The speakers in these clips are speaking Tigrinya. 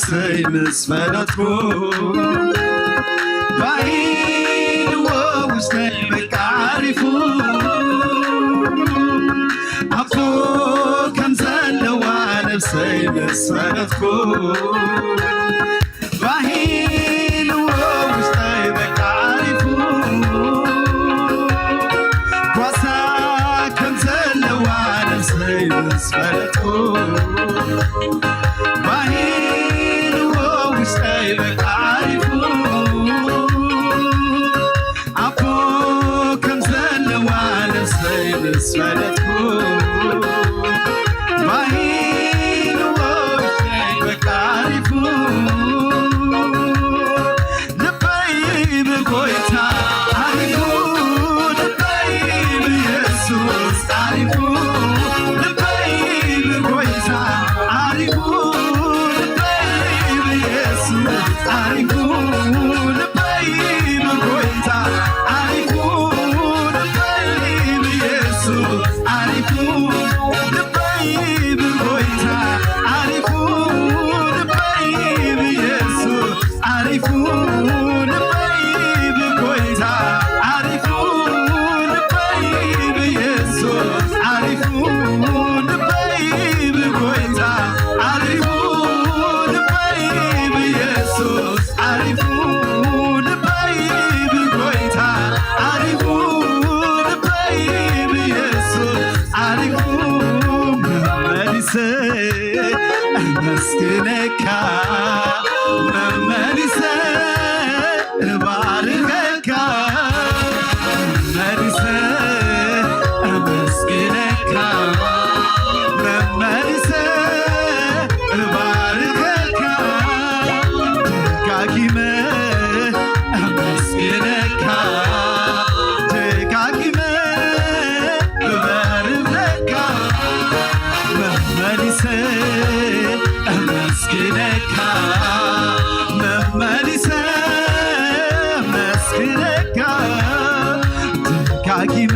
ነብሰይ ምስ ፈለጥኩ፣ ባሂልዎ ውሽጠይ በቃ ዓሪፉ። ኣቦ ከም ዘለዋ ነብሰይ ምስ ፈለጥኩ፣ ባሂልዎ ውሽጠይ በቃ ዓሪፉ። ጓሳ ከም ዘለዋ ነብሰይ ምስ ፈለጥኩ፣ ባሂልዎ ውሽጠይ በቃ ዓሪፉ። ኣቦ ከም ዘለዋ ነብሰይ ምስ ፈለጥኩ፣ ባሂልዎ ውሽጠይ በቃ ዓሪፉ። ልበይ ብጎይታ ዓሪፉ፣ ልበይ ብየሱስ ዓሪፉ፣ ልበይ ብጎይታ ዓሪፉ፣ ልበይ ብየሱስ ዓሪፉ፣ ልበይ ብጎይታ ዓሪፉ፣ ልበይ ብየሱስ ዓሪፉ፣ ልበይ ብጎይታ ዓሪፉ፣ ልበይ ብየሱስ ዓሪፉ፣ ልበይ ብጎይታ ዓሪፉ፣ ልበይ ብየሱስ ዓሪፉ፣ ልበይ ብጎይታ ዓሪፉ፣ ልበይ ብየሱስ ዓሪፉ፣ ልበይ ብጎይታ ዓሪፉ፣ ልበይ ብየሱስ ዓሪፉ። መመሊሰ ኣመስግነካ፣ መመሊሰ እባርከካ፣ መመሊሰ ኣመስግነካ፣ መመሊሰ እባርከካ፣ ደጋጊመ ኣመስግነካ፣ ደጋጊመ እባርከካ፣ መመሊሰ ኣመስግነካ፣ መመሊሰ ኣመስግነካ፣ ደጋጊመ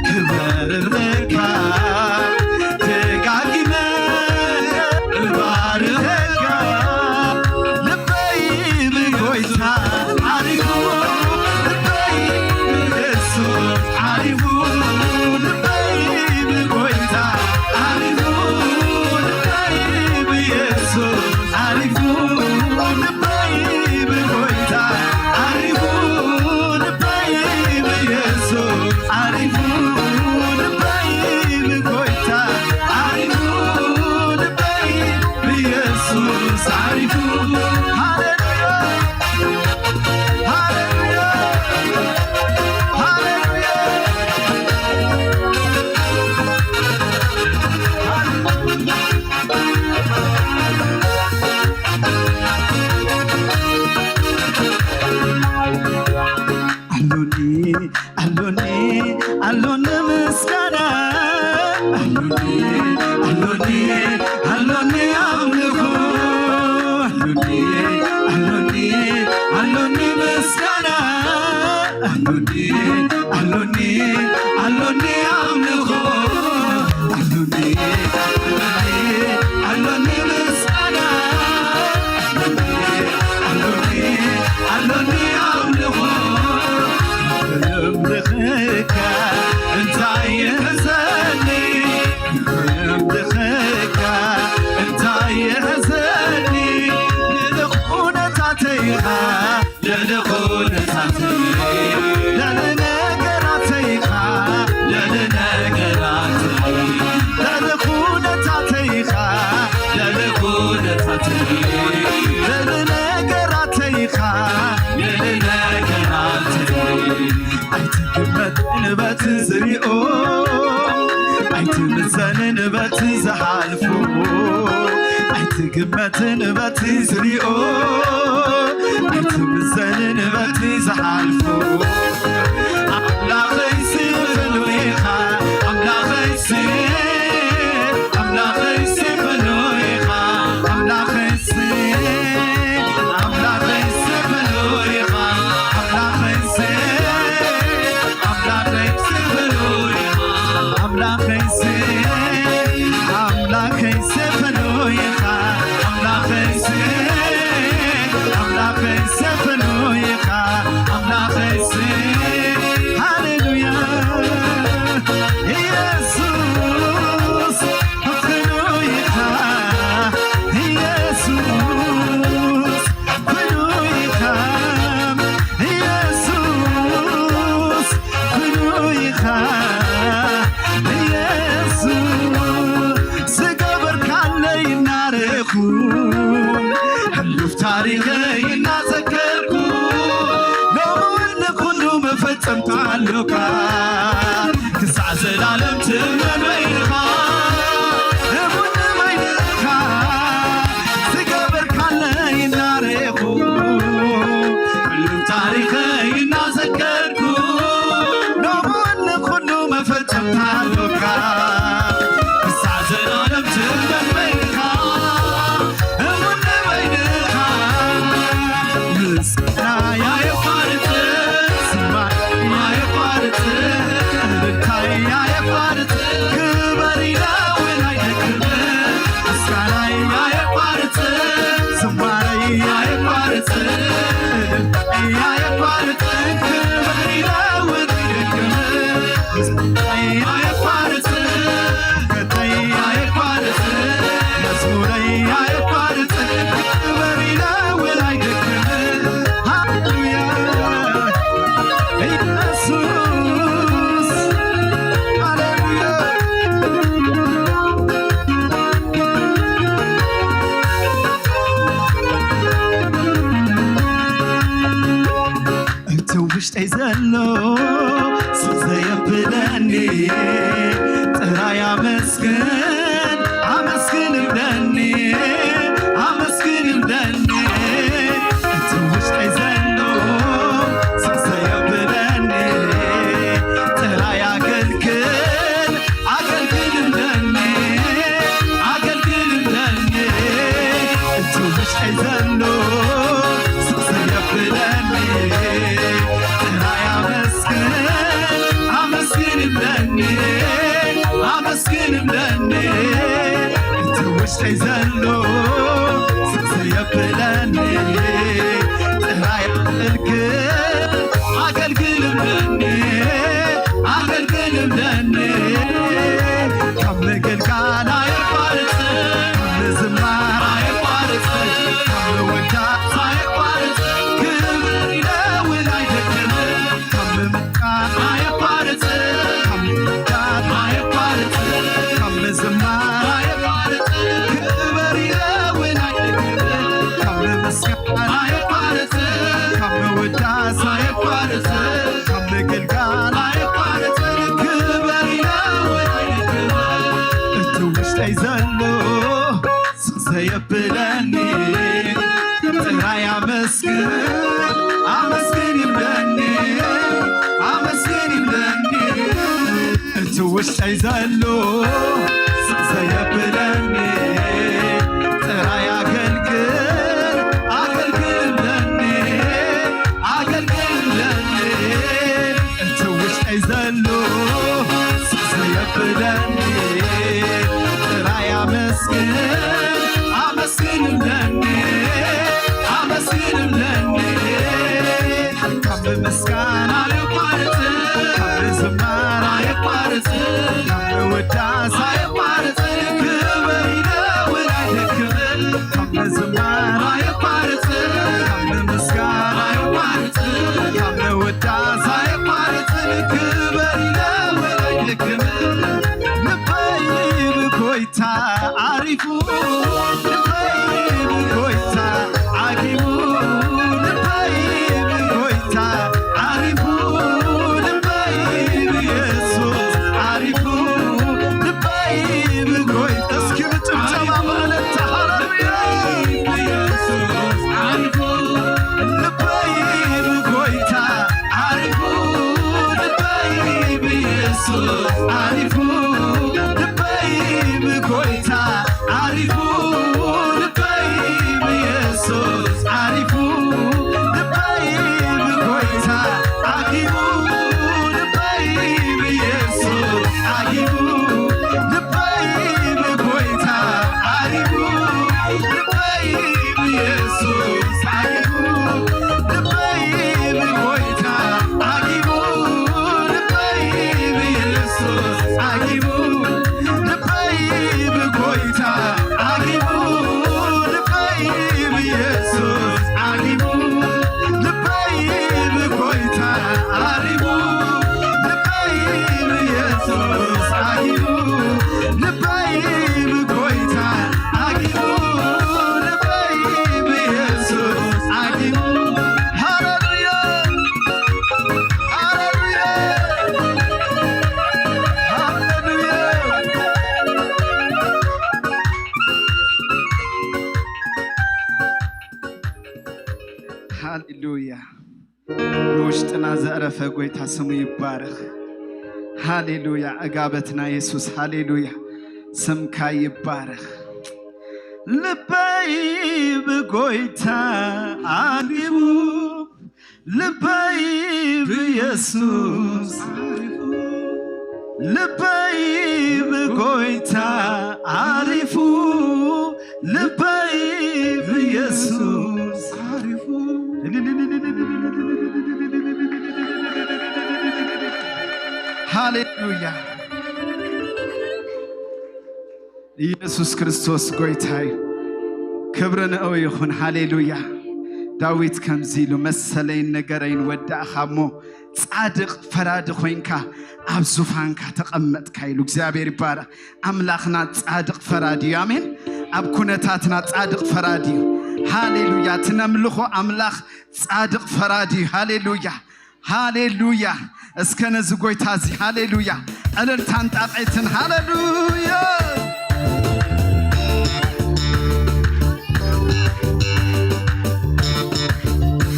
ክበርለካ፣ ደጋጊመ እባርከካ። ልበይ ብጎይታ ዓሪፉ፣ ልበይ ብየሱስ ዓሪፉ፣ ልበይ ብጎይታ ዓሪፉ፣ ልበይ ብየሱስ ዓሪፉ፣ ልበይ ብጎይታ ዓሪፉ፣ ልበይ ብየሱስ ዓሪፉ፣ ልበይ ብጎይታ ዓሪፉ፣ ልበይ ብየሱስ ዓሪፉ። ሃሌሉያ፣ ሃሌሉያ፣ ሃሌሉያ። ኣሎኒ፣ ኣሎኒ፣ ኣሎኒ ምስጋና፣ ኣሎኒ፣ ኣሎኒ፣ ኣሎኒ ኣምልኾ፣ ኣሎኒ፣ ኣሎኒ፣ ኣሎኒ ምስጋና፣ ኣሎኒ፣ ኣሎኒ፣ ኣሎኒ ኣምልኾ፣ ኣሎኒ፣ ኣሎኒ፣ ኣሎኒ ምስጋና፣ ኣሎኒ፣ ኣሎኒ ኣምልኾ። ክብሪ ኣምልኸካ እንታይ ይሕሰኒ፣ ክብሪ ኣምልኸካ እንታይ ይሕሰኒ፣ ልዕሊ ኩነታተይ ኢኻ፣ ልዕሊ ኩነታተይ፣ ልዕሊ ነገራተይ ኢኻ፣ ልዕሊ ነገራተይ፣ ልዕሊ ኩነታተይ ኢኻ፣ ልዕሊ ኩነታተይ፣ ልዕሊ ነገራተይ ኢኻ፣ ልዕሊ ነገራተይ። ኣይትግመትን በቲ ዝሪኦ፣ ኣይትምዘንን በቲ ዝሓልፎ፣ ኣይትግመትን በቲ ዝሪኦ፣ ኣይትምዘንን በቲ ዝሓልፎ። ኣምላኸይሲ ፍሉይ ኢኻ፣ ኣምላኸይሲ፣ ኣምላኸይሲ ፍሉይ ኢኻ፣ ኣምላኸይሲ፣ ኣምላኸይሲ ፍሉይ ኢኻ፣ ኣምላኸይሲ፣ ኣምላኸይሲ ፍሉይ ኢኻ፣ ኣምላኸይሲ፣ ኣምላኸይሲ ፍሉይ ኢኻ፣ ኣምላኸይሲ ክሳዕ ዘላለም ትመን በይንኻ፣ እሙን በይንኻ፣ ዝገበርካለይ እናረኹ፣ ኩሉም ታሪኸይ እናዘከርኩ፣ ሎምን ኩሉ መፈጸምታ ኣሎካ። ክሳዕ ዘላለም ትመን በይንኻ፣ እሙን በይንኻ፣ ምስጋና ኣየቋርጽ፣ ዝማሬ ኣየቋርጽ፣ እልልታይ ኣየቋርጽ፣ ክበር ኢለ እውን ኣይደክም። ምስጋናይ ኣየቋርጽ፣ ዝማሬ ኣየቋርጽ፣ እልልታይ ኣየቋርጽ፣ ክበር ኢለ እውን ኣይደክም። ምስጋናይ ኣየቋርጽ፣ ስብከተይ ኣየቋርጽ፣ መዝሙረይ ኣየቋርጽ፣ ክበር ኢለ እውን ኣይደክም። ሃሌሉያ ኢየሱስ፣ ሃሌሉያ። እቲ ውሽጠይ ዘሎ ስቕ ዘየብለኒ ጥራይ ኣመስግን፣ ኣመስግን እብለኒ፣ ኣመስግን እብለኒ። እቲ ውሽጠይ ዘሎ ስቕ ዘየብለኒ ጥራይ ኣገልግል፣ ኣገልግል እብለኒ፣ ኣገልግል እብለኒ። እቲ ውሽጠይ ዘሎ ስቕ ዘየብለኒ ጥራይ ኣመስግን፣ ኣመስግን እብለኒ፣ ኣመስግን እብለኒ። እቲ ውሽጠይ ዘሎ ስቕ ዘየብለኒ ጥራይ ኣገልግል፣ ኣገልግል እብለኒ፣ ኣገልግል እብለኒ። ካብ ምግልጋል ኣየቋርጽ፣ ካብ ምዝማር ኣየቋርጽ፣ ካብ ምውዳስ ኣየቋርጽ፣ ክብር ኢለ እውን ኣይደክም። ካብ ምምስጋን ኣየቋርጽ፣ ካብ ምውዳስ ኣየቋርጽ፣ ካብ ምዝማር ኣየቋርጽ፣ ክብር ኢለ እውን ኣይደክም። ካብ ምምስጋን ኣየቋርጽ፣ ካብ ምውዳስ ኣየቋርጽ፣ ካብ ምግልጋል ኣየቋርጽ፣ ክብር ኢለ እውን ኣይደክም። እቲ ውሽጠይ ዘሎ ስቕ ዘየብለኒ ጥራይ ኣመስግን፣ ኣመስግን ይብለኒ፣ ኣመስግን ይብለኒ። እቲ ውሽጠይ ዘሎ ስቕ ዘየብለኒ ጥራይ ኣገልግል፣ ኣገልግል እብለኒ፣ ኣገልግል እብለኒ። እቲ ውሽጠይ ዘሎ ስቕ ዘየብለኒ ጥራይ ኣመስግን፣ ኣመስግን እብለኒ፣ ኣመስግን እብለኒ። ካብ ምስጋና ኣየቋርጽ፣ ካብ ዝማር ኣየቋርጽ፣ ካብ ውዳስ ኣየቋርጽ፣ ክብር ኢለ እውን ኣይደክም። ካብ ዝማር ኣየቋርጽ፣ ካብ ምስጋና ኣየቋርጽ፣ ካብ ውዳስ ኣየቋርጽ፣ ክብር ኢለ እውን ኣይደክም። ልበይ ብጎይታ ዓሪፉ፣ ልበይ ብጎይታ ዓጊቡ፣ ልበይ ብጎይታ ዓሪፉ፣ ልበይ ብየሱስ ዓሪፉ፣ ልበይ ብጎይታ። እስኪ ብጭብጨባ ብእልልታ ሃሌሉያ። ብየሱስ ዓሪፉ፣ ልበይ ብጎይታ ዓሪፉ፣ ልበይ ብየሱስ ዓሪፉ፣ ልበይ ብጎይታ ዓሪፉ፣ ልበይ ብየሱስ ዓሪፉ፣ ልበይ ብጎይታ ዓጊቡ፣ ልበይ ብየሱስ ዓጊቡ፣ ልበይ ብጎይታ ዓሪፉ፣ ልበይ ብየሱስ ዓጊቡ፣ ልበይ ብጎይታ ዓጊቡ፣ ልበይ ብየሱስ ዓጊቡ፣ ልበይ ብጎይታ ዓጊቡ፣ ልበይ ብየሱስ ዓጊቡ፣ ልበይ ብጎይታ ዓሪፉ፣ ልበይ ብየሱስ ዓጊቡ፣ ልበይ ብጎይታ ዓጊቡ፣ ልበይ ብየሱስ ዓጊቡ። ሃሌሉያ! ሃሌሉያ! ሃሌሉያ። ንውሽጥና ዘዕረፈ ጎይታ ስሙ ይባረኽ። ሃሌሉያ። ዕጋበትና የሱስ፣ ሃሌሉያ። ስምካ ይባረኽ። ልበይ ብጎይታ ዓሪፉ፣ ልበይ ብየሱስ ዓሪፉ፣ ልበይ ብጎይታ ዓሪፉ፣ ልበይ ብየሱስ ዓሪፉ። ሃሌሉያ። ኢየሱስ ክርስቶስ ጎይታ እዩ። ክብሪ ንእኡ ይኹን። ሃሌሉያ። ዳዊት ከምዚ ኢሉ፣ "መሰለይን ነገረይን ወዳእኻ እሞ፣ ጻድቕ ፈራዲ ኮይንካ ኣብ ዙፋንካ ተቐመጥካ" ኢሉ። እግዚኣብሔር ይባረኽ። ኣምላኽና ጻድቕ ፈራዲ እዩ። ኣሜን። ኣብ ኩነታትና ጻድቕ ፈራዲ እዩ። ሃሌሉያ። እቲ ነምልኾ ኣምላኽ ጻድቕ ፈራዲ እዩ። ሃሌሉያ። ሃሌሉያ። እስከ ነዚ ጎይታ እዚ ሃሌሉያ፣ ዕልልታን ጣቕዒትን። ሃሌሉያ።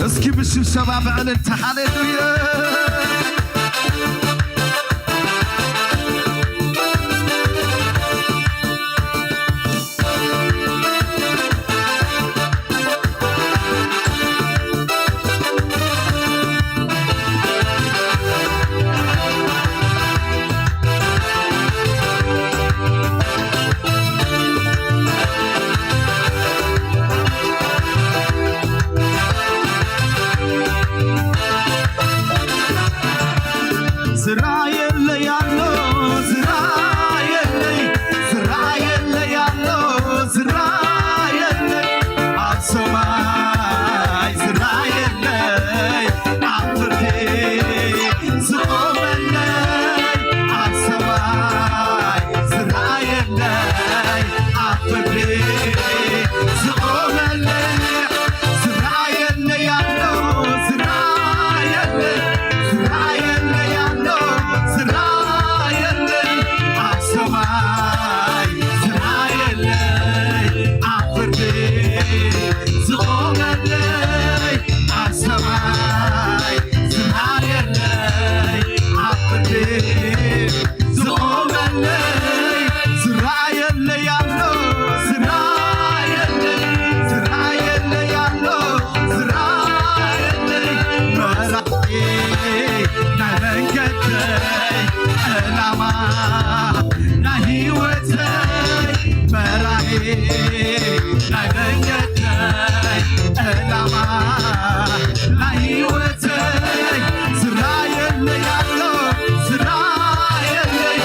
እስኪ ብሽብሸባ ብዕልልታ ሃሌሉያ። ዝረኣየለይ ኣሎ፣ ዝረኣየለይ፣ ዝረኣየለይ ኣሎ፣ ዝረኣየለይ ኣብ ሰማይ ዝረኣየለይ፣ ኣብ ፍርዲ ዝቆመለይ፣ ኣብ ሰማይ ዝረኣየለይ፣ ኣብ ፍርዲ ዝቆመለይ፣ ዝረኣየለይ ኣሎ፣ ዝረኣየለይ፣ ዝረኣየለይ ኣሎ፣ ዝረኣየለይ ኣብ ሰማይ ዝረኣየለይ፣ ኣብ ፍርዲ ዝቆመለይ፣ ኣብ ሰማይ ዝረኣየለይ፣ ኣብ ፍርዲ ዝቆመለይ፣ ዝረኣየለይ ኣሎ፣ ዝረኣየለይ፣ ዝረኣየለይ ኣሎ፣ ዝረኣየለይ መራሒ ናይ መንገደይ ዕላማ ናይ ህይወተይ መራሒ ናይ መንገደይ ዕላማ ናይ ህይወተይ ዝረኣየለይ ኣሎ፣ ዝረኣየለይ፣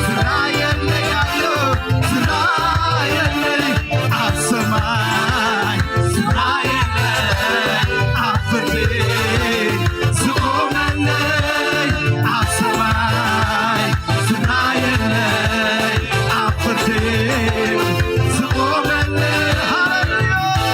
ዝረኣየለይ ኣሎ፣ ዝረኣየለይ ኣብ ሰማይ ዝረኣየለይ፣ ኣብ ፍርዲ ዝቆመለይ፣ ኣብ ሰማይ ዝረኣየለይ፣ ኣብ ፍርዲ ዝቆመለይ። ሃሌሉያ።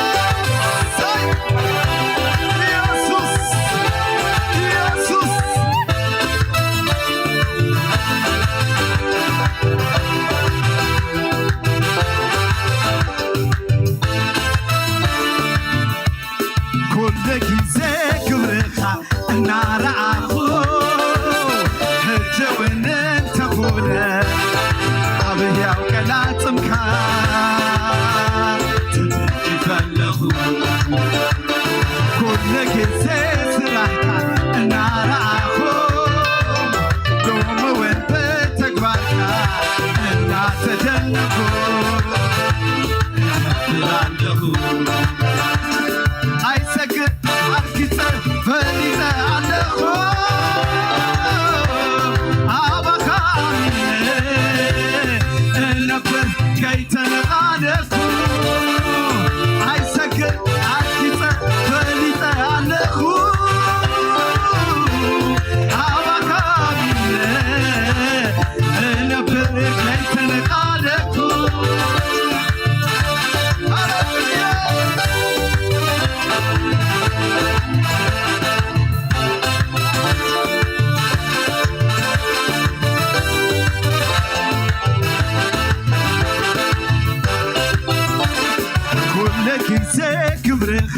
ግዜ ክብርኻ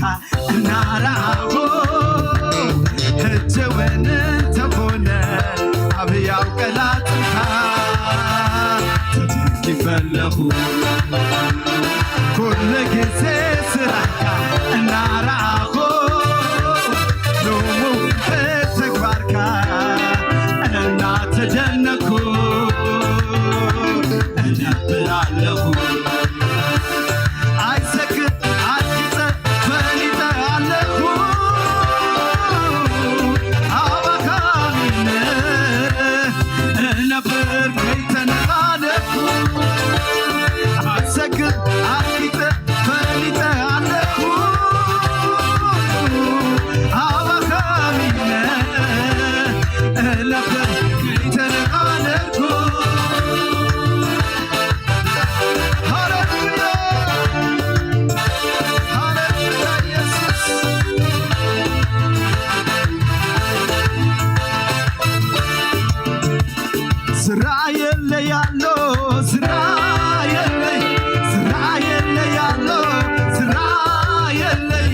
እናረኣኹ፣ ሕጂ እውን እንተኾነ ኣብ ያው ቀላጥንካ ተደጊፈ ኣለኹ። ኩሉ ግዜ ስራሕካ እናረኣኹ፣ ሎሚ እውን ብተግባርካ እናተደነኩ እነብር ኣለኹ። ኣይሰክር ኣርጊጸ ፈሊጠ ኣለኹ፣ ኣባኻ ኣሚነ እነብር ከይተነቓነቕኩ። ኣይሰክር ኣርጊጸ ፈሊጠ ኣለኹ፣ ኣባኻ ኣሚነ እነብር ከይተነቓነቕኩ። ሃሌሉያ! ሃሌሉያ ኢየሱስ! ዝረኣየለይ ኣሎ፣ ዝረኣየለይ፣ ዝረኣየለይ ኣሎ፣ ዝረኣየለይ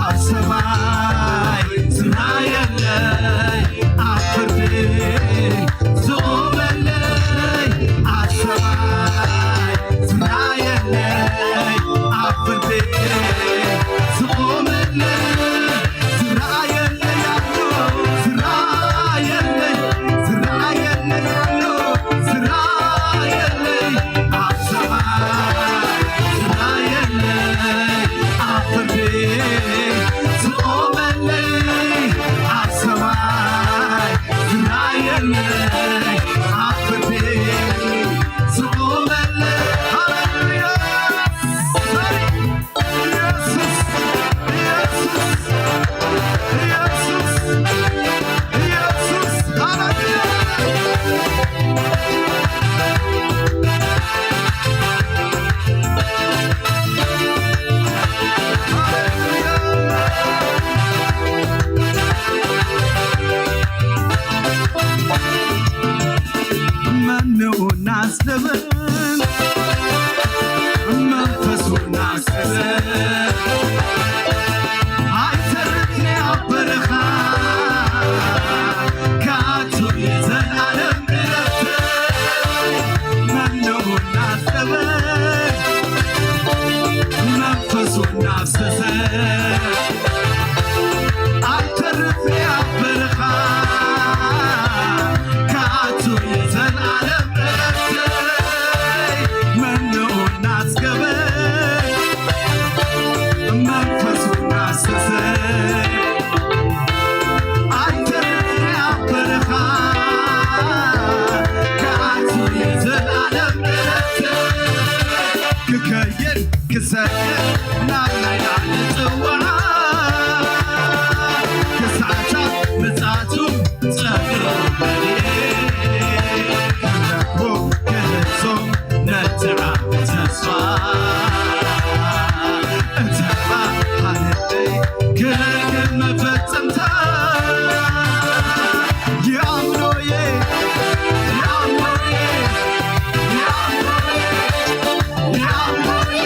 ኣብ ሰማይ፣ ዝረኣየለይ ኣብ ፍርዲ ዝቖመለይ ኣብ ሰማይ፣ ዝረኣየለይ ኣብ ፍርዲ ዝቖመለይ፣ ዝረኣየለይ ኣሎ፣ ዝረኣየለይ፣ ዝረኣየለይ ኣሎ፣ ዝረኣየለይ ኣብ ሰማይ፣ ዝረኣየለይ ኣብ ፍርዲ ዝቖመለይ ኣብ ሰማይ፣ ዝረኣየለይ ኣብ ፍርዲ ዝቖመለይ። ሃሌሉያ! ኢየሱስ፣ ኢየሱስ፣ ኢየሱስ፣ ኢየሱስ፣ ሃሌሉያ! መኖ እናስደበን መንፈሱ እናስደበን ኣይተርፍኒ ኣብ በረኻ ካቱ የዘለዓለም ዕረፍተይ መኖ እናስደበን መንፈሱ እናፍሰሰ ኣይተርፍኒ ኣብ በረኻ ካቱ የዘለዓለም ዕረፍተይ መኖ እናስገበ መንፈሱ እናፍሰሰ ኣይተርፍኒ ኣብ በረኻ ካቱ የዘለዓለም ዕረፍተይ ክከይድ ክሰግር ናብ ናይ ላዕሊ ጽውዓ ክሳዕታ ምጻቱ ጸግሩ መሊኤ ክረክቦ ክህዞ ነቲ ዓቢ ተስፋ እተባሃለለይ ክህልግን መፈጸምታ ይኣምኖ እየ፣ ይኣምኖ እየ፣ ይኣምኖ እየ።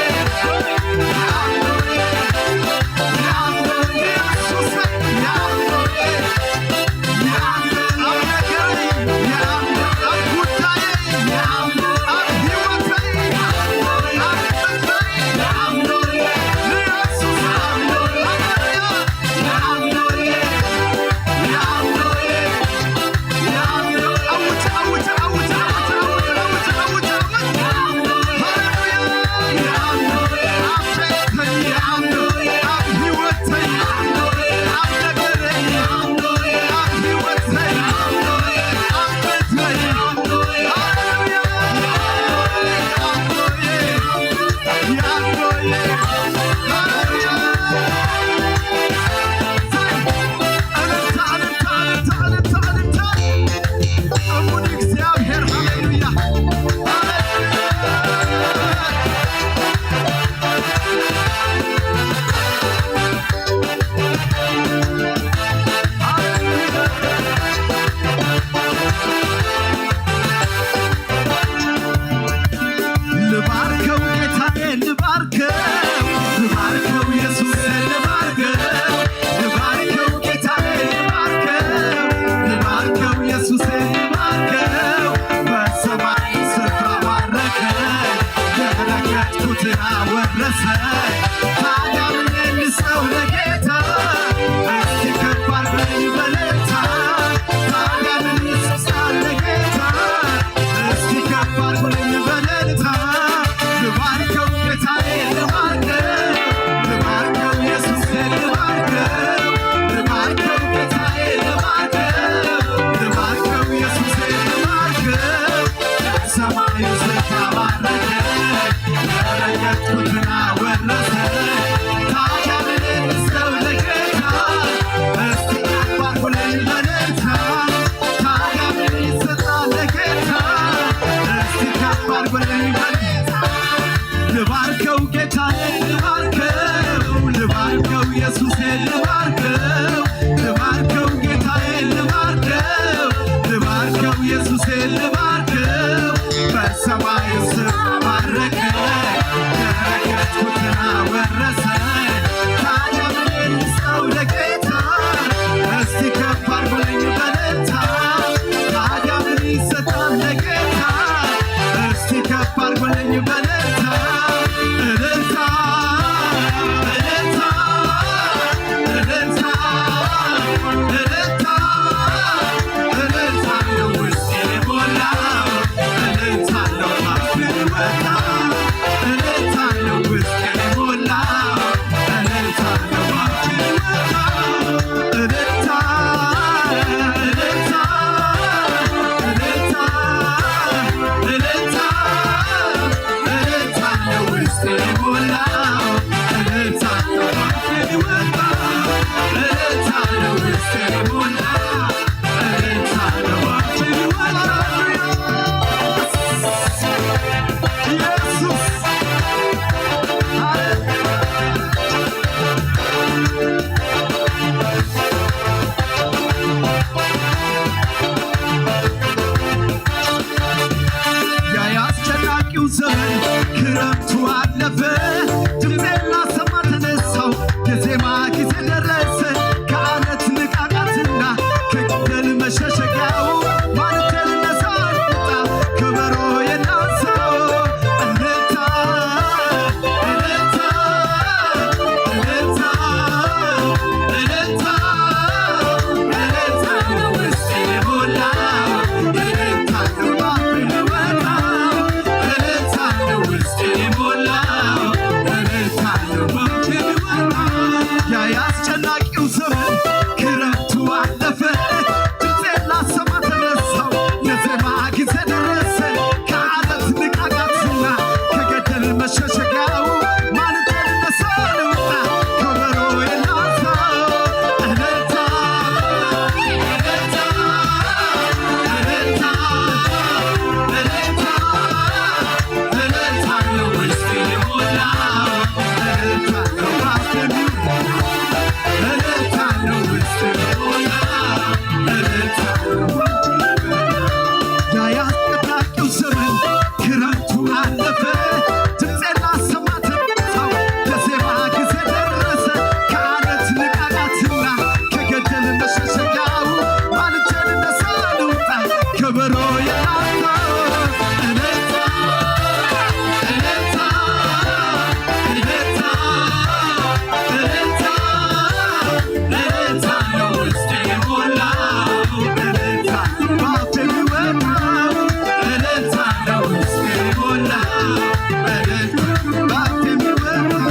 ልባርከው ጌታዬ ልባርከው፣ ልባርከው ያስኩትን አወረሰ። ታዲያ ምን ልስጠው ለጌታ? እስቲ ከፍ አድርጉልኝ በእልልታ። ታዲያ ምን ልስጠው ለጌታ? እስቲ ከፍ አድርጉልኝ በእልልታ። ልባርከው ጌታዬ ልባርከው፣ ልባርከው ኢየሱሴ ልባርከው፣ ልባርከው ጌታዬ ልባርከው፣ ልባርከው ኢየሱሴ ልባርከው። ሰማዩ ዝተባረከ በረከት ምድርን አወረሰ። ታዲያ ምን ልስጠው ለጌታ? እስቲ ከፍ አድርጉልኝ በእልልታ። ታዲያ ምን ይሰጣል ለጌታ? እስቲ ከፍ አድርጉልኝ በእልልታ። ልባርከው ጌታዬ ልባርከው፣ ልባርከው ኢየሱሴ ልባርከው፣ ልባርከው ጌታዬ ልባርከው፣ ልባርከው ኢየሱሴ ልባርከው። በሰማዩ ስፍራ ባረከ፣ በረከት ምድርን አወረሰ። ታዲያ ምን ልስጠው ለጌታ? እስቲ ከፍ አድርጉልኝ በእልልታ። ታዲያ ምን ይሰጣል ለጌታ? እስቲ ከፍ አድርጉልኝ በእልልታ። እልልታ፣ እልልታ፣ እልልታ፣ እልልታ፣ እልልታ ነው ውስጤ የሞላው። እልልታ ነው አፌ የወጣው። እልልታ ነው ውስጤ የሞላው። እልልታ ነው አፌ የወጣው። እልልታ፣ እልልታ፣ እልልታ፣ እልልታ፣ እልልታ ነው ውስጤ የሞላው። እልልታ ነው አፌ የወጣው። እልልታ ነው ውስጤ የሞላው። እልልታ ነው አፌ የወጣው። ኢየሱስ ያ ያስጨናቂው ዘመን ክረምቱ አለፈ። ድምፄን ላሰማ ተነሳው፣ የዜማ ጊዜ ደረሰ። ከአለት ንቃቃትና ከገደል መሸሸጊያው ማልተን ነሳልጣ ከበሮ የናንሳው እልልታ፣ እልልታ፣ እልልታ፣ እልልታ፣ እልልታ ነው ውስጤ የሞላው። እልልታ ነው ባፌ የወጣው። እልልታ ነው ውስጤ የሞላው። እልልታ ነው ባፌ የወጣው። ያ ያስጨናቂው ዘመን ክረምቱ አለፈ። ድምፄን ላሰማ ተነሳው። የዜማ ጊዜ ደረሰ። ከአለት ንቃቃትና ከገደል መሸሸጊያው ማልደን ነሳ ልውጣ ከበሮ የላሳ እልልታ፣ እልልታ፣ እልልታ፣ እልልታ፣ እልልታ ነው ውስጥ የሞላው። እልልታ ነው ባፌ የሞላው። እልልታ ነው ውስጥ የሞላው። እልልታ ነው። ያ ያስጨናቂው ዘመን ክረምቱ አለፈ። ድምፄን ላሰማ ተነሳው። የዜማ ጊዜ ደረሰ። ከአለት ንቃቃትና ከገደል መሸሸጊያው ማልደን ነሳ ልውጣ ከበሮ የላታ እልልታ፣ እልልታ፣ እልልታ፣ እልልታ፣ እልልታ ነው ውስጥ የሞላው። እልልታ ባፌ የሚወጣው። እልልታ ነው ውስጥ የሞላው። እልልታ ባፌ የሚወጣው።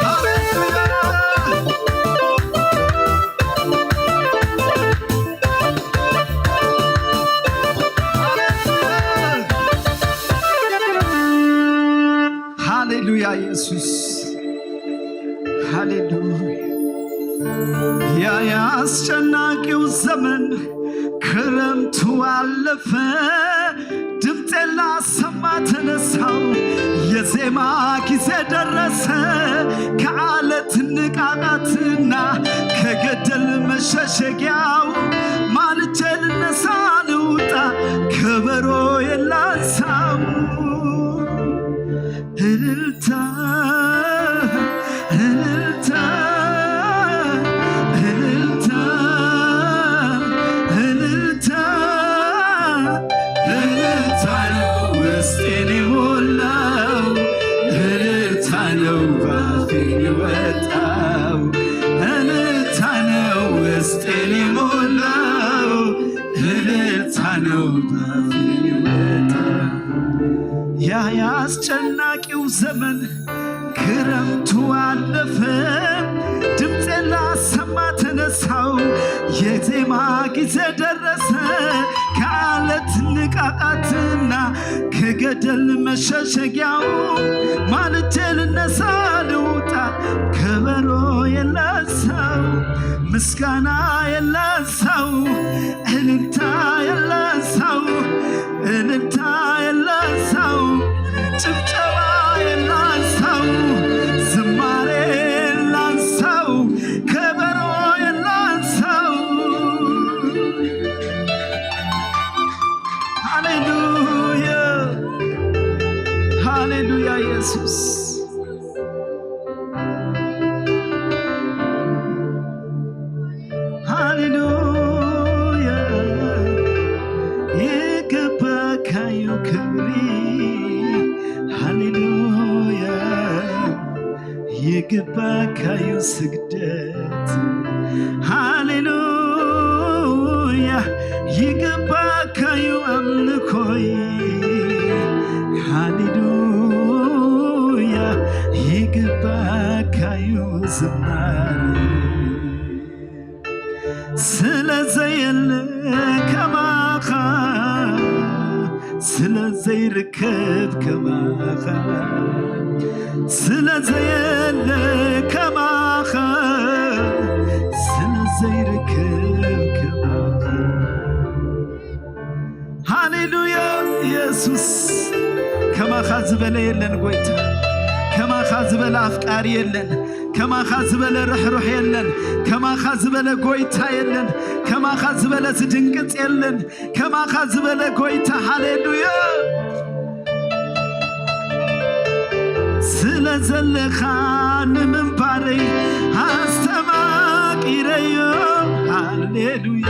ሃሌሉያ። ሃሌሉያ ኢየሱስ፣ ሃሌሉያ። ያ ያስጨናቂው ዘመን ክረምቱ አለፈ። ድምፄን ላሰማ ተነሳው። የዜማ ጊዜ ደረሰ። ከአለት ንቃቃትና ከገደል መሸሸጊያው ማልቼ ልነሳ ልውጣ ከበሮ የላንሳው። እልልታ፣ እልልታ፣ እልልታ፣ እልልታ፣ እልልታ ነው ውስጤን የሞላ። አስጨናቂው ዘመን ክረምቱ አለፈ፣ ድምፄን ላሰማ ተነሳው፣ የዜማ ጊዜ ደረሰ። ከአለት ንቃቃትና ከገደል መሸሸጊያው ማልጄ ልነሳ ልውጣ፣ ከበሮ የለሰው ምስጋና የለሰው እልልታ የለሰው እልልታ የለሰው ጭብጨባ የለሰው ዝማሬ የለሰው ከበሮ የለሰው። ሃሌሉያ ሃሌሉያ ኢየሱስ። ሃሌሉያ ይገባካዩ ክብሪ። ሃሌሉያ ይገባካዩ ስግደት። ሃሌሉያ ይገባካዩ ኣምልኮይ። ሃሌሉያ ይገባካዩ ዝማሬ። ስለ ዘየለ ከማኻ፣ ስለ ዘይርከብ ከማኻ፣ ስለ ዘየለ ከማኻ፣ ስለ ዘይርከብ ከማኻ። ሃሌሉያ ኢየሱስ፣ ከማኻ ዝበለ የለን ጎይታ፣ ከማኻ ዝበለ ኣፍቃሪ የለን፣ ከማኻ ዝበለ ርሕሩሕ የለን፣ ከማኻ ዝበለ ጎይታ የለን፣ ከማኻ ዝበለ ዝድንግጽ የለን፣ ከማኻ ዝበለ ጎይታ። ሃሌሉያ። ስለ ዘለኻ ንምንባረይ ኣስተማቂረዮ። ሃሌሉያ።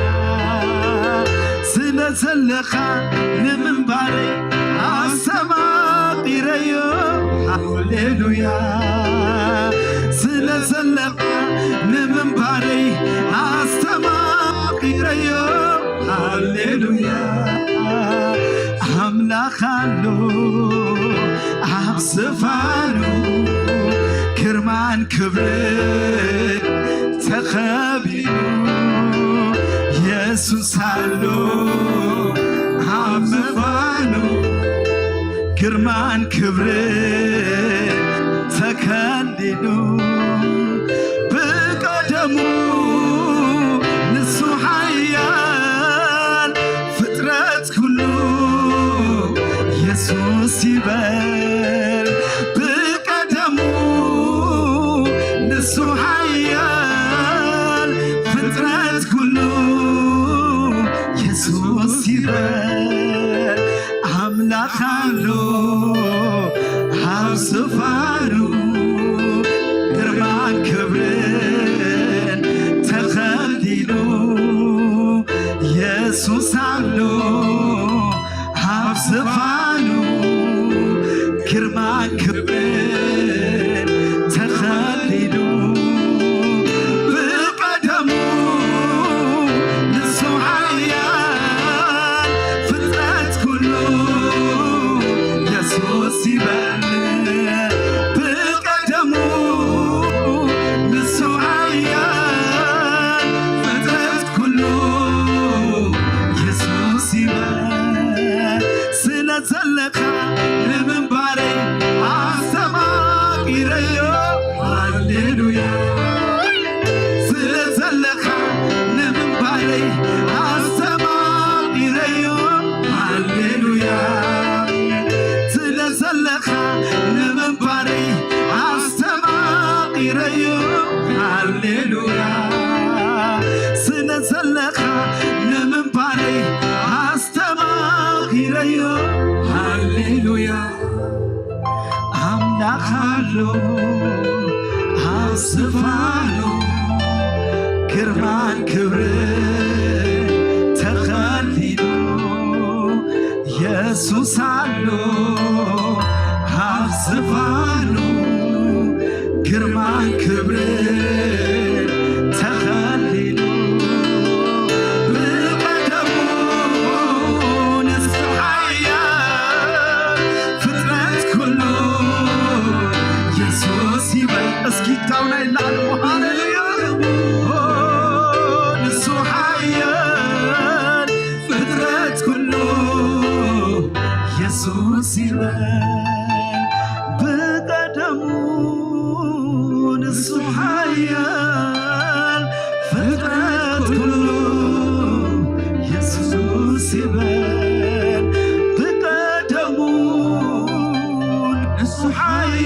ስለ ዘለኻ ንምንባረይ ኣስተማቂረዮ። ሃሌሉያ። ስለ ዘለኻ ንምንባረይ ኣስተማቂረዮ። ሃሌሉያ። ኣምላኽ ኣሎ ኣብ ዝፋኑ፣ ግርማን ክብርን ተኸቢቡ። የሱስ ኣሎ ኣብ ዝፋኑ፣ ግርማን ክብርን ተኸቢቡ። ሊሉ ብቀደሙ ንሱ ሓያል፣ ፍጥረት ኩሉ የሱስ ይበል። ብቀደሙ ንሱ ሓያል፣ ፍጥረት ኩሉ የሱስ ይበል። ኣምላኽ ኣሎ ኣብ ዝፋኑ፣ ግርማን ክብርን ተኸሊሉ። የሱስ ኣሎ ኣብ ዝፋኑ፣ ግርማን ክብርን ተኸሊሉ። ብቀደሙ ንሱ ሓያል፣ ፍጥረት ኩሉ የሱስ ይበል። ብቀደሙ ንሱ ሓያል፣ ፍጥረት ኩሉ የሱስ ይበል። ስለ ዘለኻ ንምንባረይ ኣስተማቒረዮ። ሃሌሉያ። ስለ ዘለኻ ንምንባረይ ኣስተማቒረዮ። ሃሌሉያ። ስለ ዘለኻ ንምንባረይ ኣስተማቒረዮ። ሃሌሉያ። ስለ ዘለኻ ንምንባረይ ኣስተማቒረዮ። ሃሌሉያ። ኣምላኽ ኣሎ ኣብ ዝፋኑ፣ ግርማን ክብርን ተኸሊሉ። የሱስ ኣሎ ኣብ ዝፋኑ፣ ግርማን ክብርን ተኸሊሉ። ብቀደሙ ንሱ ሓያል፣ ፍጥረት ኩሉ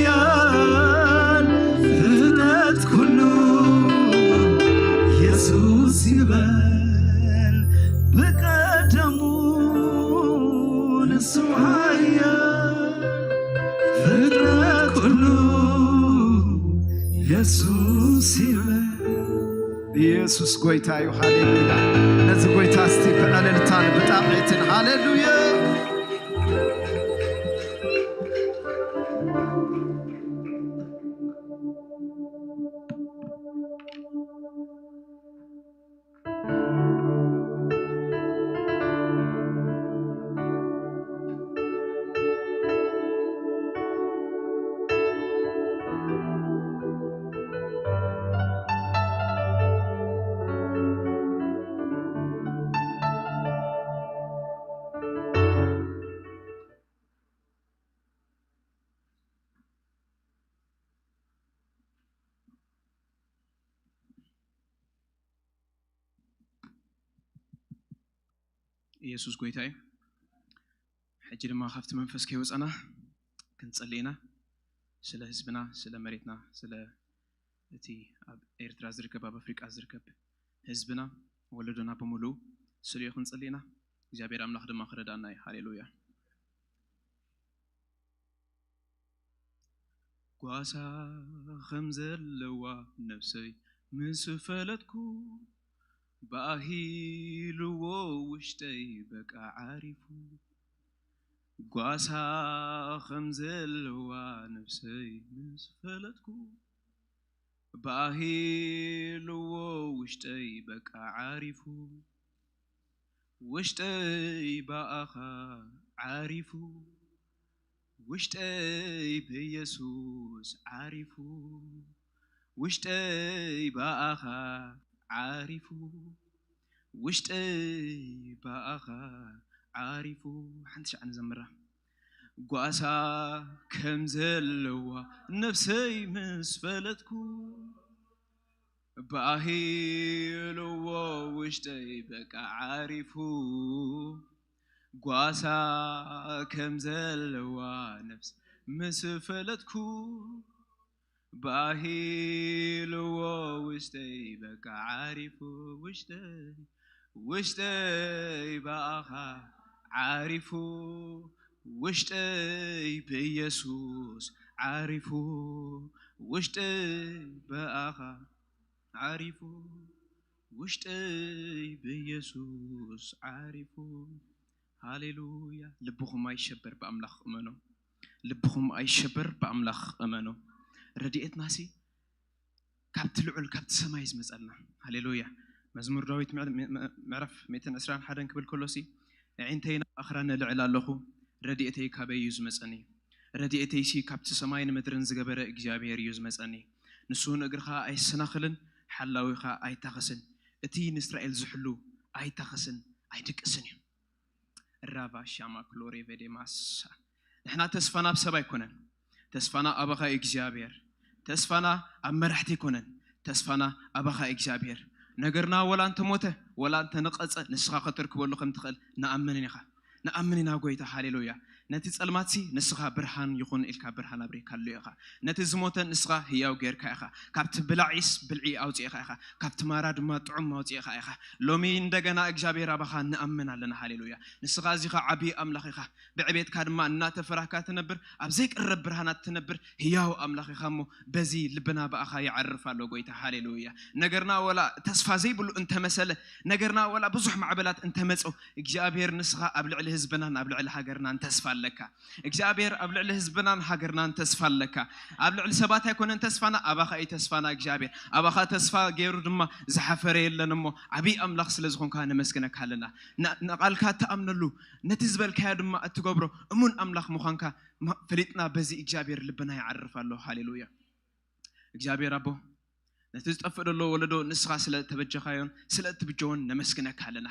ያን ፍጥረት ኩሉ የሱስ ይበል ብቀደሙ ንሱ ሓያል ፍጥረት ኩሉ የሱስ ይበል። ኢየሱስ ጎይታ እዩ። ሃሌሉያ። ነዚ ጎይታ እስቲ ብዕልልታን ብጣቕዒትን ሃሌሉያ። ኢየሱስ ጎይታ እዩ። ሕጂ ድማ ካብቲ መንፈስ ከይወፃና ክንጸሊ ኢና። ስለ ህዝብና፣ ስለ መሬትና፣ ስለ እቲ ኣብ ኤርትራ ዝርከብ፣ ኣብ ኣፍሪቃ ዝርከብ ህዝብና፣ ወለዶና ብምሉኡ ስልዮ ክንጸሊ ኢና። እግዚኣብሔር ኣምላኽ ድማ ክረዳና እዩ። ሃሌሉያ። ጓሳ ከም ዘለዋ ነፍሰይ ምስ ፈለጥኩ፣ ባሂልዎ ውሽጠይ በቃ ዓሪፉ። ጓሳ ከም ዘለዋ ነፍሰይ ምስ ፈለጥኩ፣ ባሂልዎ ውሽጠይ በቃ ዓሪፉ። ውሽጠይ ብኣኻ ዓሪፉ። ውሽጠይ ብኢየሱስ ዓሪፉ። ውሽጠይ ብኣኻ ዓሪፉ። ውሽጠይ ብኣኻ ዓሪፉ። ሓንቲ ሻዕ ንዘምራ። ጓሳ ከም ዘለዋ ነፍሰይ ምስ ፈለጥኩ፣ ባሂልዎ ውሽጠይ በቃ ዓሪፉ። ጓሳ ከም ዘለዋ ነፍስ ምስ ፈለጥኩ፣ ባሂልዎ ውሽጠይ በቃ ዓሪፉ። ውሽጠይ፣ ውሽጠይ ብኣኻ ዓሪፉ። ውሽጠይ ብኢየሱስ ዓሪፉ። ውሽጠይ ብኣኻ ዓሪፉ። ውሽጠይ ብኢየሱስ ዓሪፉ። ሃሌሉያ። ልብኹም ኣይሸበር፣ ብኣምላኽ እመኑ። ልብኹም ኣይሸበር፣ ብኣምላኽ እመኑ። ረድኤትናሲ ካብቲ ልዑል፣ ካብቲ ሰማይ ዝመጸልና። ሃሌሉያ። መዝሙር ዳዊት ምዕ-፣ ምዕ-፣ ምዕራፍ ሚእትን ዕስራን ሓደን ክብል ከሎሲ፣ ኣዒንተይ ናብ ኣኽራን እልዕል ኣለኹ፣ ረድኤተይ ካበይ እዩ ዝመጸኒ? ረድኤተይሲ ካብቲ ሰማይን ምድርን ዝገበረ እግዚኣብሔር እዩ ዝመጸኒ። ንሱ ንእግርኻ ኣይሰናኽልን፣ ሓላዊኻ ኣይታኸስን። እቲ ንእስራኤል ዝሕሉ ኣይታኸስን ኣይድቅስን እዩ። ራቫ ሻማ ክሎሬ ቬዴ ማሳ። ንሕና ተስፋና ኣብ ሰብ ኣይኮነን። ተስፋና ኣባኻ እዩ እግዚኣብሔር። ተስፋና ኣብ መራሕቲ ኣይኮነን። ተስፋና ኣባኻ እዩ እግዚኣብሔር። ነገርና ወላ እንተሞተ፣ ወላ እንተነቐጸ፣ ንስኻ ከተርክበሉ ከም ትኽእል ንኣምን ኢና። ንኣምን ኢና ጎይታ፣ ሃሌሉያ። ነቲ ጸልማትሲ ንስኻ ብርሃን ይኹን ኢልካ ብርሃን ኣብሪካሉ ኢኻ። ነቲ ዝሞተ ንስኻ ህያው ጌርካ ኢኻ። ካብቲ ብላዒስ ብልዒ ኣውጺእኻ ኢኻ። ካብቲ ማራ ድማ ጥዑም ኣውጺእኻ ኢኻ። ሎሚ እንደገና እግዚኣብሔር ኣባኻ ንኣምን ኣለና። ሃሌሉያ። ንስኻ እዚኻ ዓብዪ ኣምላኽ ኢኻ። ብዕቤትካ ድማ እናተፈራህካ ትነብር፣ ኣብ ዘይቅረብ ብርሃናት ትነብር ህያው ኣምላኽ ኢኻ እሞ በዚ ልብና ብኣኻ ይዓርፍ ኣሎ ጎይታ። ሃሌሉያ። ነገርና ወላ ተስፋ ዘይብሉ እንተመሰለ፣ ነገርና ወላ ብዙሕ ማዕበላት እንተመጾ፣ እግዚኣብሔር ንስኻ ኣብ ልዕሊ ህዝብናን ኣብ ልዕሊ ሃገርናን ተስፋ ኣለካ። እግዚኣብሔር ኣብ ልዕሊ ህዝብናን ሃገርናን ተስፋ ኣለካ። ኣብ ልዕሊ ሰባት ኣይኮነን ተስፋና፣ ኣባኻ እዩ ተስፋና እግዚኣብሔር። ኣባኻ ተስፋ ገይሩ ድማ ዝሓፈረ የለን እሞ፣ ዓብዪ ኣምላኽ ስለ ዝኾንካ ነመስግነካ ኣለና። ን-፣ ንቓልካ እትኣምነሉ፣ ነቲ ዝበልካዮ ድማ እትገብሮ እሙን ኣምላኽ ምዃንካ ማ-፣ ፈሊጥና በዚ እግዚኣብሔር ልብና ይዓርፍ ኣሎ። ሃሌሉያ። እግዚኣብሔር ኣቦ፣ ነቲ ዝጠፍእ ዘሎ ወለዶ ንስኻ ስለ እተበጀኻዮን ስለ እትብጀዎን ነመስግነካ ኣለና።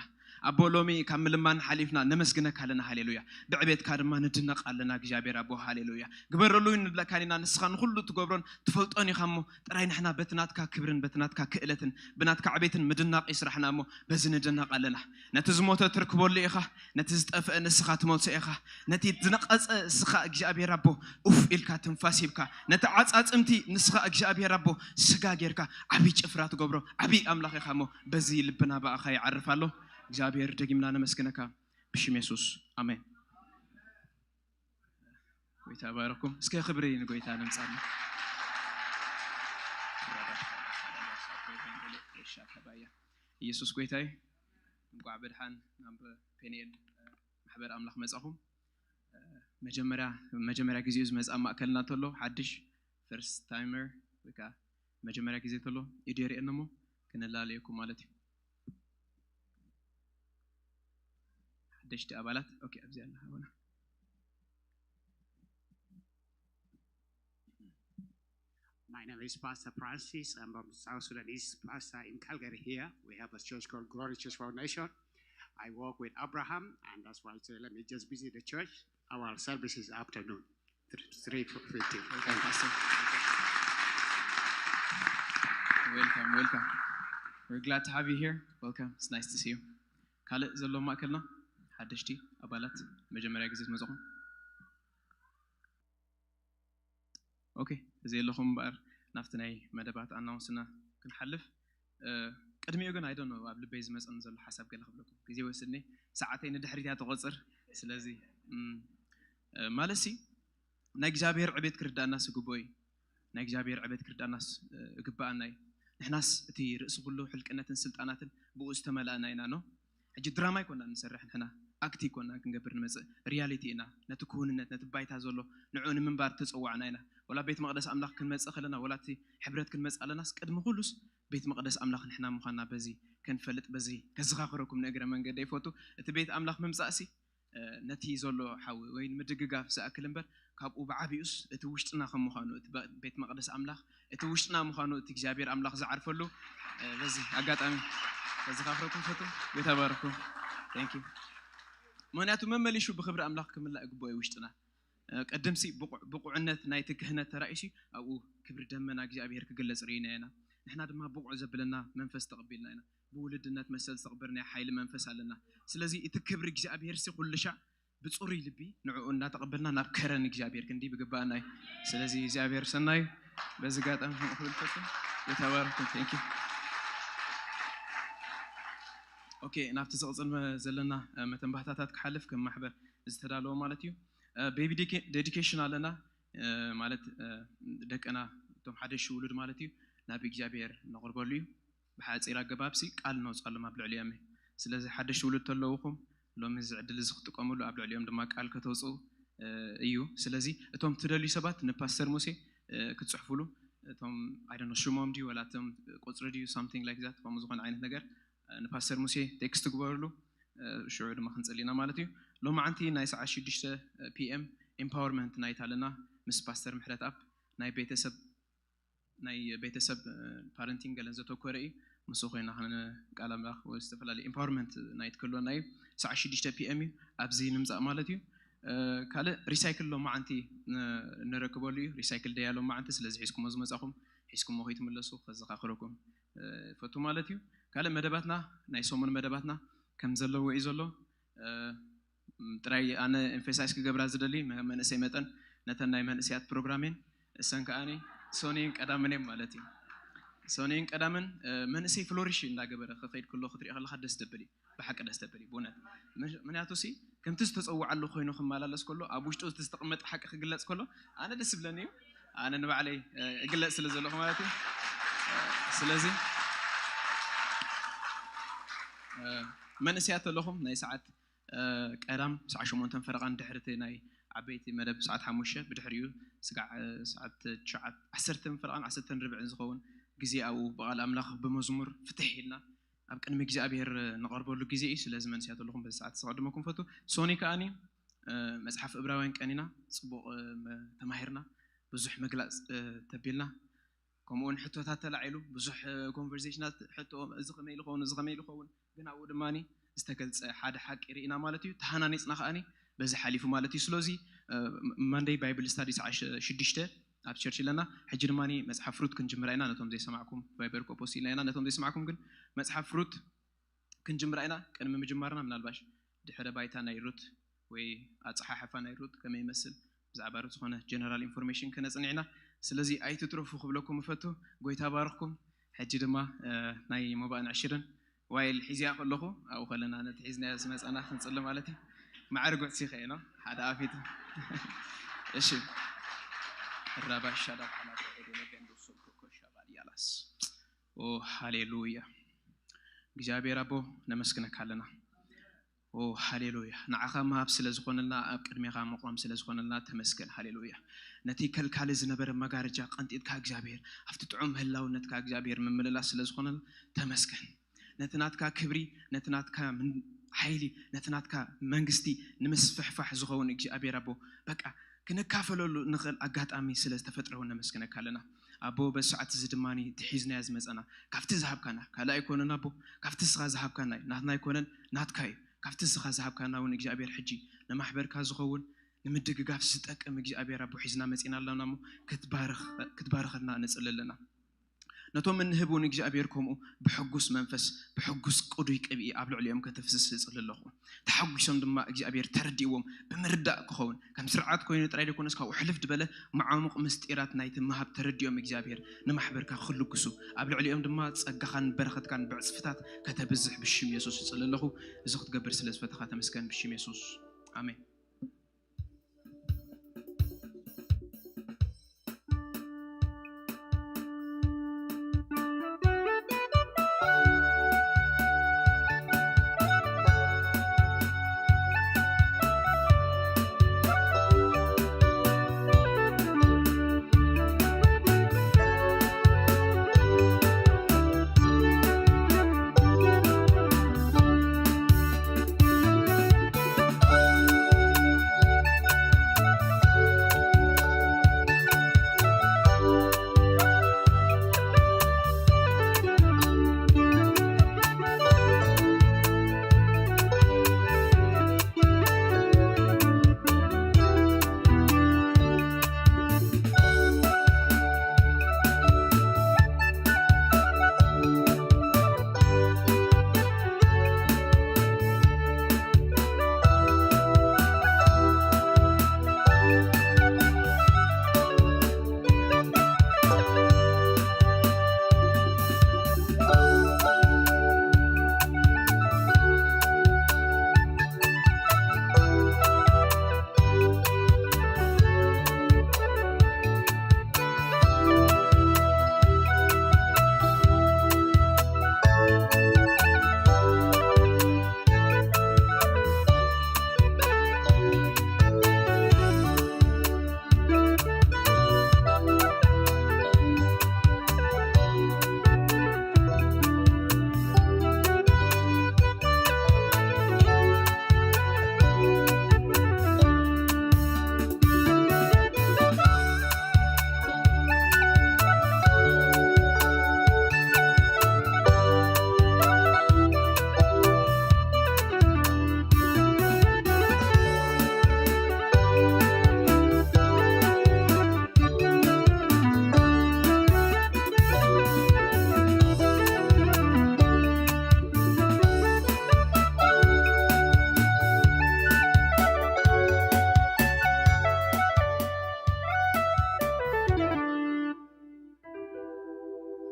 ኣቦ፣ ሎሚ ካብ ምልማን ሓሊፍና ነመስግነካ ኣለና። ሃሌሉያ። ብዕቤትካ ድማ ንድነቕ ኣለና። እግዚኣብሔር ኣቦ፣ ሃሌሉያ። ግበረሉ ንብለካን ኢና። ንስኻ ንኹሉ ትገብሮን ትፈልጦን ኢኻ እሞ፣ ጥራይ ንሕና በቲ ናትካ ክብርን በቲ ናትካ ክእለትን ብናትካ ዕቤትን ምድናቕ ይስራሕና እሞ፣ በዚ ንድነቕ ኣለና። ነቲ ዝሞተ ትርክበሉ ኢኻ፣ ነቲ ዝጠፍአ ንስኻ ትመልሶ ኢኻ፣ ነቲ ዝነቐጸ ንስኻ እግዚኣብሔር ኣቦ ኡፍ ኢልካ ትንፋስ ሂብካ፣ ነቲ ዓጻጽምቲ ንስኻ እግዚኣብሔር ኣቦ ስጋ ጌርካ ዓብዪ ጭፍራ ትገብሮ ዓብዪ ኣምላኽ ኢኻ እሞ፣ በዚ ልብና ብኣኻ ይዓርፍ ኣሎ። እግዚኣብሔር ደጊምና ነመስግነካ ብሽም የሱስ፣ ኣሜን። ጎይታ ባረኩም። እስከ ክብሪ ንጎይታ ነምጻሉ። ኢየሱስ ጎይታ እዩ። እንኳዕ ብድሓን ናብ ፔንኤል ማሕበር ኣምላኽ መጻኹም። መጀመርያ መጀመርያ ግዜኡ ዝመጽእ ኣብ ማእከልና እንተሎ ሓድሽ ፈርስት ታይመር ወይ ከዓ መጀመርያ ግዜ እንተሎ ኢዱ የርእየና እሞ ክንላለየኩም ማለት እዩ። ሓደሽቲ ኣባላት ኦኬ ኣብዚኣ ኣለና። My name is Pastor Francis. I'm from South Sudanese pastor in Calgary here. We have a church called Glory Church Foundation. I work with Abraham, and that's why I say, let me just visit the church. Our service is afternoon, three fifteen. Welcome, Pastor. Welcome, welcome. We're glad to have you here. Welcome. It's nice to see you. ካልእ ዘሎ ማእከልና ሓደሽቲ ኣባላት መጀመርያ ግዜ ትመጽኹም? ኦኬ፣ እዚ የለኹም እምበኣር ናብቲ ናይ መደባት ኣናውንስና ክንሓልፍ። ቅድሚኡ ግን ኣይዶኖ ኣብ ልበይ ዝመፀኒ ዘሎ ሓሳብ ገለ ክብለኩም። ግዜ ወስድኒ፣ ሰዓተይ ንድሕሪት እያ ትቆፅር። ስለዚ ማለት ሲ ናይ እግዚኣብሔር ዕቤት ክርዳእናስ ግቡእ እዩ። ናይ እግዚኣብሔር ዕቤት ክርዳእናስ እግባኣና እዩ። ንሕናስ እቲ ርእሲ ኩሉ ሕልቅነትን ስልጣናትን ብኡ ዝተመላእና ኢና ኖ። ሕጂ ድራማ ኣይኮና ንሰርሕ ንሕና፣ ኣክት ኣይኮና ክንገብር ንመፅእ፣ ሪያሊቲ ኢና። ነቲ ክውንነት ነቲ ባይታ ዘሎ ንዕኡ ንምንባር ተፀዋዕና ኢና። ወላ ቤት መቅደስ ኣምላኽ ክንመፅእ ከለና ወላ እቲ ሕብረት ክንመፅእ ኣለናስ ቅድሚ ኩሉስ ቤት መቅደስ ኣምላኽ ንሕና ምዃንና በዚ ከንፈልጥ በዚ ከዘኻኽረኩም ንእግረ መንገደ ይፈቱ። እቲ ቤት ኣምላኽ ምምፃእሲ ነቲ ዘሎ ሓዊ ወይ ንምድግጋፍ ዝኣክል እምበር ካብኡ ብዓቢኡስ እቲ ውሽጥና ከም ምዃኑ እቲ ቤት መቅደስ ኣምላኽ እቲ ውሽጥና ምዃኑ እቲ እግዚኣብሔር ኣምላኽ ዝዓርፈሉ በዚ ኣጋጣሚ ከዘኻኽረኩም ፈቱ። ጎይታ ባርኩም። Thank you። ምክንያቱ መመሊሹ ብክብሪ ኣምላኽ ክምላእ ግቡእ እዩ ውሽጥና። ቅድምሲ ብቑዕነት ናይቲ ክህነት ተራእዩሲ ኣብኡ ክብሪ ደመና እግዚኣብሔር ክግለጽ ርኢና ኢና። ንሕና ድማ ብቑዕ ዘብለና መንፈስ ተቐቢልና ኢና። ብውልድነት መሰል ዝተቕበርናዮ ሓይሊ መንፈስ ኣለና። ስለዚ እቲ ክብሪ እግዚኣብሔር ሲ ኩሉ ሻዕ ብጽሩይ ልቢ ንዕኡ እናተቐበልና ናብ ከረን እግዚኣብሔር ክንዲ ብግባእና እዩ። ስለዚ እግዚኣብሔር ሰናዩ በዚ ጋጣሚ ክብል ፈትን የተባረኩም። Thank you። ኦኬ፣ ናብቲ ዝቕጽል ዘለና መተንባህታታት ክሓልፍ ከም ማሕበር ዝተዳለወ ማለት እዩ። ቤቢ ዴዲኬሽን ኣለና ማለት ደቅና እቶም ሓደሽ ውሉድ ማለት እዩ ናብ እግዚኣብሔር ነቕርበሉ እዩ። ብሓፂር ኣገባብ ሲ ቃል ነውፅኣሎም ኣብ ልዕሊኦም እዩ። ስለዚ ሓደሽ ውሉድ ተለውኹም ሎሚ እዚ ዕድል እዚ ክትጥቀምሉ ኣብ ልዕሊኦም ድማ ቃል ከተውፅኡ እዩ። ስለዚ እቶም ትደልዩ ሰባት ንፓስተር ሙሴ ክትፅሕፉሉ እቶም ኣይደኖ ሽሞም ድዩ ወላ እቶም ቁፅሪ ድዩ something like that ከምኡ ዝኾነ ዓይነት ነገር ንፓስተር ሙሴ ቴክስት ግበርሉ። ሽዑ ድማ ክንፅሊ ኢና ማለት እዩ። ሎማዓንቲ ናይ ሰዓት ሽዱሽተ ፒኤም ኤምፓወርመንት ናይት ኣለና ምስ ፓስተር ምሕረት ኣፕ ናይ ቤተሰብ ናይ ቤተሰብ ፓረንቲንግ ገለን ዘተኮረ እዩ። ምስ ኮይና ቃል ኣምላኽ ወይ ዝተፈላለዩ ኤምፓወርመንት ናይት ክህልወና እዩ። ሰዓት ሽዱሽተ ፒኤም እዩ ኣብዚ ንምፃእ ማለት እዩ። ካልእ ሪሳይክል ሎማዓንቲ ንረክበሉ እዩ። ሪሳይክል ደያ ሎማዓንቲ ስለዚ ሒዝኩሞ ዝመፃኹም ሒዝኩሞ ከይትምለሱ ከዘኻኽረኩም ፈቱ ማለት እዩ። ካልእ መደባትና ናይ ሰሙን መደባትና ከም ዘለዎ እዩ ዘሎ። ጥራይ ኣነ ኤምፌሳይዝ ክገብራ ዝደሊ መንእሰይ መጠን ነተን ናይ መንእሰያት ፕሮግራሜን እሰን ከዓኒ ሶኒን ቀዳምን እዮም ማለት እዩ። ሶኒን ቀዳምን መንእሰይ ፍሎሪሽ እንዳገበረ ክኸይድ ከሎ ክትሪኦ ከለካ ደስ ደብል እዩ። ብሓቂ ደስ ደብል እዩ ብእውነት። ምክንያቱ ሲ ከምቲ ዝተፀውዓሉ ኮይኑ ክመላለስ ከሎ ኣብ ውሽጡ እቲ ዝተቐመጠ ሓቂ ክግለፅ ከሎ ኣነ ደስ ይብለኒ እዩ። ኣነ ንባዕለይ እግለፅ ስለ ዘለኹ ማለት እዩ። ስለዚ መንእሰያት ኣለኹም ናይ ሰዓት ቀዳም ሰዓት ሸሞንተን ፈረቓን ድሕሪ እቲ ናይ ዓበይቲ መደብ ሰዓት ሓሙሽተ ብድሕሪኡ ስጋዕ ሰዓት ትሽዓተ ዓሰርተን ፈረቓን ዓሰርተን ርብዕን ዝኸውን ግዜ ኣብኡ ብቓል ኣምላኽ ብመዝሙር ፍትሕ ኢልና ኣብ ቅድሚ እግዚኣብሔር ንቐርበሉ ግዜ እዩ። ስለዚ መንእሰያት ኣለኹም በዚ ሰዓት ዘቐድመኩም ፈቱ። ሶኒ ከኣኒ መፅሓፍ እብራውያን ቀኒና ፅቡቕ ተማሂርና ብዙሕ ምግላፅ ተቢልና ከምኡውን ሕቶታት ተላዒሉ ብዙሕ ኮንቨርሴሽናት ሕቶ እዚ ከመይ ዝኸውን እዚ ከመይ ዝኸውን ግን ኣብኡ ድማ ዝተገልፀ ሓደ ሓቂ ርኢና ማለት እዩ። ተሃናኒፅና ከዓኒ በዚ ሓሊፉ ማለት እዩ። ስለዚ መንደይ ባይብል ስታዲ ሰዓ ሽዱሽተ ኣብ ቸርች ኣለና። ሕጂ ድማ መፅሓፍ ሩት ክንጅምራ ኢና። ነቶም ዘይሰማዕኩም ቫይበር ኮፖስት ኢልና ኢና። ነቶም ዘይሰማዕኩም ግን መፅሓፍ ሩት ክንጅምራ ኢና። ቅድሚ ምጅማርና ምናልባሽ ድሕረ ባይታ ናይ ሩት ወይ ኣፀሓሕፋ ናይ ሩት ከመይ ይመስል ብዛዕባ ሩት ዝኾነ ጀነራል ኢንፎርሜሽን ክነፅንዕ ኢና። ስለዚ ኣይትትረፉ ክብለኩም እፈቱ። ጎይታ ባርኽኩም። ሕጂ ድማ ናይ መባእን ዕሽርን ዋይል ሒዝያ ከለኹ ኣብኡ ከለና ነቲ ሒዝናዮ ዝመፀና ክንፅሊ ማለት እዩ። ማዕርጉ ዕሲኸ ኢኖ ሓደ ኣፊት እሺ ራባሻ ዳባሓላ ተሄደ ነገንዶ ሶኮኮ ሻባል ያላስ ኦ ሃሌሉያ። እግዚኣብሔር ኣቦ ነመስግነካ ኣለና። ኦ ሃሌሉያ። ንዓኻ ምሃብ ስለ ዝኾነልና፣ ኣብ ቅድሜኻ ምቋም ስለ ዝኾነልና ተመስገን። ሃሌሉያ። ነቲ ከልካሊ ዝነበረ መጋረጃ ቀንጢጥካ እግዚኣብሔር ኣብቲ ጥዑም ህላውነትካ እግዚኣብሔር ምምልላስ ስለ ዝኾነልና ተመስገን። ነቲ ናትካ ክብሪ፣ ነቲ ናትካ ምን- ሓይሊ፣ ነቲ ናትካ መንግስቲ ንምስፍሕፋሕ ዝኸውን እግዚኣብሔር ኣቦ በቃ ክንካፈለሉ ንኽእል ኣጋጣሚ ስለ ዝተፈጥረ እውን ነመስግነካ ኣለና ኣቦ። በዚ ሰዓት እዚ ድማ እቲ ሒዝናዮ ዝመፀና ካብቲ ዝሃብካና ካልእ ኣይኮነን ኣቦ፣ ካብቲ ንስኻ ዝሃብካና እዩ። ናትና ኣይኮነን ናትካ እዩ። ካብቲ ንስኻ ዝሃብካና እውን እግዚኣብሔር ሕጂ ንማሕበርካ ዝኸውን ንምድግጋፍ ዝጠቅም እግዚኣብሔር ኣቦ ሒዝና መፂና ኣለና እሞ ክትባርኽ- ክትባርኸልና ንፅሊ ኣለና። ነቶም እንህብ እውን እግዚኣብሔር ከምኡ ብሕጉስ መንፈስ ብሕጉስ ቅዱይ ቅብኢ ኣብ ልዕሊኦም ከተፍስስ እፅሊ ኣለኹ። ተሓጒሶም ድማ እግዚኣብሔር ተረዲእዎም ብምርዳእ ክኸውን ከም ስርዓት ኮይኑ ጥራይ ዘይኮነስ ካብኡ ሕልፍ ዝበለ መዓሙቕ ምስጢራት ናይቲ ምሃብ ተረዲኦም እግዚኣብሔር ንማሕበርካ ክልግሱ ኣብ ልዕሊኦም ድማ ጸጋኻን በረኸትካን ብዕጽፍታት ከተብዝሕ ብሽም የሱስ እጽሊ ኣለኹ። እዚ ክትገብር ስለ ዝፈተኻ ተመስገን ብሽም የሱስ ኣሜን።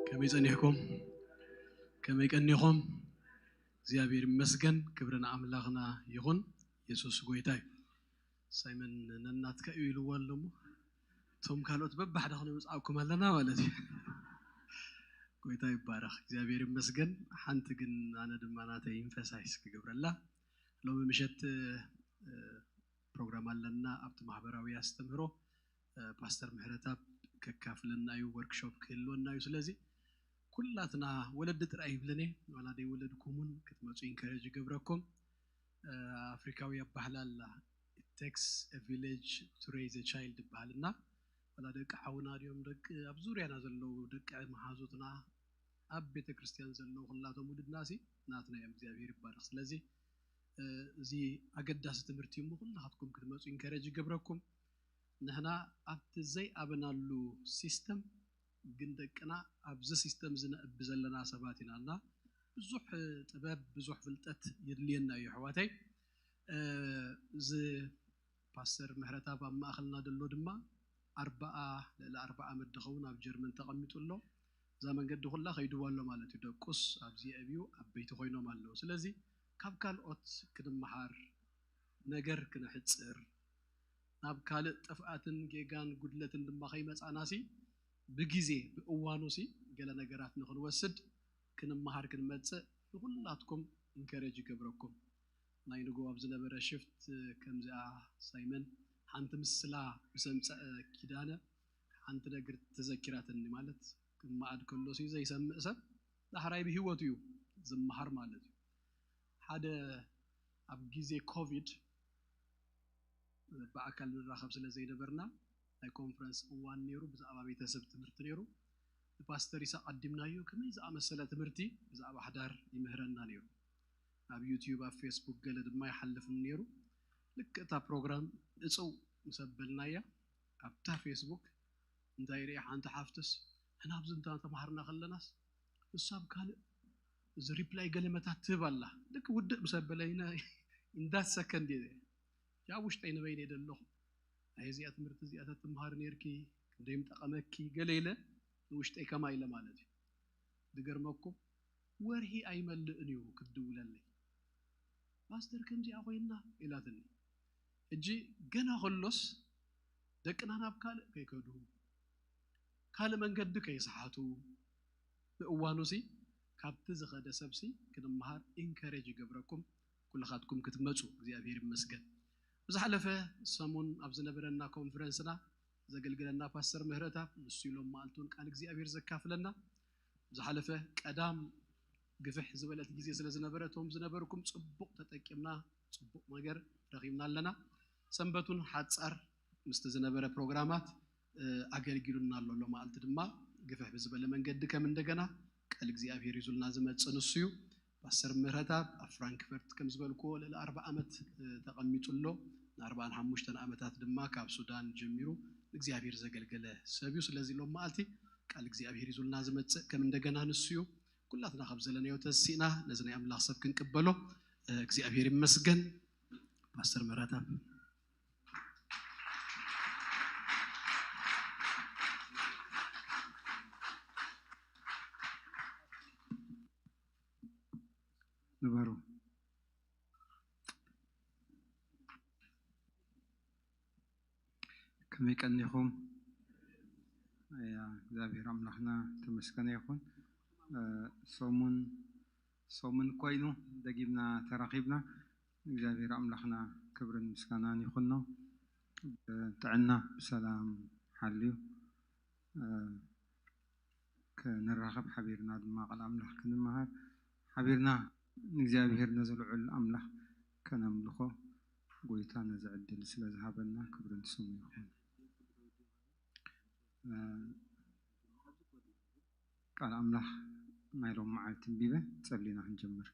ከመይ ጸኒሕኩም? ከመይ ቀኒኹም? እግዚኣብሔር ይመስገን። ክብሪ ንኣምላኽና ይኹን። የሱስ ጎይታ እዩ። ሳይመን ነናትካ እዩ ኢልዎ ኣሎ እሞ እቶም ካልኦት በባሕደ ክንምፅኣኩም ኣለና ማለት እዩ። ጎይታ ይባረኽ። እግዚኣብሔር ይመስገን። ሓንቲ ግን ኣነ ድማ ናተይ ኢንፈሳይስ ክገብረላ ሎሚ ምሸት ፕሮግራም ኣለና ኣብቲ ማህበራዊ ኣስተምህሮ ፓስተር ምሕረታብ ከካፍለና እዩ። ወርክሾፕ ክህልወና እዩ። ስለዚ ኩላትና ወለዲ ጥራይ ይብልን እየ ዋላ ደይ ወለድኩም እውን ክትመፁ ኢንከረጅ ይገብረኩም። ኣፍሪካዊ ኣባህላ ኣላ። It takes a village to raise a child ይበሃል እና ዋላ ደቂ ሓውና ድዮም ደቂ ኣብ ዙርያና ዘለዉ ደቂ መሓዙትና ኣብ ቤተ ክርስቲያን ዘለዉ ኩላቶም ውልድና ሲ ናትና እዮም። እግዚኣብሔር ይባረኽ። ስለዚ እዚ ኣገዳሲ ትምህርቲ እዩ። ኩላኻትኩም ክትመፁ ኢንከረጅ ይገብረኩም። ንሕና ኣብቲ ዘይኣበናሉ ሲስተም ግን ደቅና ኣብዚ ሲስተም ዝነእብ ዘለና ሰባት ኢና እና ብዙሕ ጥበብ ብዙሕ ፍልጠት የድልየና እዩ ኣሕዋተይ። እዚ ፓስተር ምህረተኣብ ኣብ ማእኸልና ዘሎ ድማ ኣርባዓ ልዕሊ ኣርባዓ ዓመት ዝኸውን ኣብ ጀርመን ተቐሚጡ ኣሎ። እዛ መንገዲ ኩላ ከይድዋ ኣሎ ማለት እዩ። ደቁስ ኣብዚ የዕብዩ ዓበይቲ ኮይኖም ኣለዉ። ስለዚ ካብ ካልኦት ክንመሃር ነገር ክነሕፅር ናብ ካልእ ጥፍኣትን ጌጋን ጉድለትን ድማ ከይመፃና ሲ ብግዜ ብእዋኑ ሲ ገለ ነገራት ንክንወስድ ክንመሃር ክንመፅእ ንኩላትኩም ኢንከረጅ ይገብረኩም። ናይ ንጎ ኣብ ዝነበረ ሽፍት ከምዚኣ ሳይመን ሓንቲ ምስላ ምስ ኣምፀአ ኪዳነ ሓንቲ ነገር ተዘኪራትኒ። ማለት ክመኣድ ከሎ ሲ ዘይሰምዕ ሰብ ዳሕራይ ብህይወቱ እዩ ዝመሃር ማለት እዩ። ሓደ ኣብ ግዜ ኮቪድ ብኣካል ንራኸብ ስለ ዘይነበርና ናይ ኮንፈረንስ እዋን ነይሩ። ብዛዕባ ቤተሰብ ትምህርቲ ነይሩ። ንፓስተር ይስሐቅ ዓዲምናዮ ከመይ ዝኣመሰለ ትምህርቲ ብዛዕባ ሓዳር ይምህረና ነይሩ። ኣብ ዩትዩብ ኣብ ፌስቡክ ገለ ድማ ይሓልፍኒ ነይሩ። ልክዕ እታ ፕሮግራም እፅው ምስ ኣበልናያ ኣብታ ፌስቡክ እንታይ ርኢ ሓንቲ ሓፍትስ ንሕና ኣብዚ እንዳ ተማሃርና ከለናስ ንሳ ኣብ ካልእ እዚ ሪፕላይ ገለ መታት ትህብ ኣላ። ልክ ውድእ ምስ ኣበለይና ኢን ዳት ሰከንድ እየ እዚኣ ውሽጠይ ንበይነይ ደለኹ ኣይ እዚኣ ትምህርቲ እዚኣ ተትምሃሪ ነይርኪ ክንደይ ምጠቐመኪ ገለ ኢለ ንውሽጠይ ከማ ኢለ ማለት እዩ። ዝገርመኩም ወርሒ ኣይመልእን እዩ ክትድውለለይ ፓስተር ከምዚኣ ኮይና ኢላትኒ። ሕጂ ገና ከሎስ ደቅና ናብ ካልእ ከይከዱ ካልእ መንገዲ ከይስሓቱ ብእዋኑ ሲ ካብቲ ዝኸደ ሰብ ሲ ክንመሃር ኢንከሬጅ ይገብረኩም። ኩልኻትኩም ክትመፁ እግዚኣብሔር ይመስገን። ብዝሓለፈ ሰሙን ኣብ ዝነበረና ኮንፈረንስና ዘገልግለና ፓስተር ምህረተኣብ ንሱ ኢሎም መዓልቲ እውን ቃል እግዚኣብሔር ዘካፍለና ዝሓለፈ ቀዳም ግፍሕ ዝበለት ግዜ ስለ ዝነበረ እቶም ዝነበርኩም ፅቡቕ ተጠቂምና ፅቡቕ ነገር ረኺብና ኣለና። ሰንበት እውን ሓፃር ምስቲ ዝነበረ ፕሮግራማት ኣገልጊሉና ኣሎ። ሎመዓልቲ ድማ ግፍሕ ብዝበለ መንገዲ ከም እንደገና ቃል እግዚኣብሔር ይዙልና ዝመፅእ ንሱ እዩ። ፓስተር ምህረተኣብ ኣብ ፍራንክፈርት ከም ዝበልክዎ ልዕሊ ኣርባዓ ዓመት ተቐሚጡ ኣሎ። ንኣርባዓን ሓሙሽተን ዓመታት ድማ ካብ ሱዳን ጀሚሩ እግዚኣብሔር ዘገልገለ ሰብ እዩ። ስለዚ ሎም መዓልቲ ቃል እግዚኣብሔር ይዙልና ዝመፅእ ከም እንደገና ንሱ እዩ። ኩላትና ካብ ዘለናዮ ተሲእና ነዚ ናይ ኣምላኽ ሰብ ክንቅበሎ እግዚኣብሔር ይመስገን። ፓስተር ምህረተኣብ ንበሩ። ከመይ ቀኒኹም? እግዚኣብሔር ኣምላኽና ተመስገነ ይኹን። ሰሙን ሰሙን ኮይኑ ደጊምና ተራኺብና። እግዚኣብሔር ኣምላኽና ክብርን ምስጋናን ይኹኖ። ጥዕና ብሰላም ሓልዩ ክንራኸብ ሓቢርና ድማ ቃል ኣምላኽ ክንመሃር ሓቢርና ንእግዚኣብሔር ነዚ ልዑል ኣምላኽ ከነምልኾ ጎይታ ነዚ ዕድል ስለ ዝሃበና ክብርን ስሙ ይኹን። ቃል ኣምላኽ ናይ ሎም መዓልቲ ኣንቢበ ጸሊና ክንጀምር።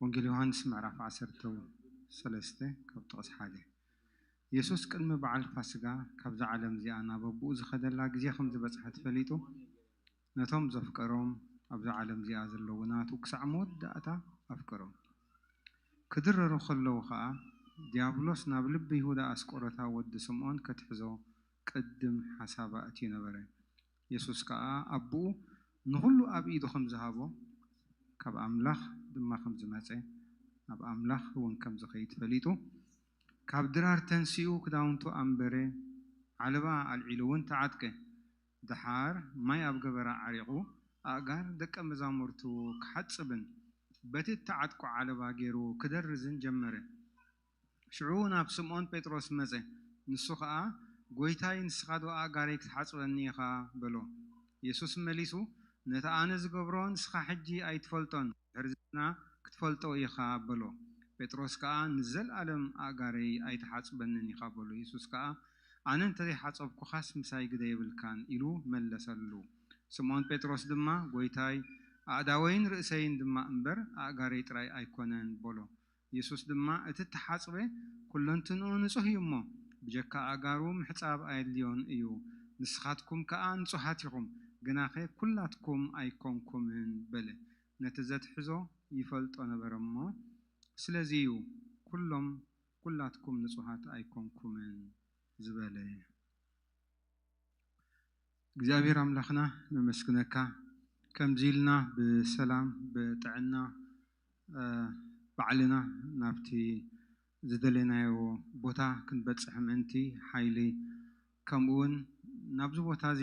ወንጌል ዮሃንስ ምዕራፍ ዓሰርተ ሰለስተ ካብ ጥቕስ ሓደ። የሱስ ቅድሚ በዓል ፋስጋ ካብዛ ዓለም እዚኣ ናብ ኣቦኡ ዝኸደላ ግዜ ከም ዝበጽሐት ፈሊጡ ነቶም ዘፍቀሮም ኣብዛ ዓለም እዚኣ ዘለዉ ናቱ ክሳዕ መወዳእታ ኣፍቀሮም። ክድረሩ ከለዉ ኸኣ ዲያብሎስ ናብ ልቢ ይሁዳ ኣስቆሮታ ወዲ ስምዖን ከትሕዞ ቅድም ሓሳብ ኣእትዩ ነበረ። የሱስ ከኣ ኣቦኡ ንኹሉ ኣብ ኢዱ ከም ዝሃቦ ካብ ኣምላኽ ድማ ከም ዝመጸ ናብ ኣምላኽ እውን ከም ዝኸይድ ፈሊጡ ካብ ድራር ተንሲኡ ክዳውንቱ ኣንበረ፣ ዓለባ ኣልዒሉ እውን ተዓጥቀ። ደሓር ማይ ኣብ ገበራ ዓሪቑ ኣእጋር ደቀ መዛሙርቱ ክሓጽብን በቲ እተዓጥቆ ዓለባ ገይሩ ክደርዝን ጀመረ። ሽዑ ናብ ስምዖን ጴጥሮስ መጸ። ንሱ ኸኣ ጎይታይ ንስኻዶ ኣእጋረይ ክትሓጽበኒ ኢኻ በሎ። የሱስ መሊሱ ነቲ ኣነ ዝገብሮ ንስኻ ሕጂ ኣይትፈልጦን ድሕሪ እዚ ግና ክትፈልጦ ኢኻ በሎ። ጴጥሮስ ከኣ ንዘልኣለም ኣእጋረይ ኣይትሓጽበንን ኢኻ በሎ። የሱስ ከኣ ኣነ እንተዘይሓጸብኩኻስ ምሳይ ግደ የብልካን ኢሉ መለሰሉ። ስምዖን ጴጥሮስ ድማ፣ "ጐይታይ፣ ኣእዳወይን ርእሰይን ድማ እምበር፣ ኣእጋረይ ጥራይ ኣይኮነን" በሎ። የሱስ ድማ፣ "እቲ እተሓጽበ ኵለንትንኡ ንጹህ እዩ እሞ፣ ብጀካ ኣእጋሩ ምሕጻብ ኣየድልዮን እዩ። ንስኻትኩም ከኣ ንጹሃት ኢኹም፣ ግናኸ ኵላትኩም ኣይኮንኩምን" በለ። ነቲ ዘትሕዞ ይፈልጦ ነበረ እሞ፣ ስለዚ እዩ፣ "ኵሎም፣ ኵላትኩም ንጹሃት ኣይኮንኩምን" ዝበለ። እግዚኣብሔር ኣምላኽና ነመስግነካ። ከምዚ ኢልና ብሰላም ብጥዕና፣ እ፣ ባዕልና ናብቲ ዝደለናዮ ቦታ ክንበጽሕ ምእንቲ ሓይሊ፣ ከምኡ እውን ናብዚ ቦታ እዚ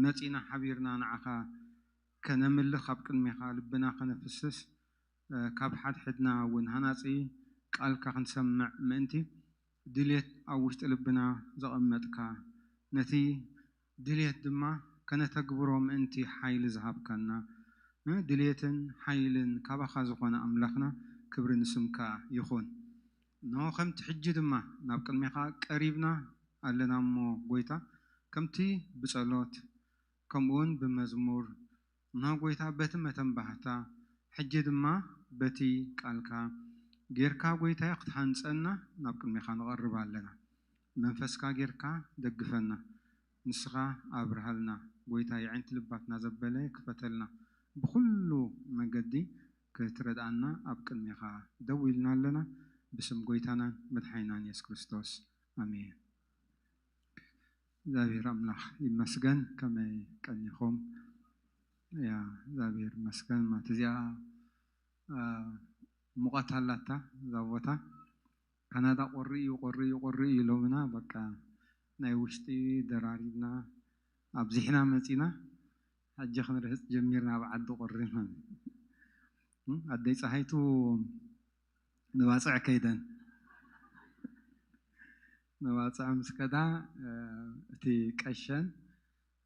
መጺና ሓቢርና ንዓኻ ከነምልኽ ኣብ ቅድሜኻ ልብና ከነፍስስ፣ እ፣ ካብ ሓድሕድና እውን ሃናጺ ቃልካ ክንሰምዕ ምእንቲ ድልየት ኣብ ውሽጢ ልብና ዘቐመጥካ፣ ነቲ ድልየት ድማ ከነተግብሮ ምእንቲ ሓይሊ ዝሃብካና፣ እ፣ ድልየትን ሓይልን ካባኻ ዝኾነ ኣምላኽና ክብሪ ንስምካ ይኹን። እንሆ ከምቲ ሕጂ ድማ ናብ ቅድሜኻ ቀሪብና ኣለና እሞ ጐይታ፣ ከምቲ ብጸሎት ከምኡውን ብመዝሙር፣ እንሆ ጐይታ በቲ መተንባህታ፣ ሕጂ ድማ በቲ ቃልካ ጌርካ ጐይታየ ክትሃንጸና ናብ ቅድሜኻ ንቐርብ ኣለና። መንፈስካ ጌርካ ደግፈና፣ ንስኻ ኣብርሃልና ጐይታ፣ የዕንቲ ልባትና ዘበለ ክፈተልና፣ ብኹሉ መገዲ ክትረድኣና ኣብ ቅድሜኻ ደው ኢልና ኣለና። ብስም ጐይታናን መድሓኒናን የሱስ ክርስቶስ፣ ኣሜን። እግዚኣብሔር ኣምላኽ ይመስገን። ከመይ ቀኒኹም? ያ፣ እግዚኣብሔር ይመስገን። ማለት እዚኣ፣ አ፣ ሙቐት ኣላታ እዛ ቦታ። ካናዳ ቁሪ እዩ፣ ቁሪ እዩ፣ ቁሪ እዩ ኢሎምና፣ በቃ ናይ ውሽጢ ደራሪብና ኣብዚሕና መጺና። ሕጂ ክንርህጽ ጀሚርና ኣብ ዓዲ ቁሪ ማለት እዩ። እም፣ ኣደይ ጸሃይቱ ንባጽዕ ከይደን፣ ንባጽዕ ምስ ከዳ፣ እ፣ እቲ ቀሸን፣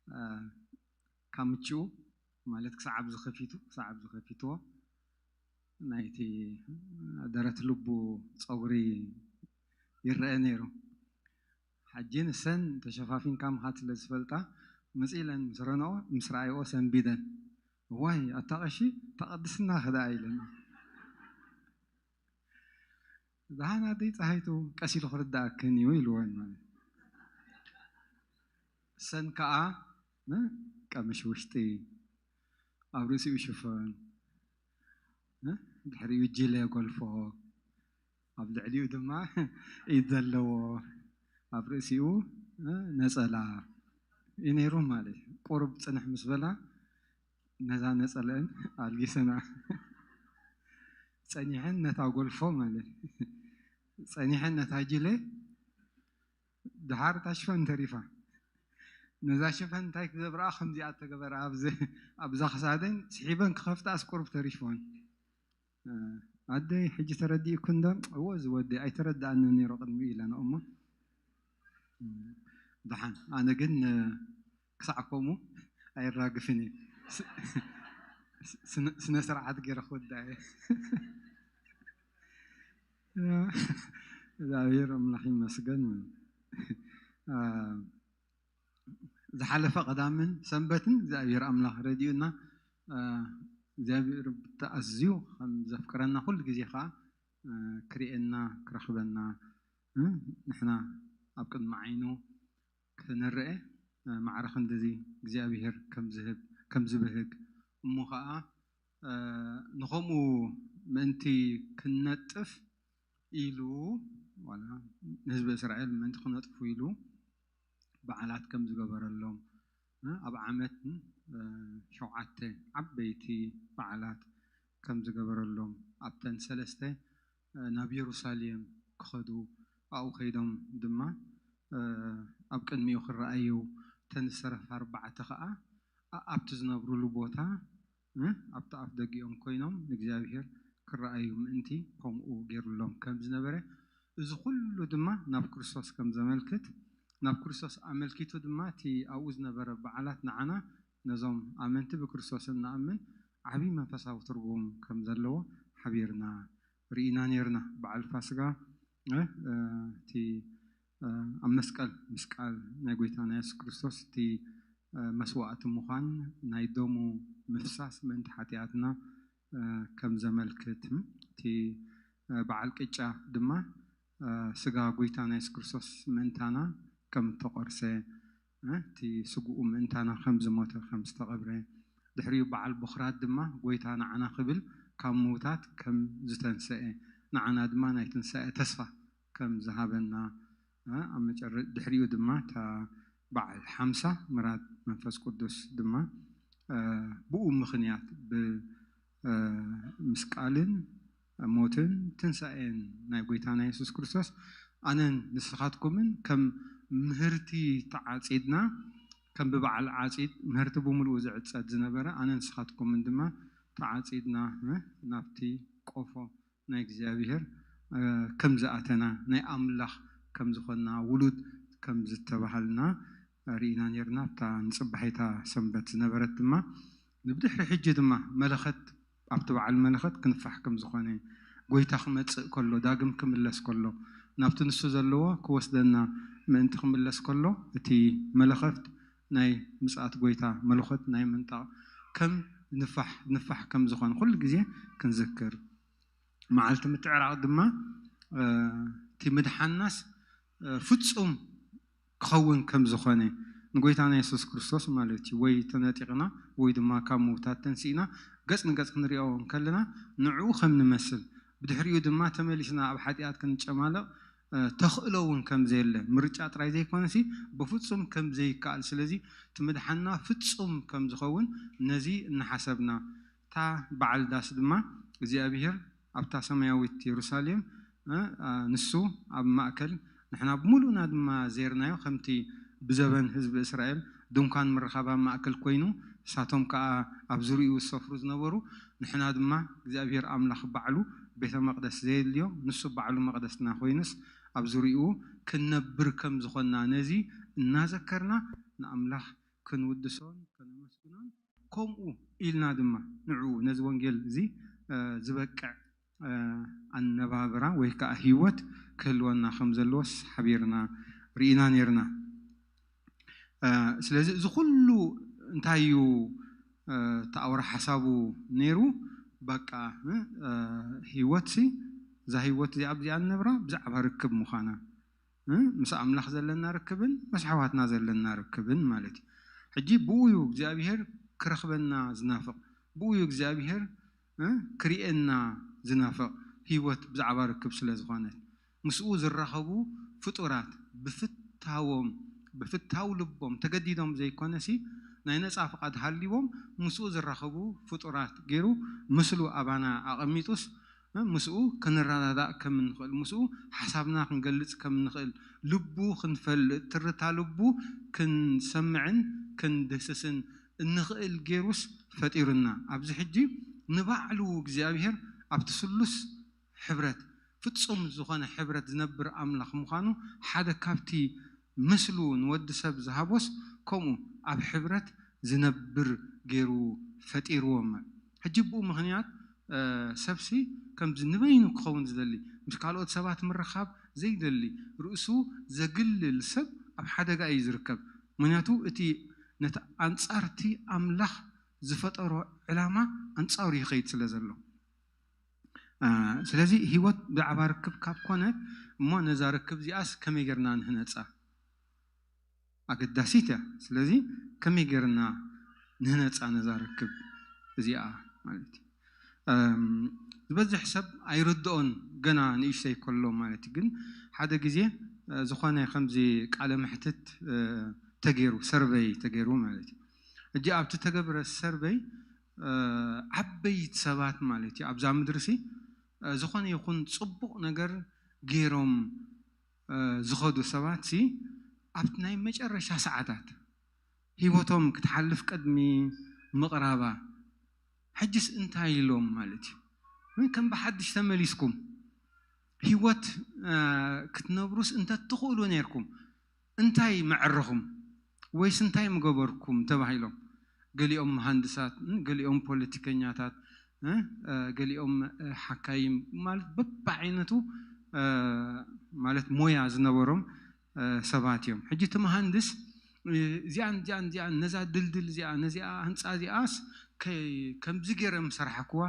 እ፣ ካምችኡ ማለት ክሳዕ ኣብዚ ከፊቱ፣ ክሳዕ ኣብዚ ከፊትዎ ናይቲ ደረት ልቡ ጸጉሪ ይረአ ነይሩ። ሕጂ ንሰን ተሸፋፊንካ ምኻድ ስለ ዝፈልጣ፣ መጺ ኢለን ምስ ረንኦ፣ ምስ ረኣይኦ ሰንቢደን፣ "እዋይ፣ ኣታ ቀሺ፣ እታ ቅድስና ከ ደኣ?" ኢለን። "ደሓን ኣደይ ጸሃይቱ፣ ቀስ ኢሉ ክርድኣክን እዩ" ኢልወን ማለት። ሰን ከኣ፣ እ፣ ቀምሽ ውሽጢ፣ ኣብ ርእሲኡ ሽፎን፣ እ፣ ድሕሪኡ ጅለ ጎልፎ፣ ኣብ ልዕሊኡ ድማ ኢድ ዘለዎ፣ ኣብ ርእሲኡ፣ እ፣ ነጸላ እዩ ነይሩ ማለት እዩ። ቁሩብ ጽንሕ ምስ በላ፣ ነዛ ነጸለአን ኣልጊሰና፣ ጸኒሐን ነታ ጎልፎ ማለት እዩ። ጸኒሐን ነታ ጅለ፣ ደሓር እታ ሽፈን ተሪፋ። ነዛ ሽፈን እንታይ ክገብርኣ ከምዚኣ ተገበረ፣ ኣብዚ፣ ኣብዛ ክሳደን ስሒበን ክኸፍትኣስ ቁሩብ ተሪፍወን። እ፣ ኣደይ፣ "ሕጂ ተረዲእኩ እንዶ?" "እወ፣ እዚ ወዲ ኣይተረድኣንን ነይሩ ቅድሚኡ" ኢለንኦ እሞ፣ እ፣ ደሓን፣ ኣነ ግን፣ እ፣ ክሳዕ ከምኡ ኣይራግፍን እየ። ስ-፣ ስነ፣ ስነ ስርዓት ገይረ ክወድኣ እየ። እግዚኣብሔር ኣምላኽ ይመስገን። እ፣ ዝሓለፈ ቀዳምን ሰንበትን እግዚኣብሔር ኣምላኽ ረዲኡና፣ እ፣ እግዚኣብሔር ብቲ ኣዝዩ ከም ዘፍቅረና ኩሉ ግዜ ኸዓ፣ እ፣ ክርእየና፣ ክረኽበና፣ እ፣ ንሕና ኣብ ቅድሚ ዓይኑ ክንረአ፣ እ፣ ማዕረ ክንድዚ እግዚኣብሔር ከም ዝህብ፣ ከም ዝበህግ፣ እሞ ኸዓ፣ እ፣ ንኸምኡ ምእንቲ ክንነጥፍ ኢሉ፣ ዋላ ንህዝቢ እስራኤል ምእንቲ ክነጥፉ ኢሉ በዓላት ከም ዝገበረሎም፣ እ፣ ኣብ ዓመት፣ እ፣ ሸውዓተ ዓበይቲ በዓላት ከም ዝገበረሎም፣ ኣብተን ሰለስተ፣ እ፣ ናብ የሩሳሌም ክኸዱ፣ ኣብኡ ከይዶም ድማ፣ እ፣ ኣብ ቅድሚኡ ክረኣዩ፣ እተን ዝተረፋ ኣርባዕተ ኸኣ፣ ኣ-፣ ኣብቲ ዝነብሩሉ ቦታ፣ እ፣ ኣብቲ ኣፍ ደጊኦም ኮይኖም ንእግዚኣብሔር ክረኣዩ ምእንቲ ከምኡ ገይሩሎም ከም ዝነበረ፣ እዚ ኩሉ ድማ ናብ ክርስቶስ ከም ዘመልክት፣ ናብ ክርስቶስ ኣመልኪቱ ድማ እቲ ኣብኡ ዝነበረ በዓላት ንዓና ነዞም ኣመንቲ ብክርስቶስ እንኣምን ዓቢ መንፈሳዊ ትርጉም ከም ዘለዎ ሓቢርና ርኢና ነይርና። በዓል ፋስጋ፣ እ፣ እ፣ እቲ፣ እ፣ ኣብ መስቀል ምስቃል ናይ ጎይታና የሱስ ክርስቶስ እቲ መስዋእቲ ምዃን ናይ ደሙ ምፍሳስ ምእንቲ ሓጢኣትና ከም ዘመልክት እቲ በዓል ቅጫ ድማ ስጋ ጎይታና የሱስ ክርስቶስ ምእንታና ከም እተቖርሰ እቲ ስግኡ ምእንታና ከም ዝሞተ ከም ዝተቐብረ ድሕሪኡ በዓል ብኹራት ድማ ጎይታ ንዓና ክብል ካብ ምውታት ከም ዝተንሰአ ንዓና ድማ ናይ ትንሳኤ ተስፋ ከም ዝሃበና ኣብ መጨረ ድሕሪኡ ድማ እታ በዓል ሓምሳ ምራት መንፈስ ቅዱስ ድማ ብኡ ምኽንያት ብምስቃልን ሞትን ትንሳኤን ናይ ጎይታና የሱስ ክርስቶስ ኣነን ንስኻትኩምን ከም ምህርቲ ተዓጺድና ከም ብበዓል ዓጺድ ምህርቲ ብምሉኡ ዝዕጸድ ዝነበረ ኣነ ንስኻትኩምን ድማ ተዓጺድና ናብቲ ቆፎ ናይ እግዚኣብሔር ከም ዝኣተና ናይ ኣምላኽ ከም ዝኾንና ውሉድ ከም ዝተባሃልና ርኢና ነርና። ኣብታ ንጽባሒታ ሰንበት ዝነበረት ድማ ንብድሕሪ ሕጂ ድማ መለኸት ኣብቲ በዓል መለኸት ክንፋሕ ከም ዝኾነ ጎይታ ክመጽእ ከሎ ዳግም ክምለስ ከሎ ናብቲ ንሱ ዘለዎ ክወስደና ምእንቲ ክምለስ ከሎ እቲ መለኸት ናይ ምጽኣት ጎይታ መለኸት ናይ ምንጣቕ ከም ንፋሕ ንፋሕ ከም ዝኾነ ኩሉ ግዜ ክንዝክር መዓልቲ ምትዕራቕ ድማ እቲ ምድሓናስ ፍጹም ክኸውን ከም ዝኾነ ንጎይታና የሱስ ክርስቶስ ማለት እዩ ወይ ተነጢቕና ወይ ድማ ካብ ምውታት ተንሲእና ገጽ ንገጽ ክንሪኦ እንከለና ንዕኡ ከም ንመስል ብድሕሪኡ ድማ ተመሊስና ኣብ ሓጢኣት ክንጨማለቕ ተኽእሎ እውን ከም ዘየለ ምርጫ ጥራይ ዘይኮነሲ ብፍጹም ከም ዘይከኣል ስለዚ እቲ ምድሓና ፍጹም ከም ዝኸውን ነዚ እናሓሰብና እታ በዓል ዳስ ድማ እግዚኣብሔር ኣብታ ሰማያዊት የሩሳሌም ንሱ ኣብ ማእከል ንሕና ብምሉእና ድማ ዜርናዮ ከምቲ ብዘበን ህዝቢ እስራኤል ድንኳን ምርኻብ ኣብ ማእከል ኮይኑ ንሳቶም ከዓ ኣብ ዙሪኡ ዝሰፍሩ ዝነበሩ ንሕና ድማ እግዚኣብሔር ኣምላኽ ባዕሉ ቤተ መቅደስ ዘየድልዮ ንሱ ባዕሉ መቅደስና ኮይኑስ ኣብ ዙሪኡ ክንነብር ከም ዝኾንና ነዚ እናዘከርና ንኣምላኽ ክንውድሶን ከነመስግኖን ከምኡ ኢልና ድማ ንዕኡ ነዚ ወንጌል እዚ ዝበቅዕ ኣነባብራ ወይ ከዓ ህይወት ክህልወና ከም ዘለዎስ ሓቢርና ርኢና ነርና። ስለዚ እዚ ኩሉ እንታይ እዩ ተኣውራ ሓሳቡ ነይሩ? በቃ ህይወት ሲ እዛ ህይወት እዚኣ ኣብዚኣ ንነብራ ብዛዕባ ርክብ ምዃና ምስ ኣምላኽ ዘለና ርክብን ምስ ኣሕዋትና ዘለና ርክብን ማለት እዩ። ሕጂ ብኡ እዩ እግዚኣብሄር ክረኽበና ዝናፍቕ፣ ብኡ እዩ እግዚኣብሄር ክርእየና ዝናፍቕ ህይወት ብዛዕባ ርክብ ስለ ዝኾነት ምስኡ ዝራኸቡ ፍጡራት ብፍታዎም ብፍታው ልቦም ተገዲዶም ዘይኮነሲ ናይ ነፃ ፍቓድ ሃልዎም ምስኡ ዝራኸቡ ፍጡራት ገይሩ ምስሉ ኣባና ኣቐሚጡስ ምስኡ ክንረዳዳእ ከም እንኽእል ምስኡ ሓሳብና ክንገልፅ ከም እንኽእል ልቡ ክንፈልጥ ትርታ ልቡ ክንሰምዕን ክንድህስስን እንኽእል ገይሩስ ፈጢሩና ኣብዚ ሕጂ ንባዕሉ እግዚኣብሔር ኣብቲ ስሉስ ሕብረት ፍጹም ዝኾነ ሕብረት ዝነብር ኣምላኽ ምዃኑ ሓደ ካብቲ ምስሉ ንወዲ ሰብ ዝሃቦስ ከምኡ ኣብ ሕብረት ዝነብር ገይሩ ፈጢርዎም ሕጂ ብኡ ምኽንያት ሰብሲ ከምዚ ንበይኑ ክኸውን ዝደሊ ምስ ካልኦት ሰባት ምርኻብ ዘይደሊ ርእሱ ዘግልል ሰብ ኣብ ሓደጋ እዩ ዝርከብ ምክንያቱ እቲ ነቲ ኣንጻርቲ ኣምላኽ ዝፈጠሮ ዕላማ ኣንጻሩ ይኸይድ ስለ ዘሎ ስለዚ ህይወት ብዛዕባ ርክብ ካብ ኮነ እሞ ነዛ ርክብ እዚኣስ ከመይ ጌርና ንህነፃ ኣገዳሲት እያ ስለዚ ከመይ ጌርና ንህነፃ ነዛ ርክብ እዚኣ ማለት እዩ ዝበዝሕ ሰብ ኣይርድኦን ገና ንእሽተይ ከሎ ማለት እዩ ግን ሓደ ግዜ ዝኾነ ከምዚ ቃለ ምሕትት ተገይሩ ሰርቨይ ተገይሩ ማለት እዩ ሕጂ ኣብቲ ተገብረ ሰርቨይ ዓበይት ሰባት ማለት እዩ ኣብዛ ምድሪ ሲ ዝኾነ ይኹን ፅቡቕ ነገር ገይሮም ዝኸዱ ሰባት ሲ ኣብቲ ናይ መጨረሻ ሰዓታት ህይወቶም ክትሓልፍ ቅድሚ ምቕራባ ሕጅስ እንታይ ኢሎም ማለት እዩ ከም ብሓድሽ ተመሊስኩም ህይወት ክትነብሩስ እንተትኽእሉ ነርኩም እንታይ መዕርኹም ወይስ እንታይ ምገበርኩም ተባሂሎም ገሊኦም መሃንድሳት ገሊኦም ፖለቲከኛታት ገሊኦም ሓካይም ማለት በብዓይነቱ ማለት ሞያ ዝነበሮም ሰባት እዮም ሕጂ እቲ መሃንድስ እዚኣን እዚኣን እዚኣን ነዛ ድልድል እዚኣ ነዚኣ ህንፃ እዚኣስ ከምዚ ገይረ ምሰራሕክዋ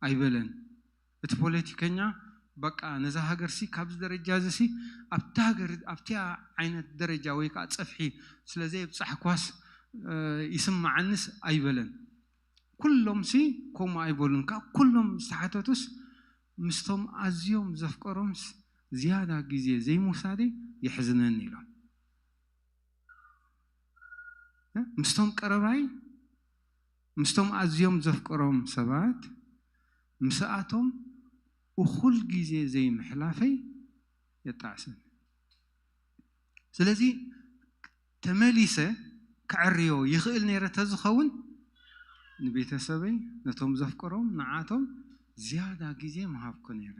ኣይበለን። እቲ ፖለቲከኛ በቃ ነዛ ሃገርሲ ካብዚ ደረጃ እዚሲ ኣብቲ ሃገር ኣብቲያ ዓይነት ደረጃ ወይ ከዓ ፀፍሒ ስለ ዘየብፃሕኳስ ይስማዓንስ ኣይበለን። ኩሎምሲ ከምኡ ኣይበሉን። ካብ ኩሎም ዝተሓተቱስ ምስቶም ኣዝዮም ዘፍቀሮምስ ዝያዳ ግዜ ዘይምውሳደይ የሕዝነኒ ኢሎም። ምስቶም ቀረባይ ምስቶም ኣዝዮም ዘፍቀሮም ሰባት ምስኣቶም እኹል ግዜ ዘይምሕላፈይ የጣዕሰኒ። ስለዚ ተመሊሰ ክዕርዮ ይኽእል ነይረ ተዝኸውን ንቤተሰበይ ነቶም ዘፍቀሮም ንዓቶም ዝያዳ ግዜ ምሃብኩ ነይረ።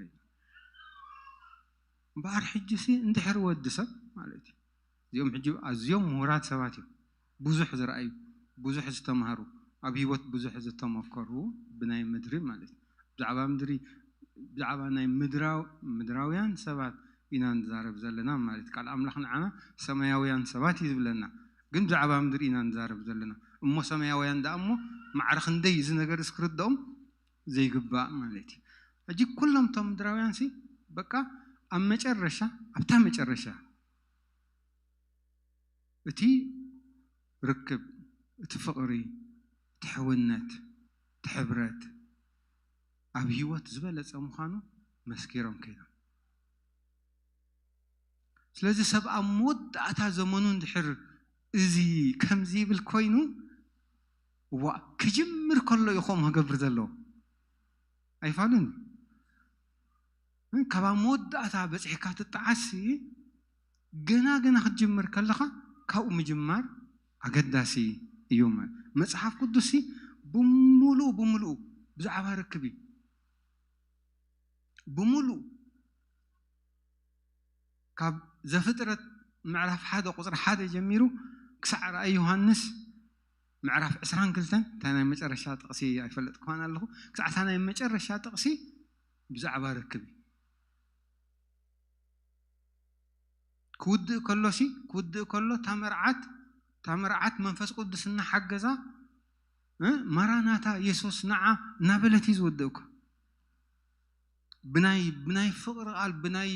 እምበኣር ሕጂ ሲ እንድሕር ወዲ ሰብ ማለት እዩ እዚኦም ሕጂ ኣዝዮም ምሁራት ሰባት እዮም። ብዙሕ ዝረኣዩ፣ ብዙሕ ዝተማሃሩ፣ ኣብ ህይወት ብዙሕ ዝተመከሩ ብናይ ምድሪ ማለት እዩ። ብዛዕባ ምድሪ ብዛዕባ ናይ ምድራው ምድራውያን ሰባት ኢና ንዛረብ ዘለና ማለት እዩ። ቃል ኣምላኽ ንዓና ሰማያውያን ሰባት እዩ ዝብለና፣ ግን ብዛዕባ ምድሪ ኢና ንዛረብ ዘለና። እሞ ሰማያውያን ደኣ እሞ ማዕረ ክንደይ እዚ ነገር እዚ ክርድኦም ዘይግባእ ማለት እዩ። ሕጂ ኩሎም እቶም ምድራውያን ሲ በቃ ኣብ መጨረሻ ኣብታ መጨረሻ እቲ ርክብ፣ እቲ ፍቕሪ፣ እቲ ሕውነት፣ እቲ ሕብረት ኣብ ህይወት ዝበለጸ ምዃኑ መስኪሮም ከይዶም። ስለዚ ሰብ ኣብ መወዳእታ ዘመኑ እንድሕር እዚ ከምዚ ይብል ኮይኑ ዋ ክጅምር ከሎ እዩ ከምኡ ክገብር ዘለዎ ኣይፋሉን። ካብ ኣብ መወዳእታ በፂሕካ ትጠዓሲ ገና ገና ክትጅምር ከለኻ ካብኡ ምጅማር ኣገዳሲ እዩ። መፅሓፍ ቅዱስ ብምሉኡ ብምሉኡ ብዛዕባ ርክብ እዩ። ብምሉኡ ካብ ዘፍጥረት ምዕራፍ ሓደ ቁፅሪ ሓደ ጀሚሩ ክሳዕ ራእይ ዮሃንስ ምዕራፍ ዕስራን ክልተን እንታይ ናይ መጨረሻ ጥቕሲ ኣይፈለጥኩን ኣለኹ። ክሳዕ እታ ናይ መጨረሻ ጥቕሲ ብዛዕባ ርክብ እዩ። ክውድእ ከሎሲ ክውድእ ከሎ እታ መርዓት እታ መርዓት መንፈስ ቅዱስ እናሓገዛ ማራናታ የሱስ ንዓ እናበለት እዩ ዝወድእ እኳ። ብናይ ብናይ ፍቕሪ ቃል ብናይ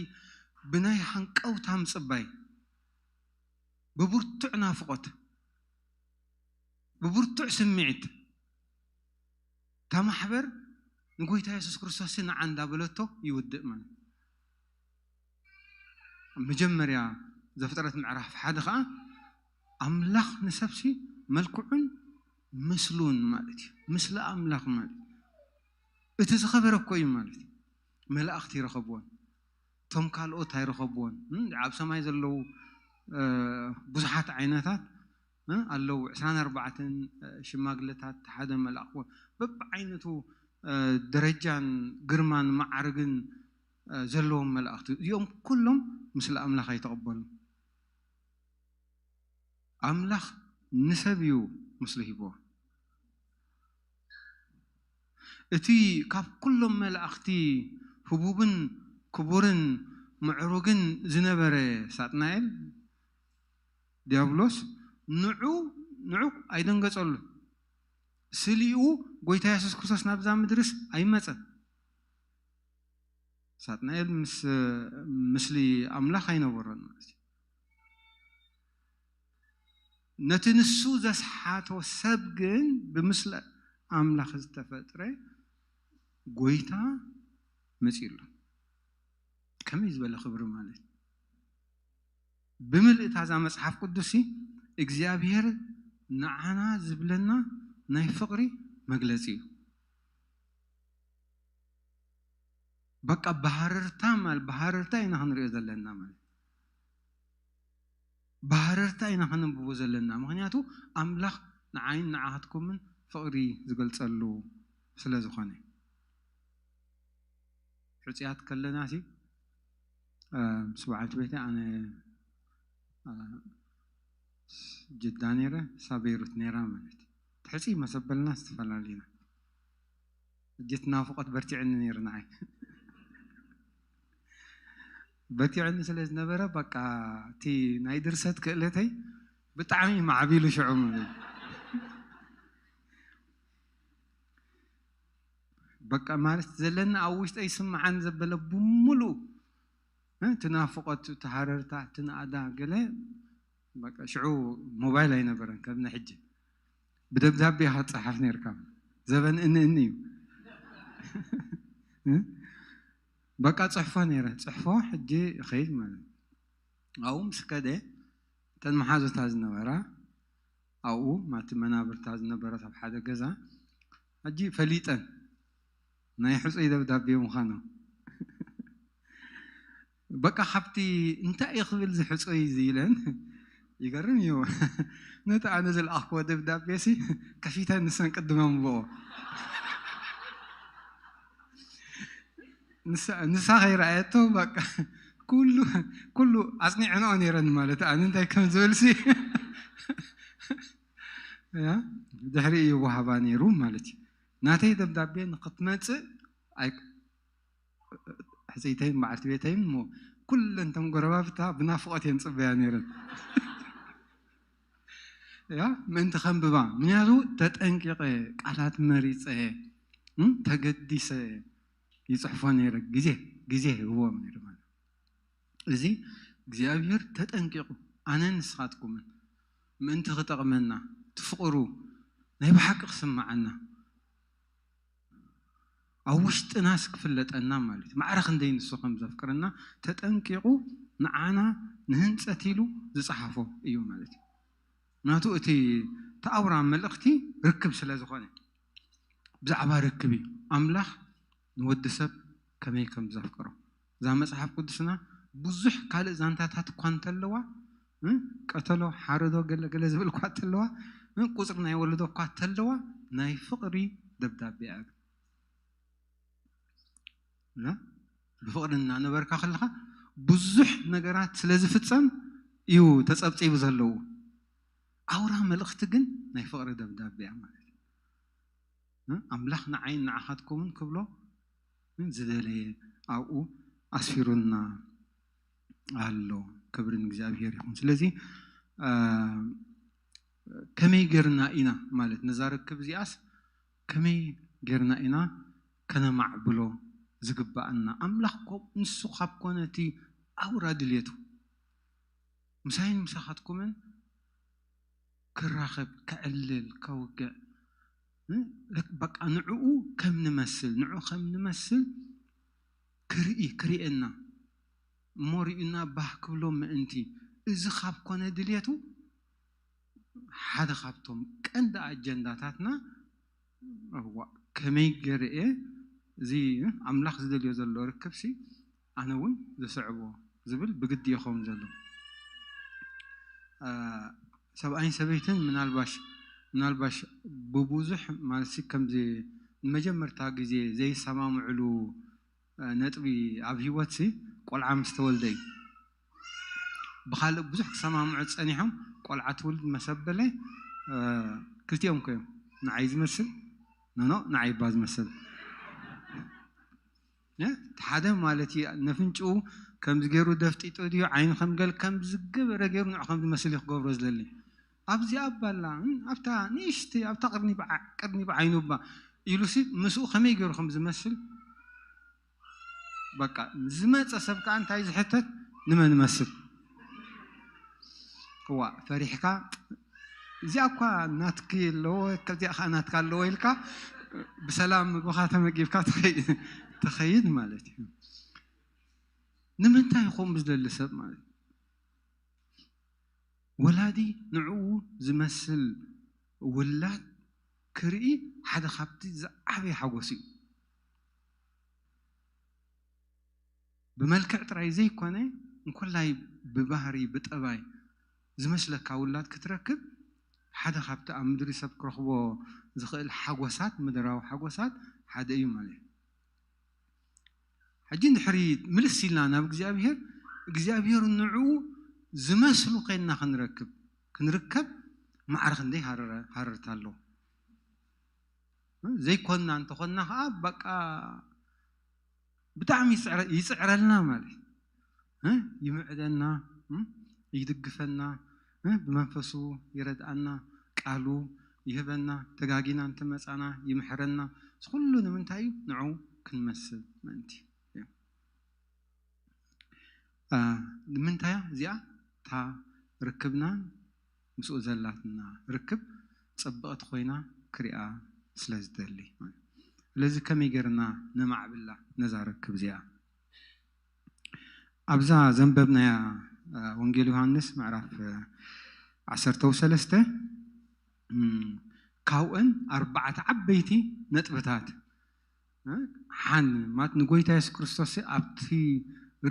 ብናይ ሃንቀውታ ምፅባይ ብብርቱዕ ናፍቖት ብብርቱዕ ስምዒት እታ ማሕበር ንጎይታ የሱስ ክርስቶስ ንዓ እንዳበለቶ ይውድእ ማለት። መጀመርያ ዘፍጥረት ምዕራፍ ሓደ ከዓ ኣምላኽ ንሰብሲ መልክዑን ምስሉን ማለት እዩ። ምስለ ኣምላኽ ማለት እቲ ዝኸበረ እኮ እዩ ማለት እዩ። መላእኽቲ ይረኸብዎን እቶም ካልኦት ኣይረኸብዎን። ኣብ ሰማይ ዘለዉ ብዙሓት ዓይነታት ኣለዉ። ዕስራን ኣርባዕተን ሽማግለታት ሓደ መልኣኽ በብዓይነቱ ደረጃን ግርማን ማዕርግን ዘለዎም መላእኽቲ እዚኦም ኩሎም ምስለ ኣምላኽ ኣይተቐበሉ። ኣምላኽ ንሰብ እዩ ምስሉ ሂብዎ። እቲ ካብ ኩሎም መላእኽቲ ህቡብን ክቡርን ምዕሩግን ዝነበረ ሳጥናኤል ዲያብሎስ ንዑ ንዑ ኣይደንገጸሉ። ስሊኡ ጎይታ የሱስ ክርስቶስ ናብዛ ምድርስ ኣይመጸን። ሳጥናኤል ምስ ምስሊ ኣምላኽ ኣይነበሮን ማለት እዩ። ነቲ ንሱ ዘስሓቶ ሰብ ግን ብምስለ ኣምላኽ ዝተፈጥረ ጎይታ መጺሉ። ከመይ ዝበለ ክብሪ ማለት እዩ። ብምልእታ እዛ መጽሓፍ ቅዱስ እግዚኣብሔር ንዓና ዝብለና ናይ ፍቕሪ መግለጺ እዩ። በቃ ብሃረርታ ማለት ብሃረርታ ኢና ክንሪኦ ዘለና ማለት ብሃረርታ ኢና ከነንብቦ ዘለና። ምክንያቱ ኣምላኽ ንዓይን ንዓኻትኩምን ፍቕሪ ዝገልጸሉ ስለ ዝኾነ። ሕጽያት ከለና ሲ ምስ በዓልቲ ቤተ ኣነ ጅዳ ነይረ፣ ሳቤሩት ነይራ ማለት እዩ። ትሕጺ መሰበልና ዝተፈላለዩና። እጅት ናፍቆት በርቲዕኒ ነይሩ ንዓይ። በርቲዕኒ ስለ ዝነበረ በቃ እቲ ናይ ድርሰት ክእለተይ ብጣዕሚ ማዕቢሉ ሽዑ ማለት እዩ። በቃ ማለት ዘለኒ ኣብ ውሽጠይ ይስምዓን ዘበለ ብምሉእ፣ እ፣ እቲ ናፍቖት፣ እቲ ሃረርታ፣ እቲ ናእዳ ገለ፣ በቃ ሽዑ ሞባይል ኣይነበረን ከም ናይ ሕጂ። ብደብዳቤ ኢኻ ትጸሓፍ ነርካ። ዘበን እኒ እኒ እዩ። እ? በቃ ጽሕፎ ነይረ። ጽሕፎ ሕጂ ይኸይድ ማለት እዩ። ኣብኡ ምስ ከደ እተን መሓዙታ ዝነበራ ኣብኡ ማቲ መናብርታ ዝነበረት ኣብ ሓደ ገዛ ሕጂ ፈሊጠን ናይ ሕጹይ ደብዳቤ ምዃኑ። በቃ ካብቲ እንታይ እዩ ክብል ዝሕጹይ እዚ ኢለን ይገርም እዩ። ነቲ ኣነ ዝለኣኽዎ ደብዳቤ ሲ ከፊተን ንሰን ቅድመን ብኦ። ንሳ ንሳ ከይረኣየቶ በቃ ኩሉ ኩሉ ኣጽኒዕንኦ ነይረን ማለት ኣነ እንታይ ከም ዝብል ሲ ያ ድሕሪ እዩ ወሃባ ነይሩ ማለት እዩ። ናተይ ደብዳቤ ንክትመጽእ ኣይ ሕጽይተይን በዓልቲ ቤተይን እሞ ኩለን እተን ጎረባብታ ብናፍቖት እየን ጽበያ ነይረን። ያ ምእንቲ ከንብባ ምክንያቱ ተጠንቂቐ ቃላት መሪጸ እም፣ ተገዲሰ ይጽሕፎ ነይረ። ግዜ ግዜ ይህብዎም ነይረ ማለት እዚ እግዚኣብሔር ተጠንቂቑ ኣነን ንስኻትኩምን ምእንቲ ክጠቕመና ትፍቕሩ ናይ ብሓቂ ክስምዓና ኣብ ውሽጥናስ ክፍለጠና ማለት እዩ። ማዕረ ክንደይ ንሱ ከም ዘፍቅረና ተጠንቂቑ ንዓና ንህንጸት ኢሉ ዝጸሓፎ እዩ ማለት እዩ። ምክንያቱ እቲ ተኣውራ መልእኽቲ ርክብ ስለ ዝኾነ ብዛዕባ ርክብ እዩ። ኣምላኽ ንወዲ ሰብ ከመይ ከም ዘፍቅሮ እዛ መጽሓፍ ቅዱስና ብዙሕ ካልእ ዛንታታት እኳ እንተለዋ እ፣ ቀተሎ ሓረዶ ገለ ገለ ዝብል እኳ እንተለዋ እ፣ ቁፅሪ ናይ ወለዶ እኳ እንተለዋ ናይ ፍቕሪ ደብዳቤ እያ። እ፣ ብፍቕሪ እናነበርካ ከለኻ ብዙሕ ነገራት ስለ ዝፍጸም እዩ ተጸብጺቡ ዘለዉ። ኣውራ መልእኽቲ ግን ናይ ፍቕሪ ደብዳቤ እያ ማለት እዩ። እ፣ ኣምላኽ ንዓይን ንዓኻትኩምን ክብሎ እ፣ ዝደለየ ኣብኡ ኣስፊሩና ኣሎ። ክብሪ ንእግዚኣብሔር ይኹን። ስለዚ እ፣ ከመይ ጌርና ኢና ማለት ነዛ ርክብ እዚኣስ ከመይ ጌርና ኢና ከነማዕብሎ ዝግባኣና? ኣምላኽ ኮ ንሱ ካብ ኮነ እቲ ኣውራ ድልየቱ ምሳይን ምሳኻትኩምን ክራኸብ፣ ከዕልል፣ ከውግዕ እ፣ በቃ ንዕኡ ከም ንመስል ንዕኡ ከም ንመስል ክርኢ ክርእየና እሞ ርእዩና ባህ ክብሎ ምእንቲ እዚ ካብ ኮነ ድልየቱ ሓደ ካብቶም ቀንዲ ኣጀንዳታትና እዋ ከመይ ገርኤ እዚ ኣምላኽ ዝደልዮ ዘሎ ርክብሲ ኣነ እውን ዝስዕቦ ዝብል ብግዲ ይኸውን ዘሎ። አ፣ ሰብኣይን ሰበይትን ምናልባሽ ምናልባሽ ብብዙሕ ማለት ሲ ከምዚ ንመጀመርታ ግዜ ዘይሰማምዕሉ አ፣ ነጥቢ ኣብ ህይወት ሲ ቆልዓ ምስ ተወልደ እዩ። ብኻልእ ብዙሕ ክሰማምዑ ጸኒሖም ቆልዓ ትውልድ መሰበለ አ፣ ክልቲኦም ኮዮም ንዓይ ዝመስል ኖኖ ንዓይ እባ ዝመስል እ፣ እቲ ሓደ ማለት እዩ ነፍንጭኡ ከምዚ ገይሩ ደፍጢጡ ድዩ ዓይኑ ከም ገል ከም ዝገበረ ገይሩ ንዑ ከም ዝመስል እዩ ክገብሮ ዝደሊ። ኣብዚኣ ባላ እ፣ ኣብታ ንእሽቲ ኣብታ ቅርኒ ብዓ- ቅርኒ ብዓይኑ እባ ኢሉሲ ምስኡ ከመይ ገይሩ ከም ዝመስል በቃ ዝመፀ ሰብ ከዓ እንታይ ዝሕተት ንመን መስል እዋ ፈሪሕካ እዚኣ እኳ ናትኪ ኣለዎ ከዚኣ ከዓ ናትካ ኣለዎ ኢልካ ብሰላም ምግብኻ ተመጊብካ ትኸይ- ትኸይድ ማለት እዩ። ንምንታይ ይኸውን ዝደሊ ሰብ ማለት እዩ? ወላዲ ንዕኡ ዝመስል ውላድ ክርኢ ሓደ ካብቲ ዝዓበየ ሓጎስ እዩ። ብመልክዕ ጥራይ ዘይኮነ እንኮላይ ብባህሪ ብጠባይ ዝመስለካ ውላድ ክትረክብ ሓደ ካብቲ ኣብ ምድሪ ሰብ ክረኽቦ ዝኽእል ሓጎሳት ምድራዊ ሓጎሳት ሓደ እዩ ማለት እዩ። ሕጂ እንድሕሪ ምልስ ኢልና ናብ እግዚኣብሔር እግዚኣብሔር ንዕኡ ዝመስሉ ኮይንና ክንረክብ ክንርከብ ማዕረ ክንደይ ሃረረ- ሃረርታ ኣለዎ። ዘይኮንና እንተኾንና ከዓ በቃ ብጣዕሚ ይፅዕረ- ይፅዕረልና ማለት እዩ። እ? ይምዕደና እ? ይድግፈና እ፣ ብመንፈሱ ይረድኣና፣ ቃሉ ይህበና፣ ተጋጊና እንተመጻና ይምሕረና። እዚ ኩሉ ንምንታይ እዩ? ንዑ ክንመስል ምእንቲ እዩ። እ፣ ንምንታይ እያ እዚኣ? እታ ርክብናን ምስኡ ዘላትና ርክብ ጽብቕቲ ኮይና ክሪኣ ስለ ዝደሊ። ስለዚ ከመይ ጌርና ነማዕብላ ነዛ ርክብ እዚኣ? ኣብዛ ዘንበብናያ፣ እ፣ ወንጌል ዮሃንስ ምዕራፍ፣ እ፣ ዓሰርተ ሰለስተ፣ እም፣ ካብኡን ኣርባዕተ ዓበይቲ ነጥብታት፣ እ፣ ሓን ማት ንጎይታ የሱስ ክርስቶስ ኣብቲ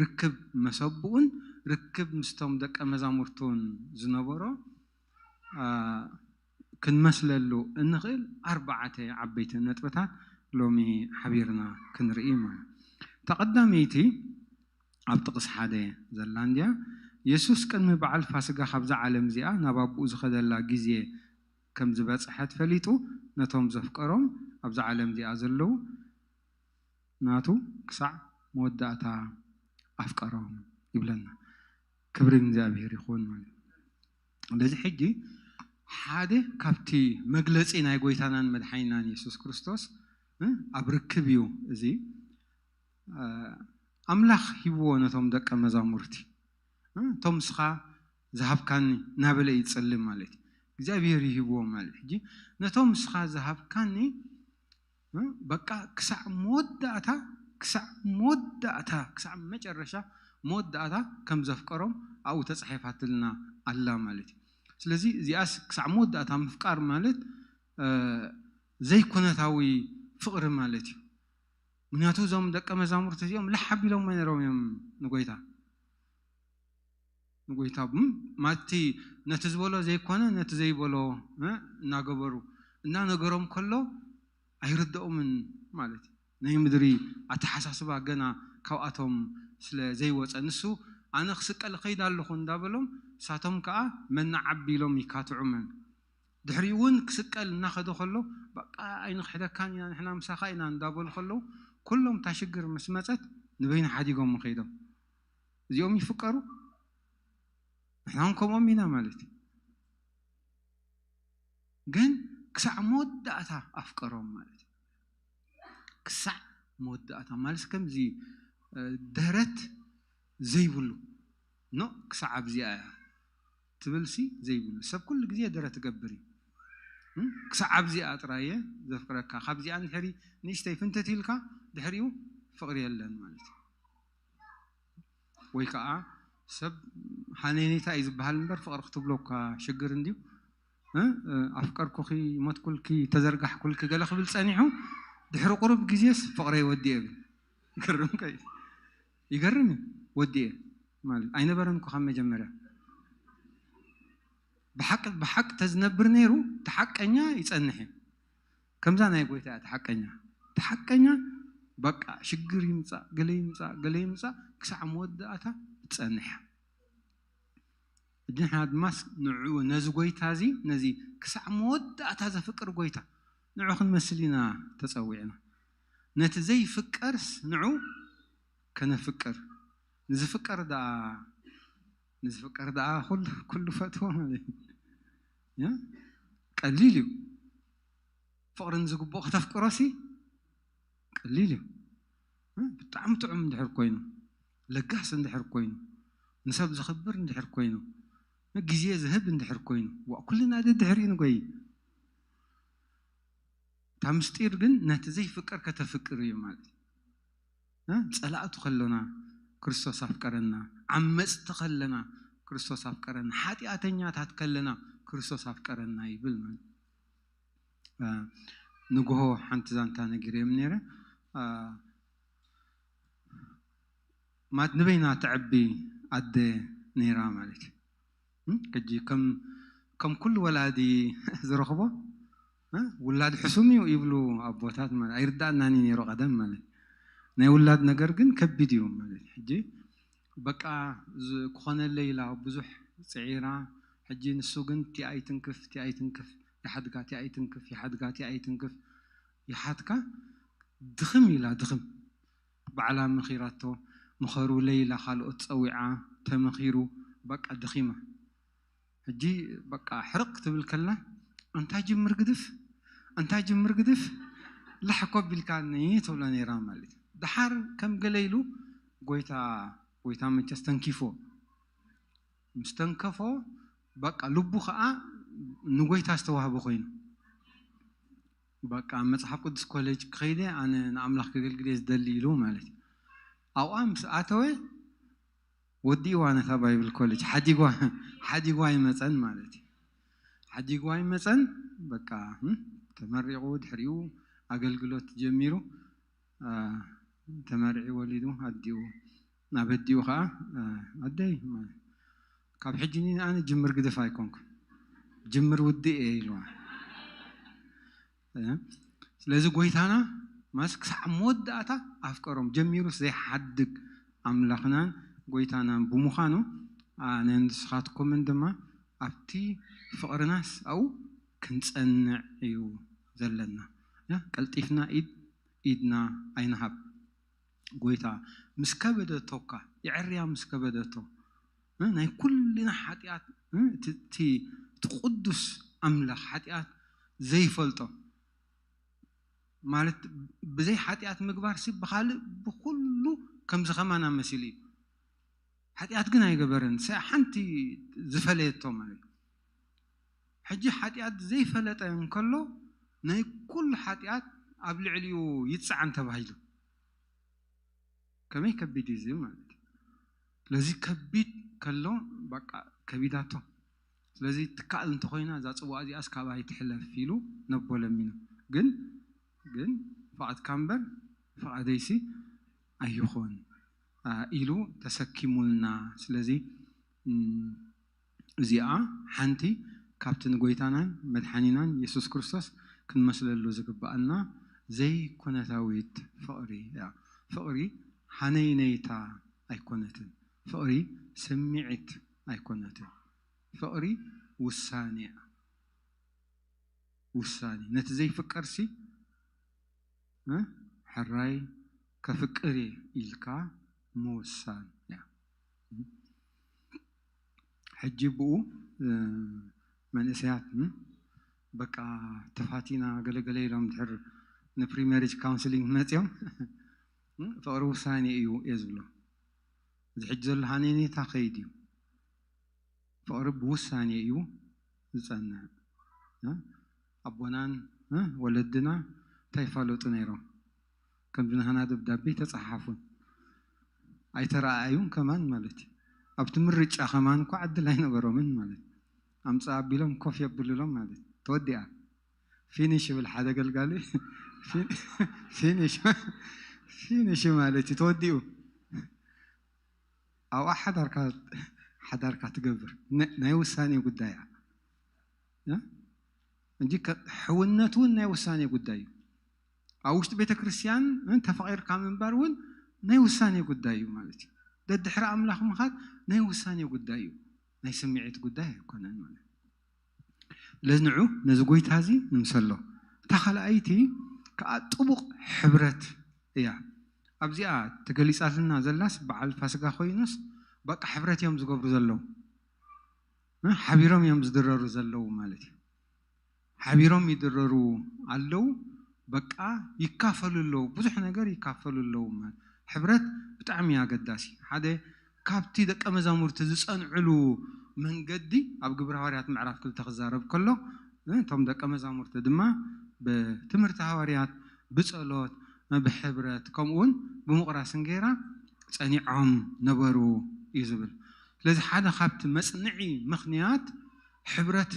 ርክብ መሰብኡን ርክብ ምስቶም ደቀ መዛሙርቱን ዝነበሮ፣ እ፣ ክንመስለሉ እንኽእል ኣርባዕተ ዓበይቲ ነጥብታት ሎሚ ሓቢርና ክንርኢ ማለት። እታ ቀዳመይቲ ኣብ ጥቕስ ሓደ ዘላ እንድያ። የሱስ ቅድሚ በዓል ፋስጋ ካብዛ ዓለም እዚኣ ናብ ኣቦኡ ዝኸደላ ግዜ ከም ዝበጽሐት ፈሊጡ፣ ነቶም ዘፍቀሮም ኣብዛ ዓለም እዚኣ ዘለዉ ናቱ ክሳዕ መወዳእታ ኣፍቀሮም ይብለና። ክብሪ ንእግዚኣብሔር ይኹን ማለት እዩ። ስለዚ ሕጂ ሓደ ካብቲ መግለጺ ናይ ጎይታናን መድሓኒናን የሱስ ክርስቶስ፣ እ፣ ኣብ ርክብ እዩ እዚ። እ፣ ኣምላኽ ሂብዎ ነቶም ደቀ መዛሙርቲ፣ እ፣ እቶም ንስኻ ዝሃብካኒ እናበለ ይጽሊ ማለት እዩ። እግዚኣብሔር ይሂብዎ ማለት እዩ። ሕጂ ነቶም ንስኻ ዝሃብካኒ፣ እ፣ በቃ ክሳዕ መወዳእታ፣ ክሳዕ መወዳእታ፣ ክሳዕ መጨረሻ መወዳእታ ከም ዘፍቀሮም ኣብኡ ተጻሒፋትልና ኣላ ማለት እዩ። ስለዚ እዚኣስ ክሳዕ መወዳእታ ምፍቃር ማለት፣ እ፣ ዘይኩነታዊ ፍቕሪ ማለት እዩ። ምክንያቱ እዞም ደቀ መዛሙርቲ እዚኦም ልሕ ኣቢሎሞ ነይሮም እዮም ንጎይታ። ንጎይታ፣ እም፣ ማቲ ነቲ ዝበሎ ዘይኮነ ነቲ ዘይበሎ፣ እ፣ እናገበሩ እናነገሮም ከሎ ኣይርድኦምን ማለት እዩ። ናይ ምድሪ ኣተሓሳስባ ገና ካብኣቶም ስለ ዘይወፀ፣ ንሱ ኣነ ክስቀል እኸይድ ኣለኹ እንዳበሎም፣ ንሳቶም ከዓ መናዓቢ ኢሎም ይካትዑ። መን ድሕሪኡ እውን ክስቀል እናኸደ ከሎ፣ በቃ ኣይንኽሕደካን ኢና፣ ንሕና ምሳኻ ኢና እንዳበሉ ከለዉ፣ ኩሎም እታ ሽግር ምስ መፀት ንበይኑ ሓዲጎም ከይዶም። እዚኦም ይፍቀሩ? ንሕና እውን ከምኦም ኢና ማለት እዩ። ግን ክሳዕ መወዳእታ ኣፍቀሮም ማለት እዩ። ክሳዕ መወዳእታ ማለት ከምዚ፣ እ፣ ደረት ዘይብሉ፣ ኖ፣ ክሳዕ ኣብዚኣ እያ ትብልሲ ዘይብሉ። ሰብ ኩሉ ግዜ ደረት ይገብር እዩ። እም? ክሳዕ ኣብዚኣ ጥራይ እየ ዘፍቅረካ። ካብዚኣ ንድሕሪ ንእሽተይ ፍንትት ኢልካ ድሕሪኡ ፍቕሪ የለን ማለት እዩ። ወይ ከዓ ሰብ ሃነይነይታ እዩ ዝበሃል እምበር ፍቕሪ ክትብሎ እኳ ሽግር እንድዩ። እ? እ፣ ኣፍቀርኩኺ፣ ሞትኩልኪ፣ ተዘርጋሕኩልኪ ገለ ክብል ጸኒሑ፣ ድሕሪ ቁሩብ ግዜስ ፍቕረይ ወዲኤ ይብል። ይገርም ከ እዩ። ይገርም እዩ። ወዲኤ ማለት ኣይነበረን እኮ ካብ መጀመርያ። ብሓቂ፣ ብሓቂ ተዝነብር ነይሩ፣ እቲ ሓቀኛ ይጸንሕ እዩ። ከምዛ ናይ ጎይታ እያ እቲ ሓቀኛ። እቲ ሓቀኛ በቃ ሽግር ይምጻእ፣ ገለ ይምጻእ፣ ገለ ይምጻእ፣ ክሳዕ መወዳእታ ትጸንሕ እያ። ሕጂ ንሕና ድማስ ንዕኡ፣ ነዚ ጎይታ እዚ፣ ነዚ ክሳዕ መወዳእታ ዘፍቅር ጎይታ፣ ንዑ ክንመስል ኢና ተጸዊዕና። ነቲ ዘይፍቀርስ ንዑ ከነፍቅር። ንዝፍቀር ደኣ፣ ንዝፍቀር ደኣ ኩሉ፣ ኩሉ ፈትዎ ማለት እዩ። ያ? ቀሊል እዩ። ፍቕሪ ንዝግብኦ ከተፍቅሮሲ ቀሊል እዩ። እ? ብጣዕሚ ጥዑም እንድሕር ኮይኑ፣ ለጋስ እንድሕር ኮይኑ፣ ንሰብ ዘኽብር እንድሕር ኮይኑ፣ ግዜ ዝህብ እንድሕር ኮይኑ፣ ዋ፣ ኩልና ደድሕሪኡ ንጎይ። እታ ምስጢር ግን ነቲ ዘይፍቀር ከተፍቅር እዩ ማለት እዩ። እ? ጸላእቱ ከለና ክርስቶስ ኣፍቀረና፣ ዓመጽቲ ከለና ክርስቶስ ኣፍቀረና፣ ሓጢኣተኛታት ከለና ክርስቶስ ኣፍቀረና ይብል ማለት እዩ። እ፣ ንግሆ ሓንቲ ዛንታ ነጊረዮም ነይረ። እ፣ ማት ንበይና ትዕቢ ኣደ ነይራ ማለት እዩ። እም፣ ሕጂ ከም፣ ከም ኩሉ ወላዲ ዝረኽቦ፣ እ፣ ውላድ ሕሱም እዩ ይብሉ ኣቦታት ማለት፣ ኣይርዳእናን እዩ ነይሩ ቀደም ማለት። ናይ ውላድ ነገር ግን ከቢድ እዩ ማለት። ሕጂ በቃ ዝ-፣ ክኾነለይ ኢላ ብዙሕ ጽዒራ፣ ሕጂ ንሱ ግን ቲኣ ይትንክፍ፣ ቲኣ ይትንክፍ፣ ይሓድጋ፣ ቲኣ ይትንክፍ፣ ይሓድጋ፣ ቲኣ ይትንክፍ፣ ይሓድጋ፣ ድኽም ኢላ፣ ድኽም። ባዕላ መኺራቶ፣ ምኸሩለይ ኢላ ካልኦት ጸዊዓ፣ ተመኺሩ፣ በቃ ደኺማ። ሕጂ በቃ ሕርቕ ክትብል ከላ፣ "ኣንታ ጅምር ግድፍ፣ ኣንታ ጅምር ግድፍ፣ ላሕ እኮ ኣቢልካኒ" ትብሎ ነይራ ማለት እዩ። ደሓር ከም ገለ ኢሉ ጎይታ፣ ጎይታ መቸስ ተንኪፎ። ምስ ተንከፎ፣ በቃ ልቡ ኸዓ ንጎይታ ዝተዋህበ ኮይኑ፣ በቃ መጽሓፍ ቅዱስ ኮሌጅ ከይደ ኣነ ንኣምላኽ ከገልግል እየ ዝደሊ ኢሉ ማለት እዩ። ኣብኣ ምስ ኣተወ፣ ወዲእዋ ነታ ባይብል ኮሌጅ ሓዲጓ፣ ሓዲጓ ይመጸን ማለት እዩ። ሓዲጓ ይመጸን፣ በቃ፣ እም፣ ተመሪቑ፣ ድሕሪኡ ኣገልግሎት ጀሚሩ። አ፣ ተመርዒ ወሊዱ፣ ኣዲኡ፣ ናብ ኣዲኡ ኸዓ፣ አ፣ "ኣደይ፣ ማ-፣ ካብ ሕጂ ንኣነ ጅምር ግደፍ ኣይኮንኩ፣ ጅምር ውድእ እየ" ኢልዋ። እ፣ ስለዚ ጎይታና ማስ ክሳዕ መወዳእታ ኣፍቀሮም፣ ጀሚሩስ ዘይሓድግ ኣምላኽናን ጎይታናን ብምዃኑ፣ ኣነን ንስኻትኩምን ድማ ኣብቲ ፍቕርናስ ኣብኡ ክንጸንዕ እዩ ዘለና። ያ፣ ቀልጢፍና ኢድ፣ ኢድና ኣይንሃብ። ጎይታ ምስ ከበደቶካ፣ የዕርያ ምስ ከበደቶ፣ እ፣ ናይ ኩልና ሓጢኣት፣ እ፣ እቲ፣ እቲ፣ እቲ ቅዱስ ኣምላኽ ሓጢኣት ዘይፈልጦ ማለት፣ ብዘይ ሓጢኣት ምግባር ሲ ብኻልእ ብኹሉ ከምዚ ከማና መሲሉ እዩ። ሓጢኣት ግን ኣይገበረን፣ ሲ ሓንቲ ዝፈለየቶ ማለት እዩ። ሕጂ ሓጢኣት ዘይፈለጠ እንከሎ ናይ ኩሉ ሓጢኣት ኣብ ልዕሊኡ ይጸዓን ተባሂሉ። ከመይ ከቢድ እዩ እዚ ማለት እዩ። ስለዚ ከቢድ ከሎ በቃ ከቢዳቶ። ስለዚ ትከኣል እንተኾይና እዛ ጽዋእ እዚኣስ ካባይ ትሕለፍ ኢሉ ነቦ ለሚኑ። ግን፣ ግን ፍቓድካ እምበር ፍቓደይሲ ኣይኹን፣ አ፣ ኢሉ ተሰኪሙልና። ስለዚ፣ እም፣ እዚኣ ሓንቲ ካብቲ ንጎይታናን መድሓኒናን የሱስ ክርስቶስ ክንመስለሉ ዝግብኣና ዘይኩነታዊት ፍቕሪ እያ። ፍቕሪ ሃነይነይታ ኣይኮነትን። ፍቕሪ ስምዒት ኣይኮነትን። ፍቕሪ ውሳኔ እያ። ውሳኔ። ነቲ ዘይፍቀርሲ፣ እ፣ ሕራይ ከፍቅር እየ ኢልካ ምውሳን እያ። ሕጂ ብኡ፣ እ፣ መንእሰያት፣ እ፣ በቃ ተፋቲና ገለገለ ኢሎም ድሕር ንፕሪሜሪጅ ካውንስሊንግ መፅዮም፣ እ፣ ፍቕሪ ውሳኔ እዩ እየ ዝብሎ። እዚ ሕጂ ዘሎ ሃነይነይታ ከይድ እዩ። ፍቕሪ ብውሳኔ እዩ ዝጸንዕ። እ? ኣቦናን፣ እ፣ ወለድና እንታይ ይፋለጡ ነይሮም? ከምዚ ናህና ደብዳቤ ተጸሓፉን ኣይተረኣዩን ከማን ማለት እዩ። ኣብቲ ምርጫ ከማን እኳ ዕድል ኣይነበሮምን ማለት እዩ። ኣምጽእ ኣቢሎም ኮፍ የብልሎም ማለት እዩ። ተወዲኣ። ፊኒሽ ይብል ሓደ ገልጋሊ። ፊን-፣ ፊኒሽ፣ ፊኒሽ ማለት እዩ። ተወዲኡ። ኣብኣ ሓዳርካ፣ ሓዳርካ ትገብር። ነ-፣ ናይ ውሳኔ ጉዳይ እያ። እ? እንጂ ከ-፣ ሕውነት እውን ናይ ውሳኔ ጉዳይ እዩ። ኣብ ውሽጢ ቤተ ክርስቲያን፣ እ፣ ተፋቒርካ ምንባር እውን ናይ ውሳኔ ጉዳይ እዩ ማለት እዩ። ደድሕሪ ኣምላኽ ምኻድ ናይ ውሳኔ ጉዳይ እዩ። ናይ ስምዒት ጉዳይ ኣይኮነን ማለት እዩ። ለዝንዑ ነዚ ጎይታ እዚ ንምሰሎ። እታ ካልኣይቲ ከኣ ጥቡቕ ሕብረት እያ። ኣብዚኣ ተገሊጻትና ዘላስ በዓል ፋስጋ ኮይኑስ በቃ ሕብረት እዮም ዝገብሩ ዘለዉ። እ፣ ሓቢሮም እዮም ዝድረሩ ዘለዉ ማለት እዩ። ሓቢሮም ይድረሩ ኣለዉ፣ በቃ ይካፈሉ ኣለዉ፣ ብዙሕ ነገር ይካፈሉ ኣለዉ ማለት። ሕብረት ብጣዕሚ እዩ ኣገዳሲ። ሓደ ካብቲ ደቀ መዛሙርቲ ዝጸንዕሉ መንገዲ ኣብ ግብረ ሃዋርያት ምዕራፍ ክልተ ክዛረብ ከሎ፣ እ፣ እቶም ደቀ መዛሙርቲ ድማ ብትምህርቲ ሃዋርያት፣ ብጸሎት፣ ብሕብረት፣ ከምኡውን ብምቑራስ እንጌራ ጸኒዖም ነበሩ እዩ ዝብል። ስለዚ ሓደ ካብቲ መጽንዒ ምኽንያት ሕብረት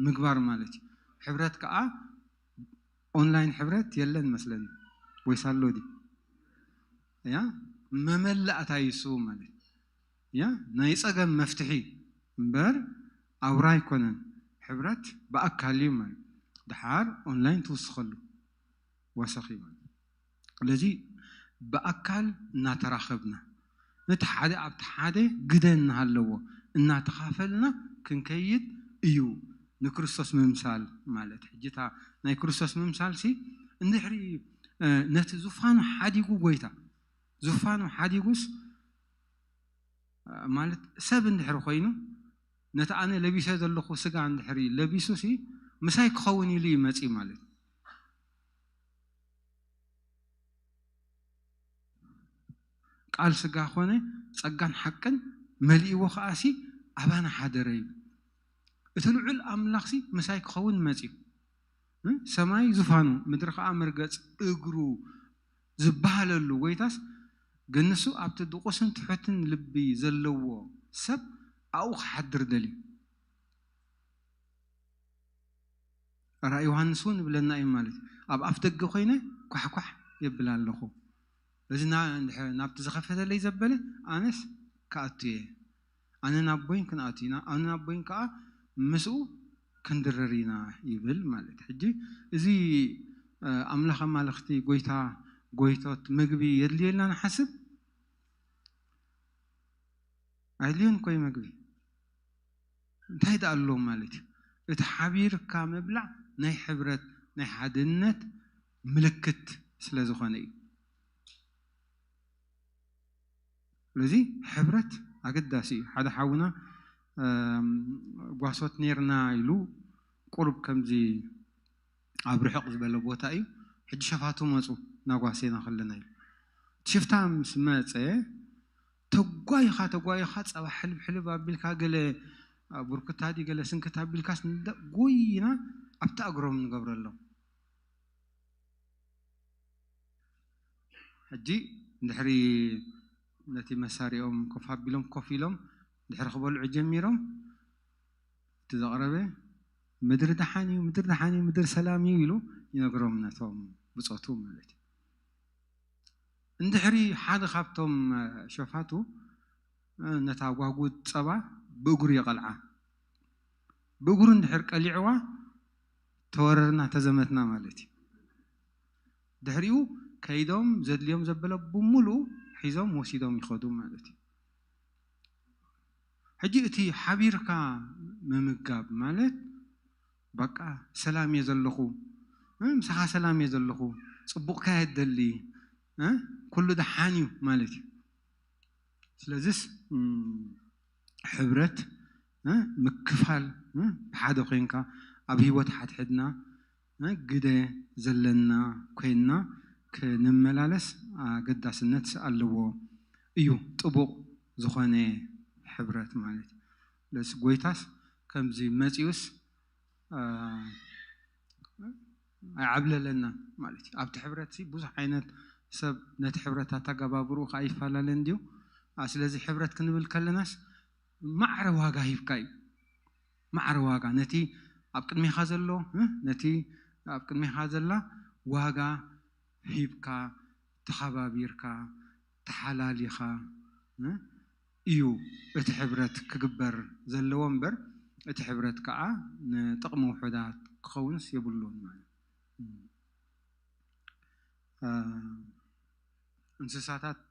ምግባር ማለት እዩ። ሕብረት ከኣ ኦንላይን ሕብረት የለን መስለኒ፣ ወይስ ኣሎ ድዩ? ያ፣ መመላእታ እዩ እሱ ማለት። ያ፣ ናይ ጸገም መፍትሒ እምበር ኣውራ ኣይኮነን። ሕብረት ብኣካል እዩ ማለት። ደሓር ኦንላይን ትውስኸሉ ወሰኺ ማለት። ስለዚ ብኣካል እናተራኸብና፣ ነቲ ሓደ ኣብቲ ሓደ ግደ እናሃለዎ እናተኻፈልና ክንከይድ እዩ ንክርስቶስ ምምሳል ማለት። ሕጂ እታ ናይ ክርስቶስ ምምሳል ሲ እንድሕሪ፣ እ፣ ነቲ ዙፋኑ ሓዲጉ ጎይታ፣ ዙፋኑ ሓዲጉስ፣ እ፣ ማለት ሰብ እንድሕሪ ኮይኑ ነቲ ኣነ ለቢሰ ዘለኹ ስጋ እንድሕሪ ለቢሱ ሲ ምሳይ ክኸውን ኢሉ ይመጺ ማለት እዩ። ቃል ስጋ ኾነ ጸጋን ሓቅን መሊእዎ ኸኣ ሲ ኣባና ሓደረ እዩ። እቲ ልዑል ኣምላኽ ሲ ምሳይ ክኸውን መጺኡ። እ? ሰማይ ዙፋኑ ምድሪ ኸኣ መርገጽ እግሩ ዝበሃለሉ ጎይታስ ግን ንሱ ኣብቲ ድቑስን ትሑትን ልቢ ዘለዎ ሰብ ኣብኡ ክሓድር ደልዩ። ራእይ ዮሃንስ እውን ይብለና እዩ ማለት እዩ። ኣብ ኣፍ ደገ ኮይነ ኳሕኳሕ የብል ኣለኹ። እዚ ና- እንድሕር ናብቲ ዝኸፈተለይ ዘበለ ኣነስ ክኣቱ እየ። ኣነን ኣቦይን ክንኣቱ ኢና፣ ኣነን ኣቦይን ከዓ ምስኡ ክንድረር ኢና ይብል ማለት። ሕጂ እዚ ኣምላኽ ኣማልኽቲ፣ ጎይታ ጎይቶት፣ መግቢ የድልየልና ንሓስብ? ኣየድልዮን እኮ እዩ መግቢ። እንታይ ደኣ ኣለዎም ማለት እዩ? እቲ ሓቢርካ ምብላዕ ናይ ሕብረት ናይ ሓድነት ምልክት ስለ ዝኾነ እዩ። ስለዚ ሕብረት ኣገዳሲ እዩ። ሓደ ሓውና ጓሶት ነርና ኢሉ ቁሩብ ከምዚ ኣብ ርሕቕ ዝበለ ቦታ እዩ። ሕጂ ሸፋቱ መፁ እናጓሴና ከለና እዩ። ሽፍታ ምስ መፀ ተጓይኻ ተጓይኻ ፀባ ሕልብ ሕልብ ኣቢልካ ገለ ቡርክታ ዲ ገለ ስንክት ኣቢልካስ ጎይና ኣብቲ ኣግሮም ንገብረሎም። ሕጂ እንድሕሪ ነቲ መሳሪኦም ኮፍ ኣቢሎም ኮፍ ኢሎም ድሕሪ ክበልዑ ጀሚሮም እቲ ዘቕረበ ምድሪ ደሓን እዩ፣ ምድሪ ደሓን እዩ፣ ምድሪ ሰላም እዩ ኢሉ ይነግሮም ነቶም ብጾቱ ማለት እዩ። እንድሕሪ ሓደ ካብቶም ሸፋቱ ነታ ጓጉድ ጸባ ብእግሩ የቐልዓ። ብእግሩ እንድሕር ቀሊዕዋ ተወረርና ተዘመትና ማለት እዩ። ድሕሪኡ ከይዶም ዘድልዮም ዘበለ ብምሉኡ ሒዞም ወሲዶም ይኸዱ ማለት እዩ። ሕጂ እቲ ሓቢርካ ምምጋብ ማለት በቃ ሰላም እየ ዘለኹ፣ ምሳኻ ሰላም እየ ዘለኹ፣ ፅቡቕካ እየ ደሊ፣ ኩሉ ደሓን እዩ ማለት እዩ። ስለዚስ ሕብረት ምክፋል ብሓደ ኮይንካ ኣብ ህይወት ሓድሕድና ግደ ዘለና ኮይንና ክንመላለስ ኣገዳስነት ኣለዎ እዩ። ጥቡቕ ዝኾነ ሕብረት ማለት ለስ ጎይታስ ከምዚ መፂኡስ ኣይዓብለለናን ማለት እዩ። ኣብቲ ሕብረት ብዙሕ ዓይነት ሰብ ነቲ ሕብረት ኣተገባብርኡ ከዓ ይፈላለ እንድዩ። ስለዚ ሕብረት ክንብል ከለናስ ማዕረ ዋጋ ሂብካ እዩ። ማዕረ ዋጋ ነቲ ኣብ ቅድሜኻ ዘሎ ነቲ ኣብ ቅድሜኻ ዘላ ዋጋ ሂብካ ተኸባቢርካ ተሓላሊኻ እዩ እቲ ሕብረት ክግበር ዘለዎ እምበር እቲ ሕብረት ከዓ ንጥቕሚ ውሑዳት ክኸውንስ የብሉን ማለት እንስሳታት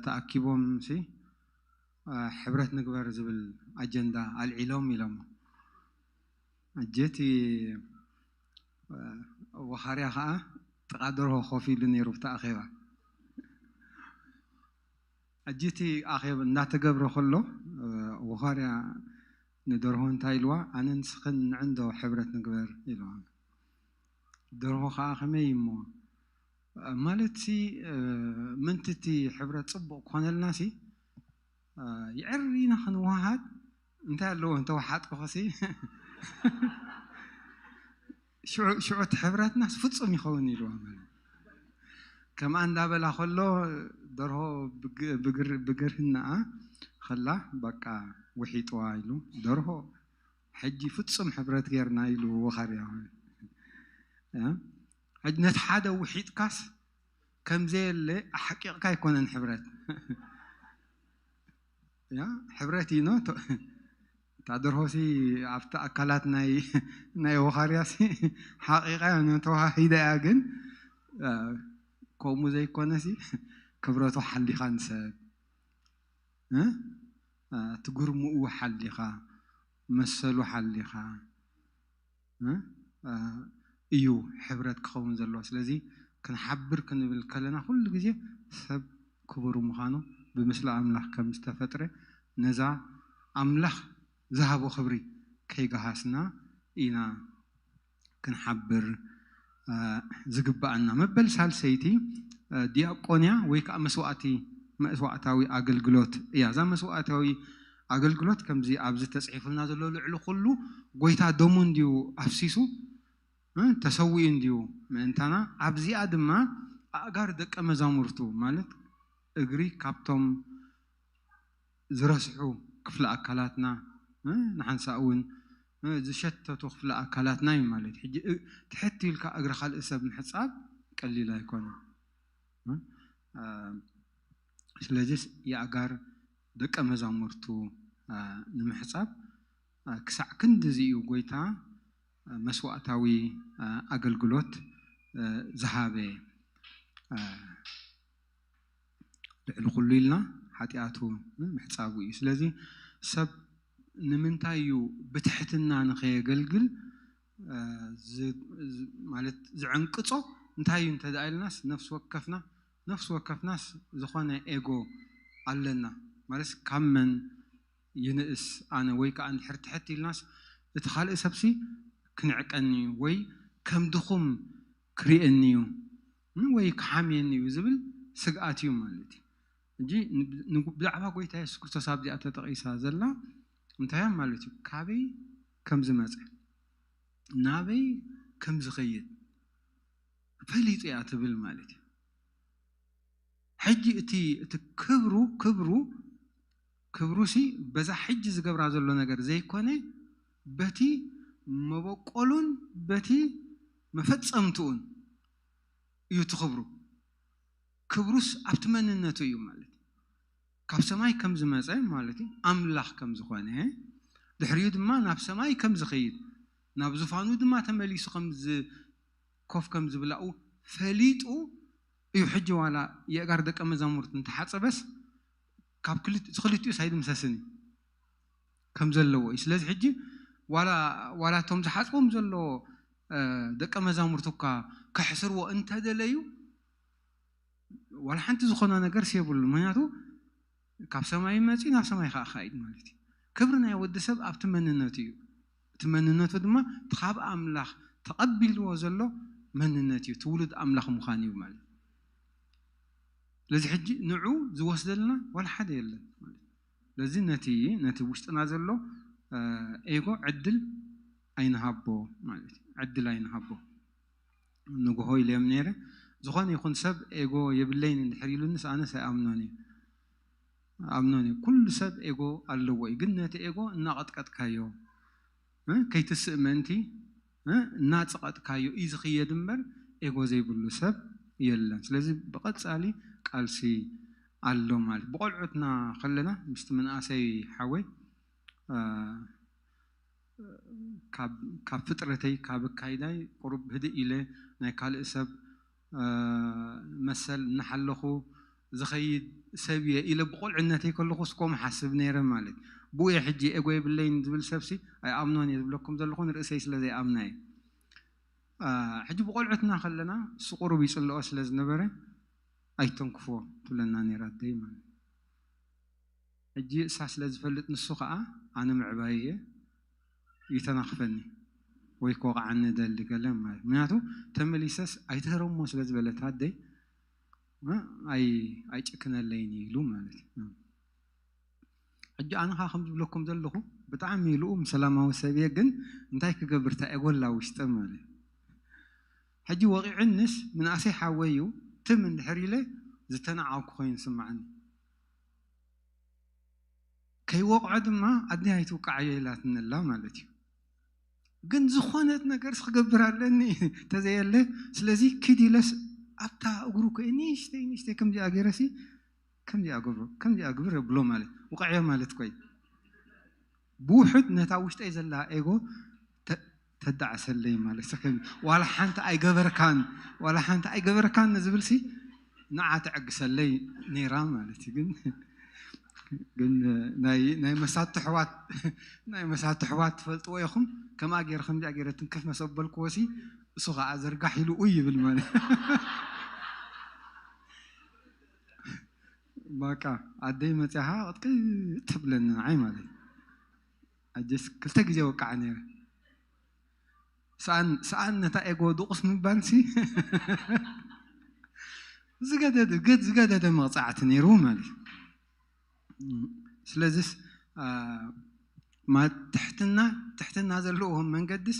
ተኣኪቦም ሲ ሕብረት ንግበር ዝብል ኣጀንዳ ኣልዒሎም ኢሎም። ኣጀቲ ወኻርያ ከዓ ጥቓ ደርሆ ኮፍ ኢሉ ነይሩ ብቲ ኣኼባ። ኣጀቲ ኣኼባ እንዳተገብረ ከሎ ወኻርያ ንደርሆ እንታይ ኢልዋ? ኣነ ንስኽን ንዕንዶ ሕብረት ንግበር ኢልዋ። ደርሆ ከዓ ከመይ እሞ ማለት ሲ ምንቲ እቲ ሕብረት ፅቡቕ ክኾነልና ሲ ይዕር ኢና ክንወሃሃድ እንታይ ኣለዎ እንተወሓጥኩ ሲ ሽዑ እቲ ሕብረትናስ ፍፁም ይኸውን ኢልዋ ማለት ከምኣ እንዳበላ ከሎ ደርሆ ብግርህናኣ ከላ በቃ ውሒጥዋ ኢሉ ደርሆ ሕጂ ፍፁም ሕብረት ጌርና ኢሉ ወኻርያ ሕጂ ነቲ ሓደ ውሒጥካስ ከምዘየለ ኣሓቂቕካ ኣይኮነን ሕብረት ያ ሕብረት ኢኖ እታ ደርሆሲ ኣብቲ ኣካላት ናይ ናይ ወኻርያሲ ሓቂቓ ተዋሂዳ እያ ግን ከምኡ ዘይኮነሲ ክብረቱ ሓሊኻ ንሰብ ትጉርምኡ ሓሊኻ መሰሉ ሓሊኻ እዩ ሕብረት ክኸውን ዘለዎ። ስለዚ ክንሓብር ክንብል ከለና ኩሉ ግዜ ሰብ ክቡር ምዃኑ ብምስሊ ኣምላኽ ከም ዝተፈጥረ ነዛ ኣምላኽ ዝሃቦ ክብሪ ከይገሃስና ኢና ክንሓብር ዝግባኣና። መበል ሳልሰይቲ ዲያቆንያ ወይ ከዓ መስዋዕቲ መስዋዕታዊ ኣገልግሎት እያ። እዛ መስዋዕታዊ ኣገልግሎት ከምዚ ኣብዚ ተፅሒፉልና ዘሎ ልዕሊ ኩሉ ጎይታ ደሙ እንድዩ ኣፍሲሱ ተሰዊኡ እንድዩ ምእንታና። ኣብዚኣ ድማ ኣእጋር ደቀ መዛሙርቱ ማለት እግሪ ካብቶም ዝረስሑ ክፍለ ኣካላትና ንሓንሳእ እውን ዝሸተቱ ክፍለ ኣካላትና እዩ ማለት እዩ። ሕጂ ትሕት ኢልካ እግሪ ካልእ ሰብ ምሕፃብ ቀሊል ኣይኮነ። ስለዚስ የኣጋር ደቀ መዛሙርቱ ንምሕፃብ ክሳዕ ክንድዚ እዩ ጎይታ መስዋዕታዊ ኣገልግሎት ዝሃበ። ልዕሊ ኩሉ ኢልና ሓጢኣቱ ምሕፃቡ እዩ። ስለዚ ሰብ ንምንታይ እዩ ብትሕትና ንኸየገልግል ማለት ዝዕንቅፆ እንታይ እዩ እንተደኣ ኢልናስ ነፍሲ ወከፍና ነፍሲ ወከፍናስ ዝኾነ ኤጎ ኣለና ማለት ካብ መን ይንእስ ኣነ ወይ ከዓ እንድሕር ትሕት ኢልናስ እቲ ካልእ ሰብሲ ክንዕቀኒ እዩ ወይ ከም ድኹም ክርእየኒ እዩ ወይ ክሓምየኒ እዩ ዝብል ስግኣት እዩ ማለት እዩ። እንጂ ብዛዕባ ጎይታ የሱስ ክርስቶስ ኣብዚኣ ተጠቒሳ ዘላ እንታይ ማለት እዩ? ካበይ ከም ዝመፀ ናበይ ከም ዝኸይድ ፈሊጡ እያ ትብል ማለት እዩ። ሕጂ እቲ እቲ ክብሩ ክብሩ ክብሩሲ በዛ ሕጂ ዝገብራ ዘሎ ነገር ዘይኮነ በቲ መበቆሉን በቲ መፈጸምትኡን እዩ እቲ ክብሩ። ክብሩስ ኣብቲ መንነቱ እዩ ማለት እዩ። ካብ ሰማይ ከም ዝመፀ ማለት እዩ ኣምላኽ ከም ዝኾነ ድሕሪኡ ድማ ናብ ሰማይ ከም ዝኸይድ ናብ ዙፋኑ ድማ ተመሊሱ ከም ዝ- ኮፍ ከም ዝብላኡ ፈሊጡ እዩ። ሕጂ ዋላ የእጋር ደቀ መዛሙርት እንተሓፀበስ ካብ ክልቲኡስ ኣይድምሰስን እዩ ከም ዘለዎ እዩ። ስለዚ ሕጂ ዋላ እቶም ዝሓፅቦም ዘሎ ደቀ መዛሙርቱ እኳ ከሕስርዎ እንተደለዩ ዋላ ሓንቲ ዝኾነ ነገር የብሉ። ምክንያቱ ካብ ሰማይ መፂኡ ናብ ሰማይ ከዓ ካይድ ማለት እዩ። ክብሪ ናይ ወዲ ሰብ ኣብቲ መንነቱ እዩ። እቲ መንነቱ ድማ እቲ ካብ ኣምላኽ ተቐቢልዎ ዘሎ መንነት እዩ። እቲ ውሉድ ኣምላኽ ምዃን እዩ ማለት እዩ። ስለዚ ሕጂ ንዑ ዝወስደልና ዋላ ሓደ የለን ማለት እዩ። ስለዚ ነቲ ነቲ ውሽጥና ዘሎ ኤጎ ዕድል ኣይንሃቦ ማለት እዩ። ዕድል ኣይንሃቦ። ንግሆ ኢለ እዮም ነይረ። ዝኾነ ይኹን ሰብ ኤጎ የብለይን እንድሕር ኢሉንስ ኣነስ ኣይኣምኖን እየ። ኣምኖን እዩ። ኩሉ ሰብ ኤጎ ኣለዎ እዩ። ግን ነቲ ኤጎ እናቐጥቀጥካዮ ከይትስእ ምእንቲ እናፀቐጥካዮ እዩ ዝኽየድ እምበር ኤጎ ዘይብሉ ሰብ የለን። ስለዚ ብቐፃሊ ቃልሲ ኣሎ ማለት ብቆልዑትና ከለና ምስቲ ምንኣሰይ ሓወይ ካብ ፍጥረተይ ካብ ኣካይዳይ ቁሩብ ህድእ ኢለ ናይ ካልእ ሰብ መሰል እናሓለኹ ዝኸይድ ሰብ እየ ኢለ ብቆልዕነተይ ከለኹ እስኮም ሓስብ ነይረ ማለት ብኡ እየ ሕጂ ኤጎ የብለይን ዝብል ሰብሲ ኣይኣምኖን እየ ዝብለኩም ዘለኹ ንርእሰይ ስለ ዘይኣምና እየ። ሕጂ ብቆልዑትና ከለና እሱ ቁሩብ ይፅልኦ ስለ ዝነበረ ኣይተንክፎ ትብለና ነይራ ኣደይ ማለት ሕጂ እሳ ስለ ዝፈልጥ ንሱ ከዓ ኣነ ምዕባይ እየ ይተናኽፈኒ ወይ ክወቕዓኒ ደሊ ገለ ማለት ምክንያቱ ተመሊሰስ ኣይትህረሞ ስለ ዝበለት ኣደይ ኣይጭክነለይን ኢሉ ማለት እዩ። ሕጂ ኣነ ከዓ ከም ዝብለኩም ዘለኹ ብጣዕሚ ልኡም ሰላማዊ ሰብ እየ፣ ግን እንታይ ክገብር እታ ኤጎላ ውሽጠ ማለት እዩ። ሕጂ ወቒዕንስ ምንኣሰይ ሓወይ እዩ ትም እንድሕር ኢለ ዝተናዓውኩ ኮይኑ ስማዓኒ። ከይወቕዖ ድማ ኣደይ ኣይትውቃዓዮ ኢላትኒ ኣላ ማለት እዩ። ግን ዝኾነት ነገር ክገብር ኣለኒ ተዘየለ ስለዚ ኪድ ኢለስ ኣብታ እግሩ ኮ ንእሽተይ ንእሽተይ ከምዚኣ ገይረሲ ከምዚኣ ገብሮ ከምዚኣ ግብር የብሎ ማለት ውቃዕዮ ማለት ኮይ ብውሕድ ነታ ውሽጠይ ዘላ ኤጎ ተዳዕሰለይ ማለት ዋላ ሓንቲ ኣይገበርካን ዋላ ሓንቲ ኣይገበርካን ንዝብልሲ ንዓ ተዕግሰለይ ነይራ ማለት እዩ። ግን ግን ናይ ናይ መሳቱ ኣሕዋት ናይ መሳቱ ኣሕዋት ትፈልጥዎ ኢኹም። ከምኣ ገይረ ከምዚኣ ገይረ ትንክፍ መሰበልክዎ ሲ እሱ ከዓ ዘርጋሕ ኢሉ ኡይ ይብል ማለት እዩ። በቃ ኣደይ መፅያ ከዓ ቅጥቅጥ ትብለኒ ንዓይ ማለት እዩ። ኣጀስ ክልተ ግዜ ወቃዓ ነይረ። ሰኣን ሰኣን ነታ ኤጎ ድቑስ ምባልሲ ዝገደደ ገድ ዝገደደ መቕጻዕቲ ነይሩ ማለት እዩ። ስለዚስ ማ ትሕትና ትሕትና ዘለዎ መንገድስ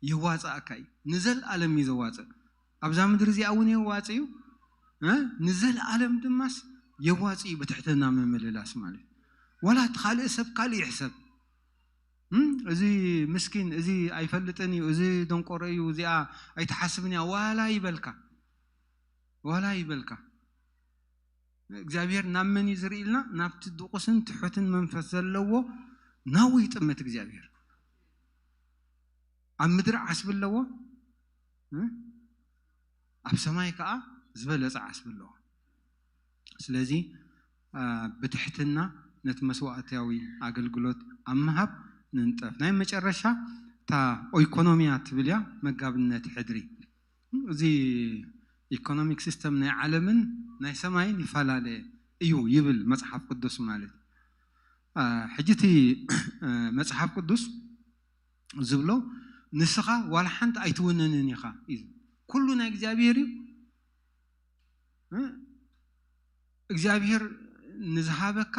የዋፅኣካ እዩ። ንዘለኣለም እዩ ዘዋፅእ። ኣብዛ ምድሪ እዚኣ እውን የዋፅ እዩ። ንዘለኣለም ድማስ የዋፅ እዩ ብትሕትና ምምልላስ ማለት እዩ። ዋላ እቲ ካልእ ሰብ ካልእ ይሕሰብ። እዚ ምስኪን፣ እዚ ኣይፈልጥን እዩ፣ እዚ ደንቆሮ እዩ፣ እዚኣ ኣይትሓስብን እያ ዋላ ይበልካ፣ ዋላ ይበልካ። እግዚኣብሔር ናብ መን እዩ ዝርኢ ኢልና? ናብቲ ድቑስን ትሑትን መንፈስ ዘለዎ ናብኡ ይጥምት እግዚኣብሔር። ኣብ ምድሪ ዓስቢ ኣለዎ፣ ኣብ ሰማይ ከዓ ዝበለፀ ዓስቢ ኣለዎ። ስለዚ ብትሕትና ነቲ መስዋእታዊ ኣገልግሎት ኣብ ምሃብ ንንጠፍ። ናይ መጨረሻ እታ ኦይኮኖሚያ ትብል እያ፣ መጋብነት ሕድሪ። እዚ ኢኮኖሚክ ሲስተም ናይ ዓለምን ናይ ሰማይን ይፈላለ እዩ ይብል መፅሓፍ ቅዱስ ማለት። ሕጂ እቲ መፅሓፍ ቅዱስ ዝብሎ ንስኻ ዋላ ሓንቲ ኣይትውንንን ኢኻ እዩ። ኩሉ ናይ እግዚኣብሔር እዩ። እግዚኣብሔር ንዝሃበካ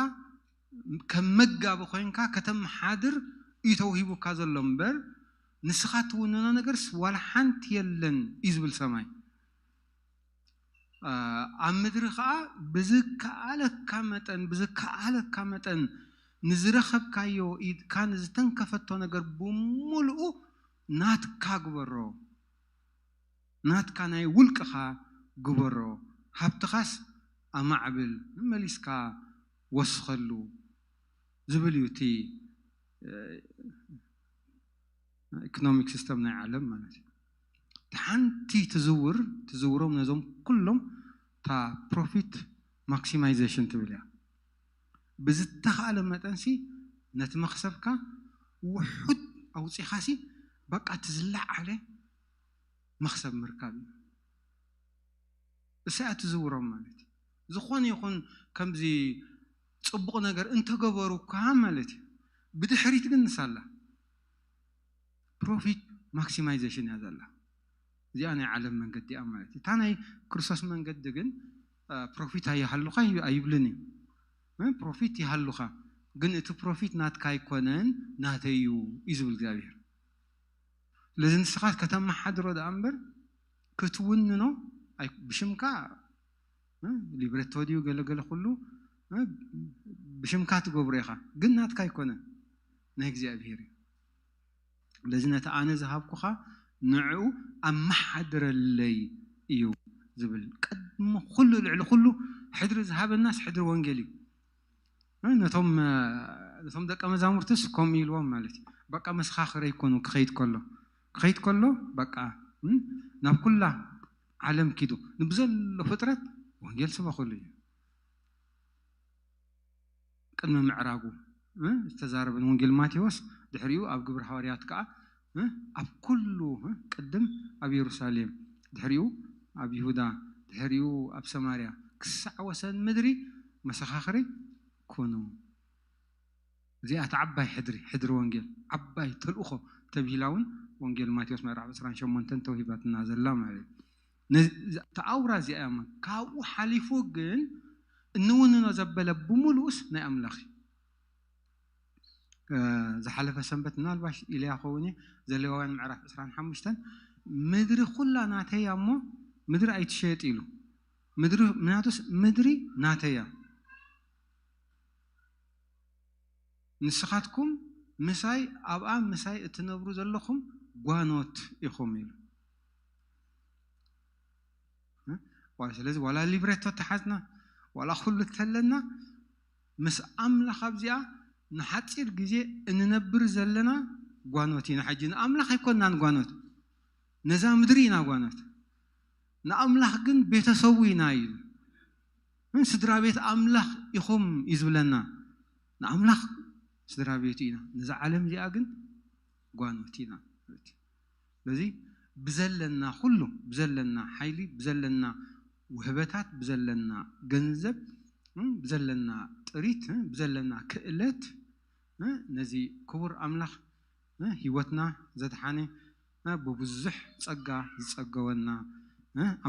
ከም መጋቢ ኮይንካ ከተመሓድር እዩ ተውሂቡካ ዘሎ እምበር ንስኻ ትውንኖ ነገርስ ዋላ ሓንቲ የለን እዩ ዝብል ሰማይ። ኣብ ምድሪ ከዓ ብዝከኣለካ መጠን ብዝከኣለካ መጠን ንዝረኸብካዮ ኢድካ ንዝተንከፈቶ ነገር ብምሉኡ ናትካ ግበሮ። ናትካ ናይ ውልቅኻ ግበሮ። ሃብትኻስ ኣማዕብል፣ መሊስካ ወስኸሉ ዝብል እዩ እቲ ኢኮኖሚክ ሲስተም ናይ ዓለም ማለት እዩ። ሓንቲ ትዝውር ትዝውሮም ነዞም ኩሎም እታ ፕሮፊት ማክሲማይዜሽን ትብል እያ። ብዝተኻእለ መጠንሲ ነቲ መክሰብካ ውሑድ ኣውፂኻሲ በቃ እቲ ዝለዓለ መክሰብ ምርካብ እዩ። እሳ እያ ትዝውሮም ማለት እዩ። ዝኾነ ይኹን ከምዚ ፅቡቕ ነገር እንተገበሩ እኳ ማለት እዩ። ብድሕሪት ግን ንሳላ ፕሮፊት ማክሲማይዜሽን እያ ዘላ። እዚኣ ናይ ዓለም መንገዲ እያ ማለት እዩ። እታ ናይ ክርስቶስ መንገዲ ግን ፕሮፊት ኣይሃሉካ ኣይብልን እዩ። ፕሮፊት ይሃሉካ ግን እቲ ፕሮፊት ናትካ ኣይኮነን ናተይ እዩ እዩ ዝብል እግዚኣብሔር። ስለዚ ንስኻ ከተመሓድሮ ደኣ እምበር ክትውንኖ ብሽምካ ሊብረቶ ድዩ ገለገለ ኩሉ ብሽምካ ትገብሮ ኢኻ ግን ናትካ ኣይኮነን ናይ እግዚኣብሔር እዩ። ስለዚ ነቲ ኣነ ዝሃብኩኻ ንዕኡ ኣመሓድረለይ እዩ ዝብል ቅድሚ ኩሉ ልዕሊ ኩሉ ሕድሪ ዝሃበናስ ሕድሪ ወንጌል እዩ። ነቶም ነቶም ደቀ መዛሙርትስ ከምኡ ኢልዎም ማለት እዩ። በቃ መሰኻኽረይ ይኮኑ ክኸይድ ከሎ ክኸይድ ከሎ በቃ ናብ ኩላ ዓለም ኪዱ ንብዘሎ ፍጥረት ወንጌል ስበኹሉ እዩ። ቅድሚ ምዕራጉ ዝተዛረበን ወንጌል ማቴዎስ ድሕሪኡ ኣብ ግብሪ ሃዋርያት ከዓ ኣብ ኩሉ ቅድም ኣብ የሩሳሌም ድሕሪኡ ኣብ ይሁዳ ድሕሪኡ ኣብ ሰማርያ ክሳዕ ወሰን ምድሪ መሰኻኽሪ ኩኑ። እዚኣ እታ ዓባይ ሕድሪ ሕድሪ ወንጌል ዓባይ ተልእኾ ተብሂላ እውን ወንጌል ማቴዎስ ምዕራፍ ዕስራን ሸሞንተን ተውሂባትና ዘላ ማለት እዩ። እታ ኣውራ እዚኣ እያ። ካብኡ ሓሊፉ ግን እንውንኖ ዘበለ ብምሉኡስ ናይ ኣምላኽ እዩ። ዝሓለፈ ሰንበት ምናልባሽ ኢለያ ኸውን እየ። ዘሌዋውያን ምዕራፍ ዕስራን ሓሙሽተን ምድሪ ኩላ ናተያ እሞ ምድሪ ኣይትሸየጥ ኢሉ። ምድሪ ምናቱስ ምድሪ ናተያ ንስኻትኩም ምሳይ ኣብኣ ምሳይ እትነብሩ ዘለኹም ጓኖት ኢኹም ኢሉ። ስለዚ ዋላ ሊብሬቶ ተሓዝና ዋላ ኩሉ እተለና ምስ ኣምላኽ ኣብዚኣ ንሓፂር ግዜ እንነብር ዘለና ጓኖት ኢና። ሕጂ ንኣምላኽ ኣይኮንናን ጓኖት፣ ነዛ ምድሪ ኢና ጓኖት። ንኣምላኽ ግን ቤተሰቡ ኢና እዩ። ስድራ ቤት ኣምላኽ ኢኹም እዩ ዝብለና። ንኣምላኽ ስድራ ቤቱ ኢና፣ ነዛ ዓለም እዚኣ ግን ጓኖት ኢና። ስለዚ ብዘለና ኩሉ ብዘለና ሓይሊ ብዘለና ውህበታት ብዘለና ገንዘብ ብዘለና ጥሪት ብዘለና ክእለት ነዚ ክቡር ኣምላኽ ህይወትና ዘድሓነ ብብዙሕ ጸጋ ዝጸገወና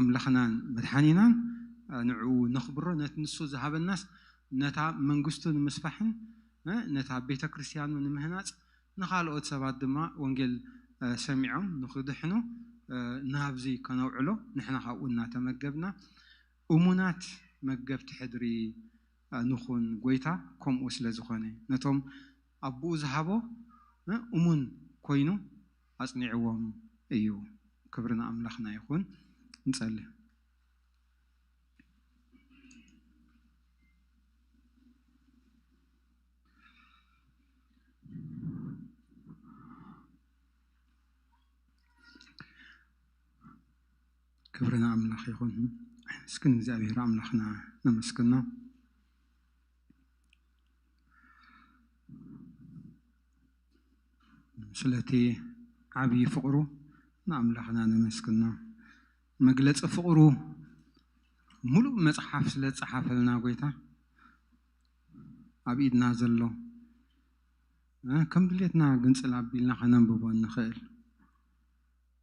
ኣምላኽናን መድሓኒናን ንዕኡ ነኽብሮ። ነቲ ንሱ ዝሃበናስ ነታ መንግስቱ ንምስፋሕን ነታ ቤተ ክርስቲያኑ ንምህናጽ ንኻልኦት ሰባት ድማ ወንጌል ሰሚዖም ንኽድሕኑ ናብዚ ከነውዕሎ ንሕና ካብኡ እናተመገብና እሙናት መገብቲ ሕድሪ ንኹን። ጎይታ ከምኡ ስለ ዝኾነ ነቶም ኣቦኡ ዝሃቦ እሙን ኮይኑ ኣጽኒዕዎም እዩ። ክብሪ ንኣምላኽና ይኹን። ንጸሊ። ክብሪ ንኣምላኽ ይኹን። እስኪ ንእግዚኣብሔር ኣምላኽና ነመስግኖ። ስለቲ ዓብዪ ፍቕሩ ንኣምላኽና ነመስግኖ። መግለጺ ፍቕሩ ምሉእ መጽሓፍ ስለ ዝጸሓፈልና ጎይታ ኣብ ኢድና ዘሎ ከም ድሌትና ግንጽል ኣቢልና ከነንብቦ እንኽእል።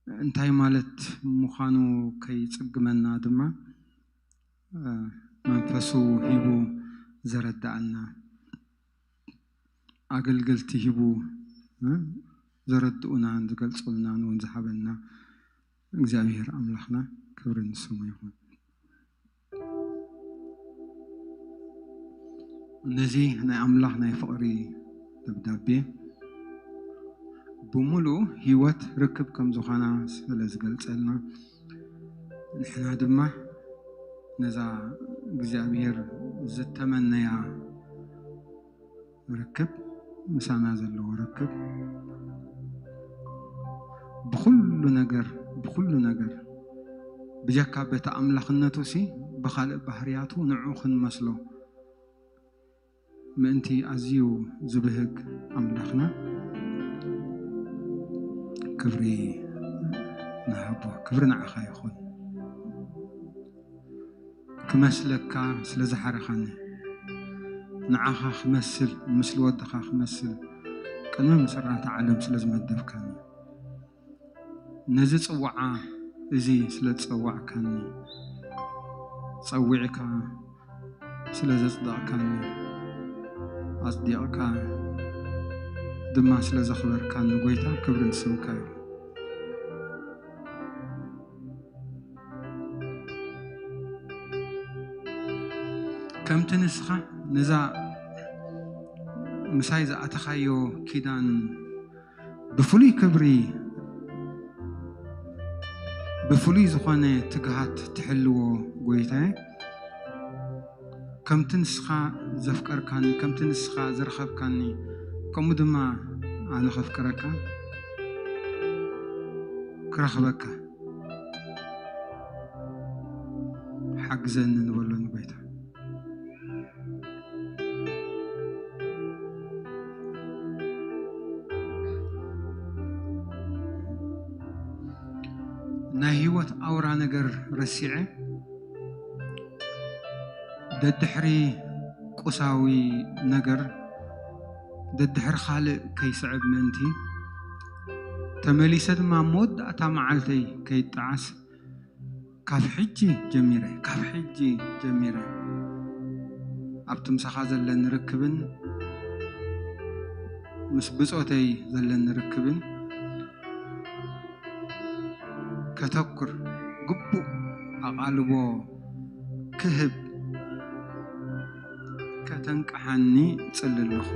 እንታይ ማለት ምዃኑ ከይጽግመና ድማ መንፈሱ ሂቡ ዘረዳኣና፣ ኣገልገልቲ ሂቡ ዘረድኡናን ዝገልጹልናን እውን ዝሃበና እግዚኣብሔር ኣምላኽና ክብሪ ንስሙ ይኹን። ነዚ ናይ ኣምላኽ ናይ ፍቕሪ ደብዳቤ ብምሉኡ ህይወት ርክብ ከም ዝኾና ስለ ዝገልጸልና፣ ንሕና ድማ ነዛ እግዚኣብሔር ዝተመነያ ርክብ፣ ምሳና ዘለዎ ርክብ ብኹሉ ነገር፣ ብኹሉ ነገር ብጀካ በቲ ኣምላኽነቱ ሲ ብኻልእ ባህርያቱ ንዑ ክንመስሎ ምእንቲ ኣዝዩ ዝብህግ ኣምላኽና ክብሪ ንሃቦ። ክብሪ ንዓኻ ይኹን። ክመስለካ ስለ ዝሓረኻኒ፣ ንዓኻ ክመስል፣ ምስሊ ወድኻ ክመስል ቅድሚ ምስራተ ዓለም ስለ ዝመደብካኒ፣ ነዚ ጽዋዓ እዚ ስለ ዝጸዋዕካኒ፣ ጸዊዕካ ስለ ዘጽደቕካኒ፣ ኣጽዲቕካ ድማ ስለ ዘኽበርካኒ፣ ጎይታ ክብሪ ንስምካ ይኹን። ከምቲ ንስኻ ነዛ ምሳይ ዝኣተኻዮ ኪዳን ብፍሉይ ክብሪ፣ ብፍሉይ ዝኾነ ትግሃት ትሕልዎ፣ ጎይታየ፣ ከምቲ ንስኻ ዘፍቀርካኒ፣ ከምቲ ንስኻ ዝረኸብካኒ፣ ከምኡ ድማ ኣነ ከፍቅረካ፣ ክረኽበካ ሓግዘኒ ንበሎ ንጎይታ። ናይ ህይወት ኣውራ ነገር ረሲዐ፣ ደድሕሪ ቁሳዊ ነገር፣ ደድሕሪ ካልእ ከይስዕብ ምእንቲ፣ ተመሊሰ ድማ ኣብ መወዳእታ መዓልተይ ከይጠዓስ፣ ካብ ሕጂ ጀሚረ፣ ካብ ሕጂ ጀሚረ ኣብቲ ምሳኻ ዘለኒ ርክብን ምስ ብጾተይ ዘለኒ ርክብን ከተኩር፣ ግቡእ ኣቓልቦ ክህብ ከተንቅሓኒ እጽሊ ኣለኹ።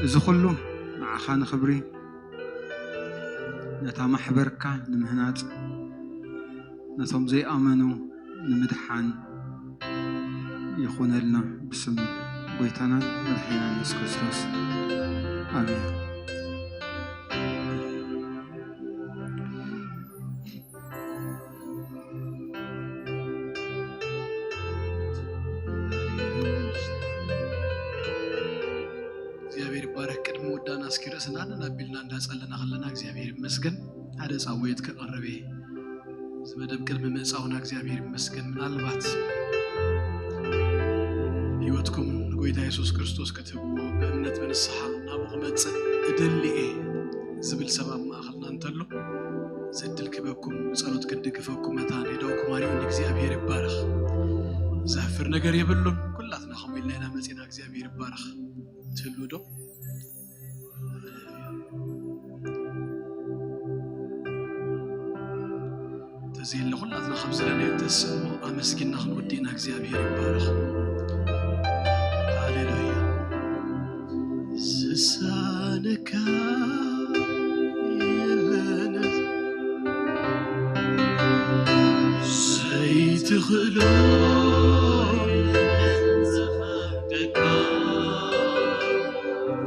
እዚ ኹሉ ንዓኻ ንኽብሪ፣ ነታ ማሕበርካ ንምህናጽ፣ ነቶም ዘይኣመኑ ንምድሓን ይኹነልና፣ ብስም ጎይታናን መድሓኒናን የሱስ ክርስቶስ፣ ኣሜን። እግዚኣብሔር ይባረክ። ቅድሚ ወዳና እስኪ ርእስና ነናቢልና እንዳጸለና ከለና እግዚኣብሔር ይመስገን። ሓደ ጻውዒት ከቕርብ እየ። እዚ መደብ ቅድሚ ምእጻውና እግዚኣብሔር ይመስገን። ምናልባት ህይወትኩም ንጎይታ የሱስ ክርስቶስ ክትህብዎ ብእምነት ብንስሓ ናብኡ ክመጽእ እደሊ እየ ዝብል ሰብ ኣብ ማእኸልና እንተሎ፣ እዚ ዕድል ክበኩም፣ ብጸሎት ክንድግፈኩም መታን የእዳውኩም ኣርዩኒ። እግዚኣብሔር ይባረኽ። ዘሕፍር ነገር የብሉን። ኩላትና ከምኡ ኢልና ኢና መጺና። እግዚኣብሔር ይባረኽ። ትህሉ ዶ? ተዘየለ ኩላትና ካብ ዝደለዮ ተስሞ ኣመስጊና ክንወዲ ኢና። እግዚኣብሔር ይባረኽ። ሃሌሉያ። ዝሳነካ የለን ዘይትኽእሎ ደካ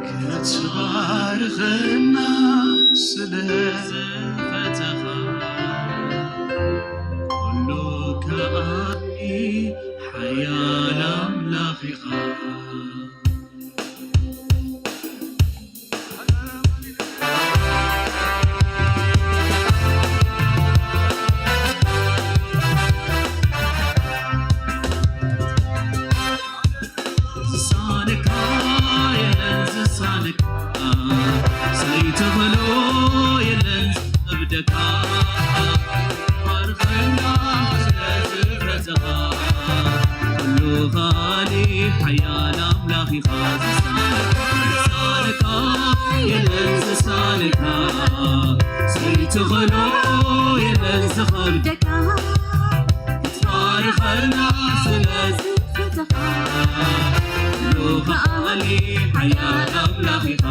ክትባርኸና ስለ ዝፈተኻ፣ ኩሉ ከኣኒ ሓያል ኣምላኽ ኢኻ። ዝሳነካ የለን፣ ዝሳነካ ዘይትኽእሎ የለን፣ ዝኸብደካ ባርኸና ስለ ዝፈተኻ፣ ኩሉ ኻሊ ሓያል ኣምላኽ ኢኻ። ዝሳነካ፣ ዝሳነካ የለን፣ ዝሳነካ ዘይትኽእሎ የለን፣ ዝኸብደካ ክትባርኸና ስለ ዝፈተኻ፣ ኩሉ ኻሊ ሓያል ኣምላኽ ኢኻ።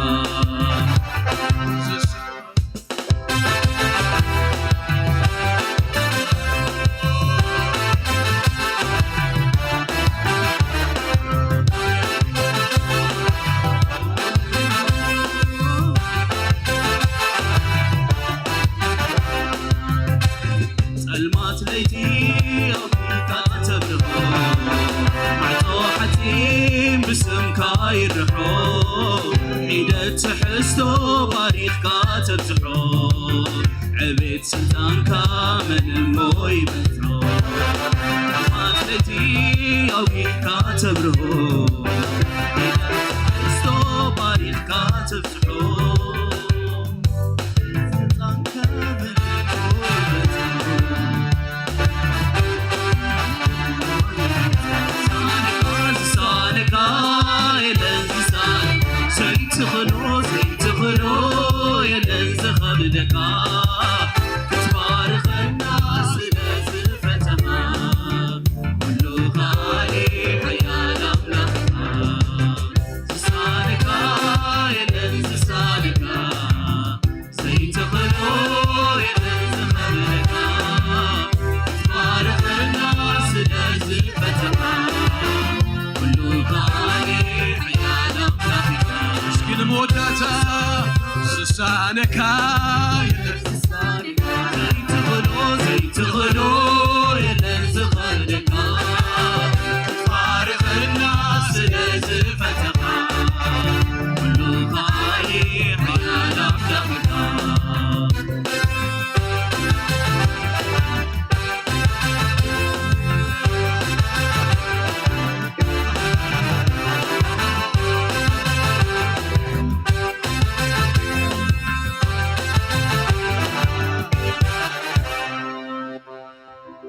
ጸልማት ለይቲ ኣውዲካ ተብርሆ፣ ማዕጾ ሓጺን ብስምካ ይርሖ፣ ሒደት ትሕዝቶ ባሪኽካ ተብዝሖ፣ ዕቤት ስልጣንካ መን እሞ ይበጽሖ? ጸልማት ለይቲ ኣውዲካ ተብርሆ፣ ሒደት ትሕዝቶ ባሪኽካ ተብዝሖ፣ ዘይትኽእሎ፣ ዘይትኽእሎ የለን ዝኸብደካ፣ ክትባርኸና ስለ ዝፈተኻ፣ ኩሉ ኻሊ ሓያል ኣምላኽና። ዝሳነካ የለን፣ ዝሳነካ ዘይትኽእሎ የለን፣ ዝኸብደካ ክትባርኸና ስለ ዝፈተኻ፣ ኩሉ ኻሊ ሓያል ኣምላኽ ኢኻ። እስኪ ንመወዳእታ ዝሳነካ የለን፣ ዘይትኽእሎ፣ ዘይትኽእሎ የለን ዝኸብደካ፣ ክትባርኸና ስለ ዝፈተኻ፣ ኩሉ ኻሊ ሓያል ኣምላኽ ኢኻ።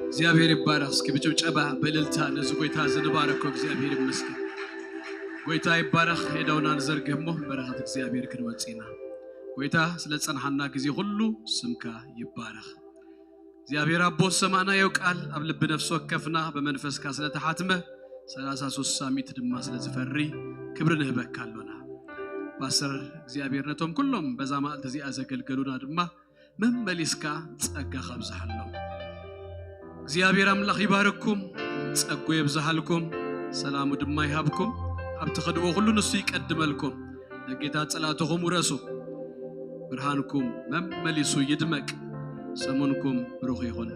እግዚኣብሔር ይባረኽ። እስኪ ብጭብጨባ በእልልታ ነዚ ጎይታ እዚ ንባረኮ። እግዚኣብሔር ይመስገን። ጎይታ ይባረኽ። ሄዳውና ንዘርግህ እሞ በረኸት እግዚኣብሔር ክንወጽእ ኢና። ጎይታ ስለ ዝጸንሓና ግዜ ኩሉ ስምካ ይባረኽ። እግዚኣብሔር ኣቦ ዝሰማዕናዮ ቃል ኣብ ልቢ ነፍሲ ወከፍና ብመንፈስካ ስለ ተሓትመ ሰላሳ ስሳ ሚእቲ ድማ ስለ ዝፈሪ ክብሪ ንህበካ ኣሎና። ፓስተር እግዚኣብሔር ነቶም ኩሎም በዛ መዓልቲ እዚኣ ዘገልገሉና ድማ መመሊስካ ጸጋ ካብዝሓሎም። እግዚኣብሔር ኣምላኽ ይባርኩም፣ ጸጉ የብዝሃልኩም፣ ሰላሙ ድማ ይሃብኩም። ኣብ ትኸድዎ ኩሉ ንሱ ይቀድመልኩም። ነጌታ ጽላትኹም ውረሱ። ብርሃንኩም መመሊሱ ይድመቅ። ሰሙንኩም ብሩኽ ይኹን።